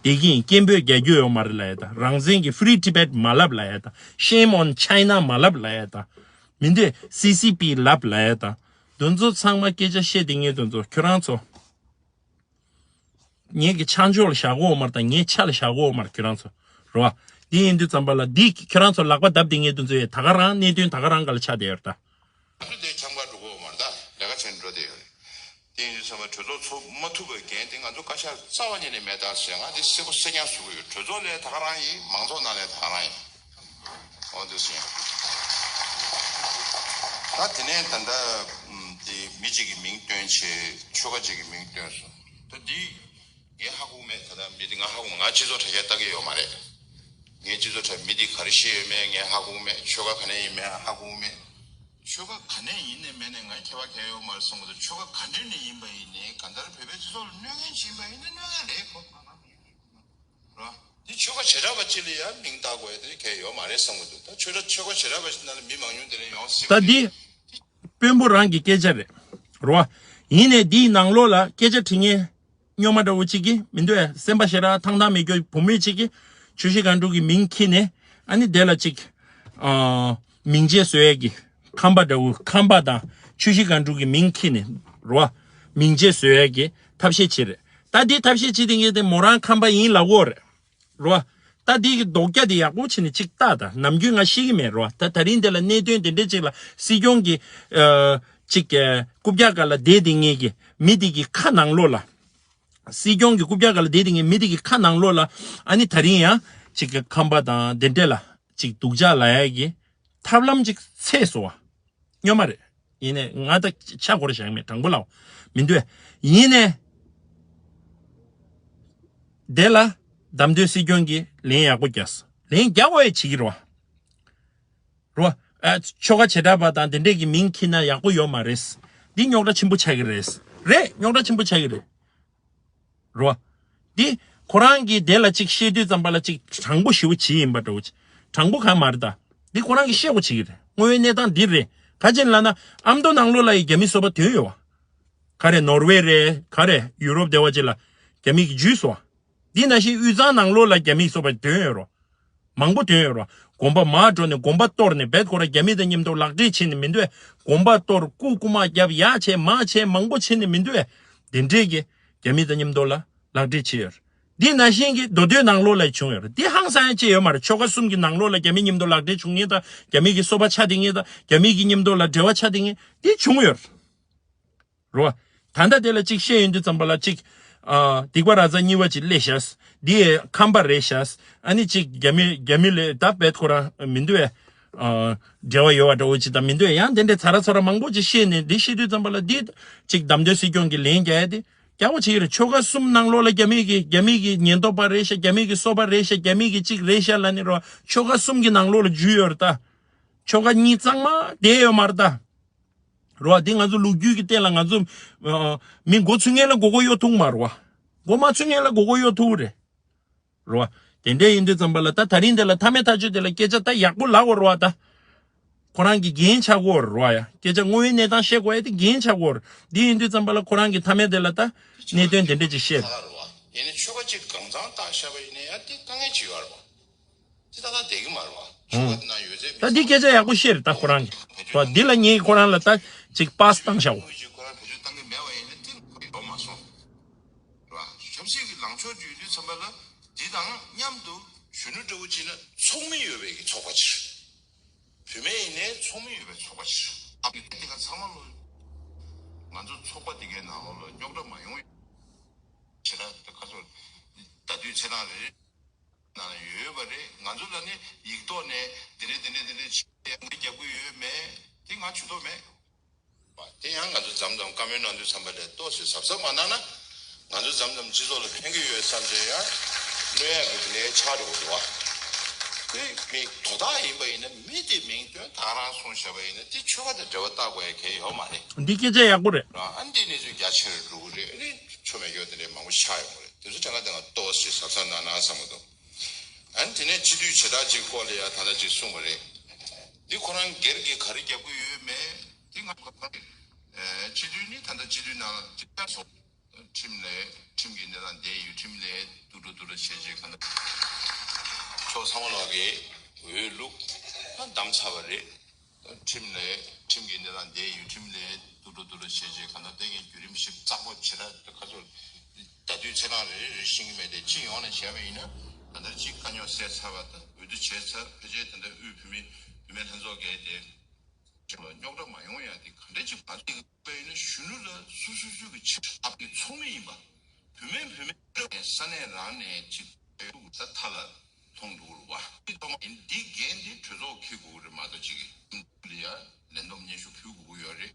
བསྡད་ཀྱི་ཡིན། སྐད་འབོད་རྒྱག་རྒྱུ་ཡོད་མ་རེད་ལབ་ཡ་དང་། རང་བཙན་གྱི་Free Tibet མ་ལབ་ལབ་ཡ་དང་། Shame on China མ་ལབ་ལབ་ཡ་དང་། མི་འདོད་སི་སི་པི་ལབ་ལབ་ཡ་དང་། དེ་ཚོ་ཚང་མ་སྐད་ཆ་བཤད་དེ་ངས་དེ་ཚོ་ཁྱོད་རང་ཚོ། ངེད་ཀྱི་ཆ་འཇོག་ལ་བཞག་གོ་མར་དང་ངའི་ཆ་ལ་བཞག་གོ་མར་ཁྱོད་རང་ཚོ། རེད་བ། འདི་ཡིན་དུས་ཙམ་པ་ལ་འདི་ཁྱོད་རང་ཚོ་ལག་པ་བརྡབ་སྟེ་ངེད་དུ་ཚོ་ཡས་ད་ག་རང་གནད་དོན་ད་ག་རང་ག་ལ་ཆགས་བསྡད་ཡོད་རེད་ད། ང་ཚོ་དེ་འཁྱམ་ག་འགྲོ་གོ་མར་ད་ལས་ཀ་བྱེད་འགྲོ་བསྡད་ཡོད་རེད། འདི་ཡིན་དུས་ཙམ་པ་གྲོས་ཚོགས་ཚོགས་མ་ཐུབ་པའི་འགན་དེ་ང་ཚོ་བཀའ་ཤག་རྩ་བ་ཉིད་ནས་མེད་ད་ཟེར། ང་འདི་གསལ་པོ་གསལ་རྐྱང་ཞུ་གི་ཡོད། གྲོས་ཚོགས་ལས་ད་ག་རང་ཡིན། མང་ཚོགས་ནང་ལས་ད་ག་རང་ཡིན། འོ་འདུག་སེ། ད་དེ་ནས་ད་ལྟ་དེ་མི་གཅིག་གི་མིང་བཏོན་བྱས། ཆོལ་ཁ་གཅིག་གི་མིང་བཏོན་སོང་། ད་འདི་ངས་ཧ་གོ་མེད། ད་ལྟ་མི་འདི་ང་ཧ་གོ་མེད། ང་སྤྱི་ཚོགས་དྲ་རྒྱ་ལྟ་གི་ཡོད་མ་རེད། ངས་སྤྱི་ཚོགས་དྲ་མི་འདི་ག་རེ་བཤད་ཡོད་མེད་ངས་ཧ་གོ་མེད། ཆོལ་ཁ་ག་ནས་ཡིན་མེད་ཧ་གོ་མེད། ཆོལ་ཁ་ག་ནས་ཡིན་ནས་མེད་ནས་ང་ཁྱད་པར་གང་ཡོད་མ་རེད་བསམ་གི་འདུག། ཆོལ་ཁ་ག་འདྲ་ནས་ཡིན་པ་ཡིན་ནའི་གང་ལྟར་བོད་པའི་སྤྱི་ཚོགས་ལ་གནོད་མཁན་ཅིག་ཡིན་པ་ཡིན་ན་གནོད་མཁན་རེད་ཁོ། རེད་བ། འདི་ཆོལ་ཁ་བྱེ་བྲག་པ་གཅིག་ལ་ཡང་མིང་བཏགས་དགོས་ཡ་དེ་གལ་ཡོད་མ་རེད་བསམ་གི་འདུག། ད་ཆོལ་ཁ་ཆོལ་ཁ་བྱེ་བྲག་པ་ཞིག་ནང་ལ་མི་མང་ཉུང་དེ་ལ་ཡོང་སྲིད་པ་ད་འདི་རེད། དཔོན་པོ་རང་གི་སྐད་ཆ་རེད། རེད་བ། ཡིན་ནའི་འདིའི་ནང་ལོགས་ལ་སྐད་ཆ་དྲི་མཁན་སྨྱོན་མ་འདྲ་བོ་གཅིག་གིས་མི་འདུག་ཨེ། སེམས་པ་ཞེ་དྲག་ཐང་ཐང་མེད་རྒྱུ་བུ་མོ་གཅིག་གིས་ཆུ་བཞི་སྒང་དྲུག་གི་མིང་འཁྱེར་ནས་ཨ་ནི་དེ་ལ་གཅིག་ཨ། མིང་ཆད་བཟོ་ཡས་ཀྱི་ཁམས་པ་འདྲ་བོ། ཁམས་པ་དང་ཆུ་བཞི་སྒང་དྲུག་གི་མིང་འཁྱེར་ནས་རེད་བ། མིང་ཆད་བཟོ་ཡས་ཀྱི་ཐབས་ཤེས་བྱེད་རེད། ད་འདི་ཐབས་ཤེས་བྱེད་དེ་ངས་དེ་མོ་རང་ཁམས་པ་ཡིན་ལབ་དགོས་རེད། རོ། ད་འདི་གི་རྡོག་རྒྱ་དེ་ཡག་པོ་བྱས་ནས་གཅིག་བལྟ་ད། ནམ་རྒྱུན་ང་ཤེས་ཀྱི་མེད་རོ། ད་ད་རིང་འདི་ལ་གནད་དོན་དེ་འདྲ་གཅིག་ལ་སྲིད་སྐྱོང་གི་ཨ། གཅིག་ཨ། རྐུབ་བཀྱག་སྒང་ལ་བསྡད་དེ་ངེད་ཀྱི་མི་དེ་གི་ཁ་ནང་ལོགས་ལ། སྲིད་སྐྱོང་གི་རྐུབ་བཀྱག་སྒང་ལ་བསྡད་དེ་ངེད་མི་དེ་གི་ཁ་ནང་ལོགས་ལ་ཨ་ནི་ད་རིང་ཡང་གཅིག་གི་ཁམས་པ་དང་དེ་འདྲ་ལ་གཅིག་སྡུག་ཅག་ལབ་ཡ་གི་ཐབས་ལམ་གཅིག་འཚོལ་སོང་བ། སྨྱོན་མ་རེད། ཡིན་ནའི་ང་ད་ཆ་འགོར་བཞག་མེད། དྲང་པོ་ལབ། མི་འདུག། ཡིན་ནའི། དེ་ལ་བདམས་ཐོན་སྲིད་སྐྱོང་གིས་ལན་ཡག་པོ་རྒྱག་སོང་། ལན་རྒྱག་དགོས་ཡ་བྱེད་ཀྱི་རེད་བ། རེད་བ། ཨ། ཆོལ་ཁ་བྱེ་བྲག་པ་དང་དེ་འདྲས་ཀྱི་མིང་འཁྱེར་ན་ཡག་པོ་ཡོད་མ་རེད། འདི་རྙོག་དྲ་ཆེན་པོ་ཆགས་ཀྱི་རེད། རེད། རྙོག་དྲ་ཆེན་པོ་ཆགས་ཀྱི་རེད། རོ། འདི་ཁོ་རང་གིས་དེ་ལ་ཅིག་བཤད་དུས་ཙམ་པ་ལ་ཅིག་དྲང་པོ་ཞེ་པོ་བྱེད་ཡིན་པ་འདྲ་བོ་ཅིག་དྲང་པོ་གང་མ་རེད་ད། འདི་ཁོ་རང་གིས་བཤད་དགོས་བྱེད་ཀྱི་རེད། དངོས་ཡོད་གནས་སྟངས་འདི་རེད། ག་ཅི་ལབ་ན་ཨ་མདོ་ནང་ལོགས་ལ་ཡི་རྒྱ་མི་སོ་པ་དོན་ཡོད་བ། ག་རེ་ནོར་ཝེ་རེད། ག་རེ་ཡུ་རོབ་སྡེ་བ་ཅིག་ལ་རྒྱ་མི་གིས་འཇུས་སོང་བ། འདི་ནང་བཞིན་དབུས་གཙང་ནང་ལོགས་ལ་རྒྱ་མི་སོ་པ་དོན་ཡོད་རོ། མང་པོ་དོན་ཡོད་རོ། དགོན་པ་མར་འགྲོ་ནས་དགོན་པ་གཏོར་ནས་བེད་ཁོ་ར་རྒྱ་མི་དང་མཉམ་དུ་ལག་འབྲེལ་བྱས་ནས་མི་འདུག་ཨེ། དགོན་པ་གཏོར། སྐུ་རྐུ་མ་རྒྱབ། ཡར་བྱས་མར་བྱས་མང་པོ་བྱས་ནས་མི་འདུག་ཨེ། དེ་འདྲས་ཀྱི་རྒྱ་མི་དང་མཉམ་དུ་ལ་ལག་འབྲེལ་བྱས་ཡོད་རེད། འདི་ནང་བཞིན་གྱི་མདོ་སྟོད་ནང་ལོགས་ལ་བྱུང་ཡོད་རེད། འདི་ཧང་སང་ཡང་ཅི་ཡོད་མ་རེད། ཆོལ་ཁ་གསུམ་གྱི་ནང་ལོགས་ལ་རྒྱ་མི་མཉམ་དུ་ལག་འབྲེལ་བྱུང་མཁན་དང་རྒྱ་མི་གི་སོ་པ་ཆགས་བསྡད་མཁན་དང་རྒྱ་མི་གི་མཉམ་དུ་ལ་འབྲེལ་བ་ཆགས་བསྡད་མཁན་འདི་བྱུང་ཡོད་རེད། རོ། ད་ལྟ་དེ་ལ་གཅིག་བཤད་ཡོང་དུས་ཙམ་པ་ལ་གཅིག་ཨ། སྡིག་པ་ར་ཛ་གཉིས་པ་ཅིག་སླེབས་ཤག་འདི་ཁམས་པ་རེད་ཤག་ཨ་ནི་གཅིག་རྒྱ་མི་རྒྱ་མི་ལས་ད་བེད་ཁོ་རང་མི་འདུག་ཨེ། ཨ། འབྲེལ་བ་ཡོད་པ་འདྲ་བོ་ཅིག་དང་མི་འདུག་ཨེ། ཡང་དེ་འདྲའི་ཚ་ར་ཚ་ར་མང་པོ་ཅིག་བཤད་ནས་འདི་བཤད་དུས་ཙམ་པ་ལ་འདི་གཅིག་བདམས་ཐོན་སྲིད་སྐྱོང་གི་ལན་རྒྱག་ཡ་དེ་རྒྱག་པོ་ཅིག་རེད། ཆོལ་ཁ་གསུམ་ནང་ལོགས་ལ་རྒྱ་མི་གི་རྒྱ་མི་གི་ཉེན་རྟོག་པ་རེད་ཤག་རྒྱ་མི་གི་སོ་པ་རེད་ཤག་རྒྱ་མི་གི་གཅིག་རེད་ཤག་ལབ་ནས་རོ། ཆོལ་ཁ་གསུམ་གྱི་ནང་ལོགས་ལ་འཇུས་ཡོད་རེད་ད། ཆོལ་ཁ་གཉིས་གཙང་མ་བསྡད་ཡོད་མ་རེད་ད། རོ། འདི་ང་ཚོ་ལོ་རྒྱུས་ཀྱི་སྟེང་ལ་ང་ཚོ་ཨ། མི་མགོ་ཚོས་མཁན་ལ་མགོ་སྐོར་གཡོག་ཐུབ་མ་རེད་བ། མགོ་མ་ཚོས་མཁན་ལ་མགོ་སྐོར་གཡོག་ཐུབ་རེད། རོ། དེ་འདྲ་ཡིན་དུས་ཙམ་པ་ལ་ད་དེ་རིང་འདི་ལ་མཐའ་མའི་ཐག་གཅོད་དེ་ལ་སྐད་ཆ་ད་ཡག་པོ་ལབ་དགོས་རེད་བ་ད། ཁོ་རང་གི་འགན་ཆགས་ཀྱི་ཡོད་རེད་བ་ཡ། སྐད་ཆ་དངོས་ཡོད་གནས་སྟངས་བཤད་དགོས་ཡ་དེ་འགན་ཆགས་ཀྱི་ཡོད་རེད། འདི་ཡིན་དུས་ཙམ་པ་ལ་ཁོ་རང་གི་མཐའ་མའི་དེ་ལ་ད་གནད་དོན་དེ་འདྲ་ཅིག་བཤད། ཡིན་ནའི་ཆོལ་ཁ་གཅིག་གང་ཚང་བཏང་བཞག་པ་ཡིན་ན་ཡང་དེ་དཀའ་ངལ་ཅིག་ཡོད་རེད་བ། དེ་ད་ལྟ་བསྡད་ཀྱི་མ་རེད་བ། ཆོལ་ཁ་དེ་ན་ཡོད་ཚད་མི་ད་འདི་སྐད་ཆ་ཡག་པོ་བཤད་རེད་ད་ཁོ་རང་གིས། བ་འདི་ལ་ངས་ཁོ་རང་ལ་ད་ཅིག་པཱ་སི་བཏང་བཞག་གོ། ཁོ་རང་བེད་སྤྱོད་བཏང་གི་མེད་པ་ཡིན་ན་དེ་ཡོང་མ་སོང་། རེད་བ། ཆབ་སྲིད་ཀྱི་ལངས་ཕྱོགས་བརྗོད་དུས་ཙམ་པ་ལ་འདི་དང་མཉམ་དུ་གཞོན་ནུ་འདྲ་བོ་བྱས་ན་ཚོགས་མི་ཡོད་པའི་གི་ཚོགས་པ་ཅིག་བུད་མེད་ཡིན་ནའི་ཚོགས་མི་ཡོད་པའི་ཚོགས་པ་ཞིག་ཨ་ཕི་དེ་ག་ཚང་མ་ལོ། ང་ཚོ་ཚོགས་པ་དེ་གའི་ནང་ལོགས་ལ་རྙོག་དྲ་མ་ཡོང་བའི་ཆེད་ལ་ཁ་སོ་ད་དུས་ཚེ་རང་རེ་རེ་ནང་ཡོད་པ་རེད། ང་ཚོ་ལ་ནི་ཡིག་ཐོག་ནས་དེ་འདྲས་དེ་འདྲས་དེ་འདྲས་བྱེད་ཡག་གི་རྒྱབ་ཀྱི་ཡོད་མེད་དེ་ང་ཇུས་གཏོགས་མེད། དེ་ཡང་ང་ཚོ་མཚམས་མཚམས་བཀའ་མོལ་གནང་དུས་ཙམ་པ་ལས་ཏོག་ཙམ་གཟབ་གཟབ་མ་གནང་ན། ང་ཚོ་མཚམས་མཚམས་སྤྱི་ཚོགས་ལ་ཕན་གྱི་ཡོད་བསམ་བྱས་ཡང་གནོད་ཡག་གི་དེ་ནས་ཆགས་འགྲོ་གི་འདུག་བ། དེ་མི་དོ་བདག་ཡིན་པ་ཡིན་ན་མི་དེ་མིང་དོན་དག་རང་གསུངས་བཞག་པ་ཡིན་ན་དེ་ཆོལ་ཁ་དང་འབྲེལ་བ་བཏགས་དགོས་ཡ་གལ་ཡོད་མ་རེད། འདི་སྐད་ཆ་ཡག་པོ་རེད། རང་ཨ་འདི་གནས་ཚུལ་རྒྱ་ཆེ་རུ་འགྲོ་གི་རེད། ཨ་ནི་ཆོ་མེད་སྐྱོ་དེ་འདྲའི་མང་པོ་ཆགས་ཡོང་གི་རེད། དེ་ཚོ་དྲན་ཁ་དེ་ང་ཏོག་ཙམ་གཟབ་གཟབ་གནང་ན་བསམ་གི་འདུག་ཨ་ནི་དེ་ནས་སྤྱི་འཐུས་བྱེ་བྲག་ཅིག་སྐོར་ལ་ཡ་ད་ལྟ་ཅིག་གསུངས་པ་རེད། འདི་ཁོ་རང་སྒེར་གྱི་ག་རེ་རྒྱབ་ཀྱི་ཡོད་མེད་དེ་ང་ཁ་ཁ་རེད། སྤྱི་འཐུས་ནི་ད་ལྟ་སྤྱི་འཐུས་ནང་ཅིག་ཀྱང་སོང་། ཁྲིམས་ལས་ཁྲིམས་ཀྱི་གནས་སྟངས་བསྡད་ཡོད། ཁྲིམས་ལས་སྡུག་རུ་སྡུག་རུ་བྱས་རྗེས་གང་ལྟར་ཕྱོགས་ཚང་མ་ལོག་གི་འོས་བླུགས་ད་བདམས་ཚར་བ་རེད། ཁྲིམས་ལས་ཁྲིམས་ཀྱི་གནས་སྟངས་བསྡད་ཡོད། ཁྲིམས་ལས་སྡུག་རུ་སྡུག་རུ་བྱས་རྗེས་གང་ལྟར་བསྟན་གྱི་བརྒྱུད་རིམ་ཞིབ་ཚགས་པོ་བྱེད་ར་ཁ་ཚོར་ད་དུས་ཚེ་རང་རེ་རེ་ཤེས་ཀྱི་མེད་དེ་སྤྱི་ཡོངས་ནས་བྱས་པ་ཡིན་ན་ད་ལྟ་སྤྱི་དཀའ་རྙོག་སེལ་ཚར་བ་དང་འོས་བསྡུ་བྱས་ཚར་ཕལ་ཆེར་ད་ལྟ་དབུས་བོད་མི་བུད་མེད་ལྷན་ཚོགས་ཀྱི་དེ། རྙོག་དྲ་མ་ཡོང་ཡ་དེ་ག་འདྲ་ཅིག་མ་བྱེད་པ་ཡིན་ན་གཞོན་ནུ་ལ་སོ་སོ་སོ་གི་ཆེད་ལྟ་བུའི་ཚོགས་མི་ཡིན་པ། བུད་མེད་བུད་མེད་ས་གནས་རང་ནས་ཅིག་ད་མཐའ་ལ་ཐོང་འདུག་རུ་བ། དེ་ཐོག་མ་ཡིན་འདི་འགན་འདི་གྲོས་ཚོགས་འཁྱེར་དགོས་རེད་མ་གཏོགས་ཅིག་ལ་ཡ་ལན་འདོམས་སྙན་ཞུ་ཕུལ་དགོས་ཀྱི་ཡོད་རེད།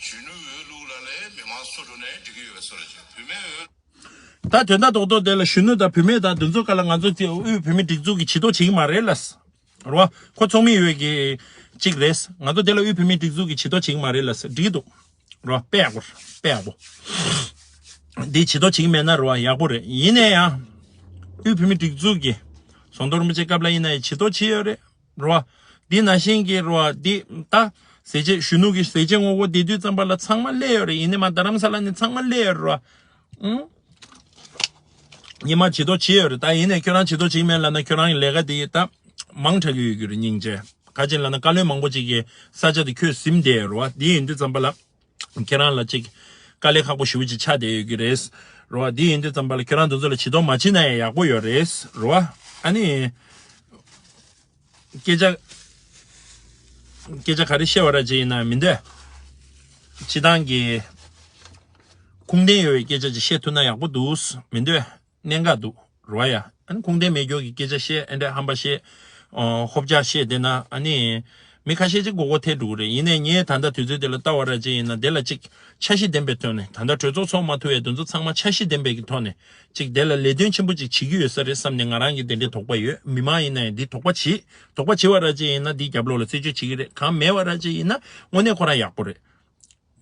གཞོན་ནུ་འོས་བླུགས་ལ་ལས་མི་མང་སུ་འགྲོ་ནས་འགྲིག་གི་ཡོད་པའི་བཟོ་འདྲ་ཅིག་བུད་མེད་འོས། ད་དོན་དག་རྡོག་རྡོག་དེ་ལ་གཞོན་ནུ་དང་བུད་མེད་དང་འདི་ཚོ་ག་ལ་ང་ཚོ་དབུས་བོད་མི་སྒྲིག་འཛུགས་ཀྱི་བྱེད་ཐོག་བྱེད་ཀྱི་མ་རེད་ལ། རོ། ཁོ་ཚོགས་མི་ཡོད་ཀྱི་གཅིག་རེད། ང་ཚོ་དེ་ལ་དབུས་བོད་མི་སྒྲིག་འཛུགས་ཀྱི་བྱེད་ཐོག་བྱེད་ཀྱི་མ་རེད་ལ་ཟེར་འགྲིག་གི་འདུག་རོ། དཔེ་ཡག་པོ་རེད། དཔེ་ཡག་པོ། འདི་བྱེད་ཐོག་བྱེད་ཀྱི་མེད་ན་རོ་ཡག་པོ་རེད། ཡིན་ནའི་ཡང་། དབུས་བོད་མི་སྒྲིག་འཛུགས་ཀྱི་ཟམ་གདོང་རིན་པོ་ཆེ་སྐབས་ལ་ཡིན་ན་ཡང་བྱེད་ཐོག་བྱེད་ཡོད་རེད། རོ། འདི་ནང་བཞིན་གྱི་རོ་འདི་ད་ཟས་བཅད་གཞོན་ནུ་གི་ཟས་བཅད་ངོ་རྒོལ་བསྡད་དུས་ཙམ་པ་ལ་ཚང་མ་སླེབས་ཡོད་རེད། ཡིན་ནའི་མ་རྡ་རམ་ས་ལ་ནས་ཚང་མ་སླེབས་ཡོད་རེད་རོ། ཨང་། ཉི་མ་བྱེད་ཐོག་བྱེད་ཡོད་རེད། ད་ཡིན་ནའི་ཁྱོད་རང་བྱེད་ཐོག་བྱེད་མེད་ལབ་ན་ཁྱོད་རང་གི་ལས་ཀ་དེ་ད་མང་དྲགས་ཀྱི་ཡོད་རྒྱུ་རེད། སྙིང་རྗེ། ག་ཅི་ལབ་ན་བཀའ་བློན་མང་པོ་ཅིག་གིས་ས་ཆ་དེ་ཁྱོད་ཟིན་བསྡད་ཡོད་རེད་བ། དེ་ཡིན་དུས་ཙམ་པ་ལ་ཁྱེད་རང་ལ་ཅིག་དཀའ་ལས་ཁག་པོ་ཞེ་པོ་ཅིག་ཆགས་བསྡད་ཡོད་ཀྱི་རེད་རེད་བ། དེ་ཡིན་དུས་ཙམ་པ་ལ་ཁྱོད་རང་དེ་ཚོ་ལ་བྱེད་ཐོག་མ་བྱེད་ན་ཡང་ཡག་པོ་ཡོད་རེད་རེད་བ། ཨ་ནི། སྐད་ཆ། སྐད་ཆ་ག་རེ་བཤད་པ་ར་ཅིག་ཡིན་ན་མི་འདོད། སྤྱི་བཏང་གི་ཁུངས་ལྡན་ཡོད་པའི་སྐད་ཆ་ཅིག་བཤད་ཐུབ་ན་ཡག་པོ་འདུག་མི་འདོད། གནད་འགག་འདུག་རོ་ཡ། ཨ་ནི་ཁུངས་ལྡན་མེད་རྒྱུ་གི་སྐད་ཆ་བཤད། ཨེ་འདྲ་ཧམ་པ་བཤད། ཨོ། ཧོབ་རྒྱག་བཤད་བསྡད་ན་ཨ་ནི་མི་ཁ་ཤས་ཅིག་མགོ་སྐོར་ཐེབས་འགྲོ་གི་རེད། ཡིན་ནའི་ངས་ད་ལྟ་དུས་ཚོད་འདི་ལ་ལྟ་བ་ར་ཅིག་ཡིན་ན་དེ་ལ་ཅིག་འཆར་གཞི་ལྡན་པའི་ཐོག་ནས། ད་ལྟ་གྲོས་ཚོགས་ཚོགས་མ་ཐུབ་པའི་དེ་ཚོ་ཚང་མ་འཆར་གཞི་ལྡན་པའི་གི་ཐོག་ནས་ཅིག་དེ་ལ་ལས་དོན་ཆེན་པོ་ཅིག་བྱེད་ཀྱི་ཡོད་ས་རེད་བསམ་ནས་ང་རང་གི་དེ་འདྲའི་དོགས་པ་ཡོད། མི་མང་ཡིན་ན་ཡང་འདི་དོགས་པ་བྱེད། དོགས་པ་བྱེད་པ་ར་ཅིག་ཡིན་ན་འདིའི་རྒྱབ་ལོགས་ལ་རྩད་གཅོད་བྱེད་ཀྱི་རེད། གང་མེད་པ་ར་ཅིག་ཡིན་ན་དངོས་གནས་ཁོ་རང་ཡག་པོ་རེད།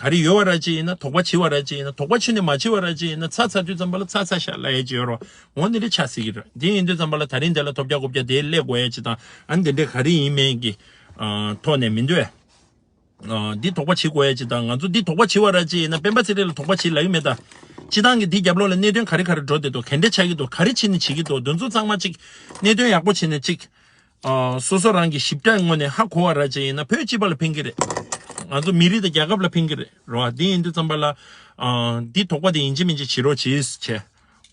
ག་རེ་ཡོད་པ་ར་ཅིག་ཡིན་ན། དོགས་པ་བྱེད་པ་ར་ཅིག་ཡིན་ན། དོགས་པ་བྱེད་ནས་མ་བྱེད་པ་ར་ཅིག་ཡིན་ན། ཚར་ཚར་དུས་ཙམ་པ་ལ་ཚར་ཚར་ཤག་ལབ་ཡས་ཅིག་ཡོད་རོ། འོ་འདི་འདྲ་ཆགས་སྲིད་ཀྱི་རེད། དེ་ཡིན་དུས་ཙམ་པ་ལ་ད་རིང་འདི་ལ་ཐོབ་རྒྱག་གོ་རྒྱག་དེ་སླེབས་དགོས་ཡས་ཅིག་དང་། ཨ་ནི་འདི་འདྲ་ག་རེ་ཡིན་མིན་གྱི་ཨ་ཐོག་ནས་མི་འདོད། ཨ་འདི་དོགས་པ་བྱེད་དགོས་ཡས་ཅིག་དང་། ང་ཚོ་འདི་དོགས་པ་བྱེད་པ་ར་ཅིག་ཡིན་ན། སྤེན་པ་ཚེ་རིང་ལ་དོགས་པ་བྱེད་ལབ་ཀྱི་མེད་ད། སྤྱི་བཏང་གི་འདི་རྒྱབ་ལོགས་ལ་གནད་དོན་ག་རེ་ག་རེ་འགྲོ་བསྡད་འདུག་ག་འདྲ་ཆགས་ཀྱི་འདུག་ག་རེ་བྱས་ནས་བྱེད་ཀྱི་འདུག་འདི་ཚོ་ཚང་མ་ཅིག་གནད་དོན་ཡག་པོ་བྱས་ནས་ཅིག་ཨ་སོ་སོ་རང་གི་ཞིབ་ཕྲ་ངོས་ནས་ཧ་གོ་བ་ར་ཅིག་ཡིན་ན། བོད་སྤྱི་པ་ལ་ཕན་གྱི་རེད། ང་ཚོ་མི་རིགས་དང་རྒྱལ་ཁབ་ལ་ཕན་གྱི་རེད་རོ། འདི་ཡིན་དུས་ཙམ་པ་ལ་ཨ་འདི་དོགས་པ་དེ་ཡིན་གཅིག་མིན་གཅིག་བྱེད་རོགས་གྱིས་བྱས།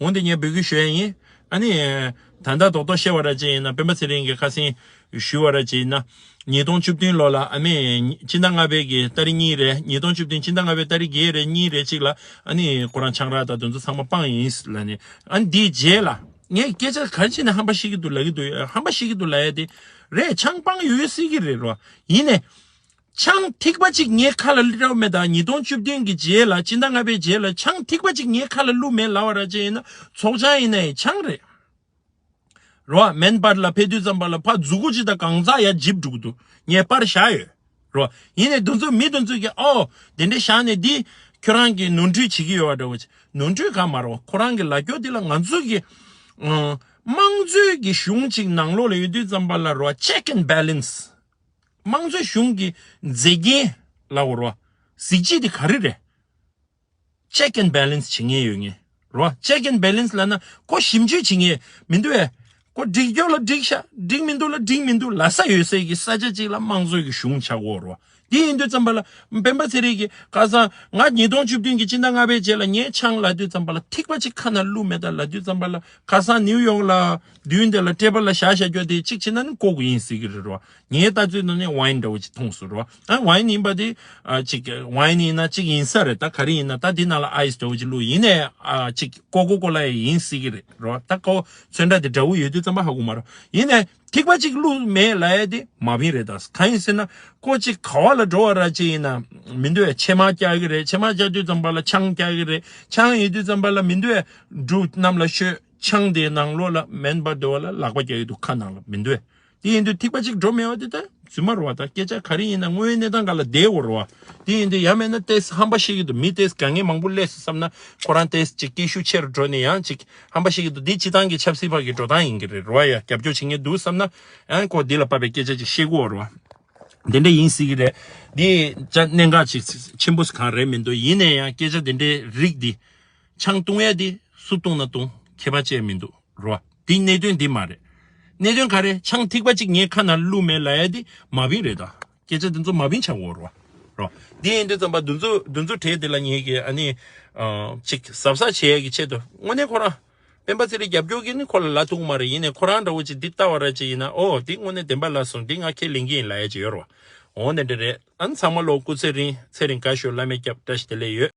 འོན་ཏེ་ངས་འབོད་སྐུལ་ཞུ་ཡ་ཡིན། ཨ་ནི་ད་ལྟ་རྡོག་རྡོག་བཤད་པ་ར་ཅིག་ཡིན་ན། སྤེན་པ་ཚེ་རིང་གིས་ཁ་སང་ཞུས་པ་ར་ཅིག་ཡིན་ན། ཉིས་སྟོང་བཅུ་བདུན་ལོ་ལ་ཨ་མས་སྤྱི་ཟླ་ལྔ་པའི་གི་ཏ་རིག་གཉིས་རེད། ཉིས་སྟོང་བཅུ་བདུན་སྤྱི་ཟླ་ལྔ་པའི་ཏ་རིག་བརྒྱད་རེད། གཉིས་རེད་ཅིག་ལ་ཨ་ནི་ཁོ་རང་ཆང་རག་དང་དེ་ཚོ་ཚང་མ་སྤངས་ཡིན་ལབ་ནས། ཨ་ནི་འདིའི་རྗེས་ལ་ངས་སྐད་ཆ་ག་རེ་བྱས་ནས་ཧམ་པ་བཤད་ཀྱི་འདུག་ལབ་ཀྱི་འདུག་ཧམ་པ་བཤད་ཀྱི་འདུག་ལབ་ཡ་དེ་རེད། ཆང་སྤངས་ཡོད་སྲིད་ཀྱི་རེད་རོ། ཡིན་ནས། ཆང་ཐིགས་པ་གཅིག་ངའི་ཁ་ལ་སླེབས་མེད་ད། ཉིས་སྟོང་བཅུ་བདུན་གྱི་རྗེས་ལ། སྤྱི་ཟླ་ལྔ་པའི་རྗེས་ལ་ཆང་ཐིགས་པ་གཅིག་ངའི་ཁ་ལ་བླུགས་མེད་ལབ་པ་ར་ཅིག་ཡིན་ན། ཚོགས་ཆང་ཡིན་ནའི་ཆང་རེད་རོ། མེན་བར་ལ་ཕེབས་དུས་ཙམ་པ་ལ་ཕར་མཛུ་གུ་གཅིག་དང་གང་ཟག་ཡར་འཇིབ་འགྲོ་གི་འདུག་ངས་པར་བཞག་ཡོད་རོ། ཡིན་ནའི་འདི་ཚོ་མི་འདི་ཚོས་ཀྱིས་ཨོ་དེ་འདྲ་བཞག་ནས་འདི་ཁྱོད་རང་གིས་ནོར་འཁྲུལ་བྱེད་ཀྱི་ཡོད་པ་འདྲ་བོ་ཅིག་ནོར་འཁྲུལ་གང་མ་རེད། ཁོ་རང་གི་ལབ་རྒྱུ་འདི་ལ་ང་ཚོ་གི་ཨ་དམངས་གཙོའི་གི་གཞུང་གཅིག་ནང་ལོགས་ལ་ཡོད་དུས་ཙམ་པ་ལ་རོ། ཆེག་ཨེན་བྷེ་ལེན་སི། དམངས་གཙོའི་གཞུང་གི་མཛེས་རྒྱན་ལབ་དགོས་རེད་བ། གཟི་བརྗིད་དེ་ག་རེ་རེད། ཆེག་ཨེན་བྷེ་ལེན་སི་བྱེད་མཁན་ཡོད་མཁན་རེད་བ། ཆེག་ཨེན་བྷེ་ལེན་སི་ལབ་ན་ཁོ་ཞིབ་འཇུག་བྱེད་མཁན་མི་འདུག་བས། ཁོ་འགྲིག་རྒྱུ་ལ་འགྲིག་ཤག་འགྲིག་མི་འདུག་ལ་འགྲིག་མི་འདུག་ལབ་ས་ཡོད་སའི་གི་ས་ཆ་གཅིག་ལ་དམངས་གཙོའི་གི་གཞུང་ཆགས་ཀྱི་ཡོད་རེད་བ། དེ་ཡིན་དུས་ཙམ་པ་ལ་སྤེན་པ་ཚེ་རིང་གིས་ཁ་སང་ང་ཉིས་སྟོང་བཅུ་བདུན་གྱི་སྤྱི་ཟླ་ལྔ་པའི་རྗེས་ལ་ངས་ཆང་ལབ་དུས་ཙམ་པ་ལ་ཐིགས་པ་གཅིག་ཁ་ནང་བླུགས་མེད་ད་ལབ་དུས་ཙམ་པ་ལ། ཁ་སང་ནིའུ་ཡོག་ལ་མདུན་དེ་ལ་ཊེ་བལ་ལ་བཞག་བཞག་རྒྱུ་དེ་གཅིག་བྱས་ན་ནི་ལྐོག་གུ་ཡིན་སྲིད་ཀྱི་རེད་རོ། ངའི་ལྟ་ཚུལ་ནང་ནས་ཝའིན་འདྲ་བོ་ཅིག་མཐོང་སོང་རོ། ཨ་ཝའིན་ཡིན་པ་དེ་ཨ་ཅིག་ཝའིན་ཡིན་ན་གཅིག་ཡིན་ས་རེད། ད་ག་རེ་ཡིན་ན་ད་དེ་ནང་ལ་ཨའི་སི་འདྲ་བོ་ཅིག་བླུགས། ཡིན་ནའི་ཨ་ཅིག་ཀོ་ཀོ་ཀོ་ལ་ཡིན་སྲིད་ཀྱི་རེད་རོ། ད་ཀོ་ཚོན་ཁྲ་དེ་འདྲ་བོ་ཡོད་དུས་ཙམ་པ་ཧ་གོ་མ་རོ། ཡིན་ནའི་ཐིགས་པ་གཅིག་བླུགས་མེད་ལབ་ཡ་དེ་མ་བིན་རེད། ད་གང་ཡིན་ཟེར་ན་ཀོ་གཅིག་ག་བ་ལ་འགྲོ་བ་ར་ཅིག་ཡིན་ན་མི་འདོད་ཕྱེ་མར་བཀྱག་གི་རེད། ཕྱེ་མར་བཀྱག་དུས་ཙམ་པ་ལ་ཆང་བཀྱག་གི་རེད། ཆང་ཡིན་དུས་ཙམ་པ་ལ་མི་འདོད་འབྲུ་གནམ་ལ་གཤོད། ཆང་དེའི་ནང་ལོགས་ལ་མེན་བར་འདོད་པ་ལ་ལག་པ་བཀྱག་གི་འདུག་ཁ་ནང་ལ་མི་འདོད། དེ་ཡིན་དུས་ཐིགས་པ་གཅིག་འགྲོ་མེད་པ་དེ་ད་རྫུན་མ་རེད་བ། ད་སྐད་ཆ་ག་རེ་ཡིན་ན་དངོས་ཡོད་གནས་སྟངས་སྒང་ལ་བསྡད་དགོས་རེད་བ། དེ་ཡིན་དུས་ཡང་མིན་ན་ཏོག་ཙམ་ཧམ་པ་བཤད་ཀྱི་འདུག་མི་ཏོག་ཙམ་དཀའ་ངལ་མང་པོ་སླེབས་སོང་བསམ་ན་ཁོ་རང་ཏོག་ཙམ་ཅིག་སྐད་ཤུགས་ཆེ་རུ་འགྲོ་ནས་ཡང་ཅིག་ཧམ་པ་བཤད་ཀྱི་འདུག་འདི་སྤྱི་བཏང་གི་ཆབ་སྲིད་པ་གི་འགྲོ་སྟངས་ཡིན་གྱི་རེད་རོ། ཡ་རྒྱབ་སྐྱོར་བྱེད་མཁན་འདུག་བསམ་ན་ཡང་ཁོ་འདི་ལ་དཔག་པའི་སྐད་ཆ་ཅིག་བཤད་དགོས་རེད་བ། དེ་འདྲ་ཡིན་སྲིད་ཀྱི་རེད། འདི་ཅ་གནད་འགག་ཅིག་ཆེན་པོ་གང་རེད་མི་འདུག་ཡིན་ནའི་ཡང་སྐད་ཆ་དེ་འདྲའི་རིགས་འདི་ཆང་བཏུང་ཡས་འདི་སུ་བཏུང་ན་བཏུང་ཁྱད་པར་ཅི་ཡང་མི་འདུག་རོ། འདི་གནད་དོན་འདི་མ་རེད། གནད་དོན་ག་རེ། ཆང་ཐིགས་པ་གཅིག་ངའི་ཁ་ནང་བླུགས་མེད་ལབ་ཡ་འདི་མ་བིན་རེད་ད། སྐད་ཆ་འདི་ཚོ་མ་བིན་ཆགས་འོ་རོ། རོ། འདི་ཡིན་དུས་ཙམ་པ་འདི་ཚོ་འདི་ཚོ་གྲས་འདི་ལ་ངེད་ཀྱི་ཨ་ནི་ཨ་ཅིག་གཟབ་གཟབ་བྱེད་ཡ་གི་ཆེད་དུ་དངོས་གནས་ཁོ་རང་སྤེན་པ་ཚེ་རིང་རྒྱབ་སྐྱོར་གྱི་ནི་ཁོ་ལ་ལབ་ཐུབ་ཀྱི་མ་རེད། ཡིན་ནའི་ཁོ་རང་འདྲ་བོ་ཅིག་འདི་ལྟ་བ་ར་ཅིག་ཡིན་ན་ཨོ་འདི་དངོས་གནས་བདེན་པ་ལབ་སོང་། འདི་ང་ཁས་ལེན་གྱི་ཡིན་ལབ་ཡ་ཅིག་ཡོད་རོ། འོ་ནི་འདྲ་རེད། ཨ་ནི་ཚང་མ་ལོ་སྐུ་ཚེ་རིང་། ཚེ་རིང་དགའ་ཤོག་བླ་མས་སྐྱབས། བཀྲ་ཤིས་བདེ་ལེགས་ཡོད།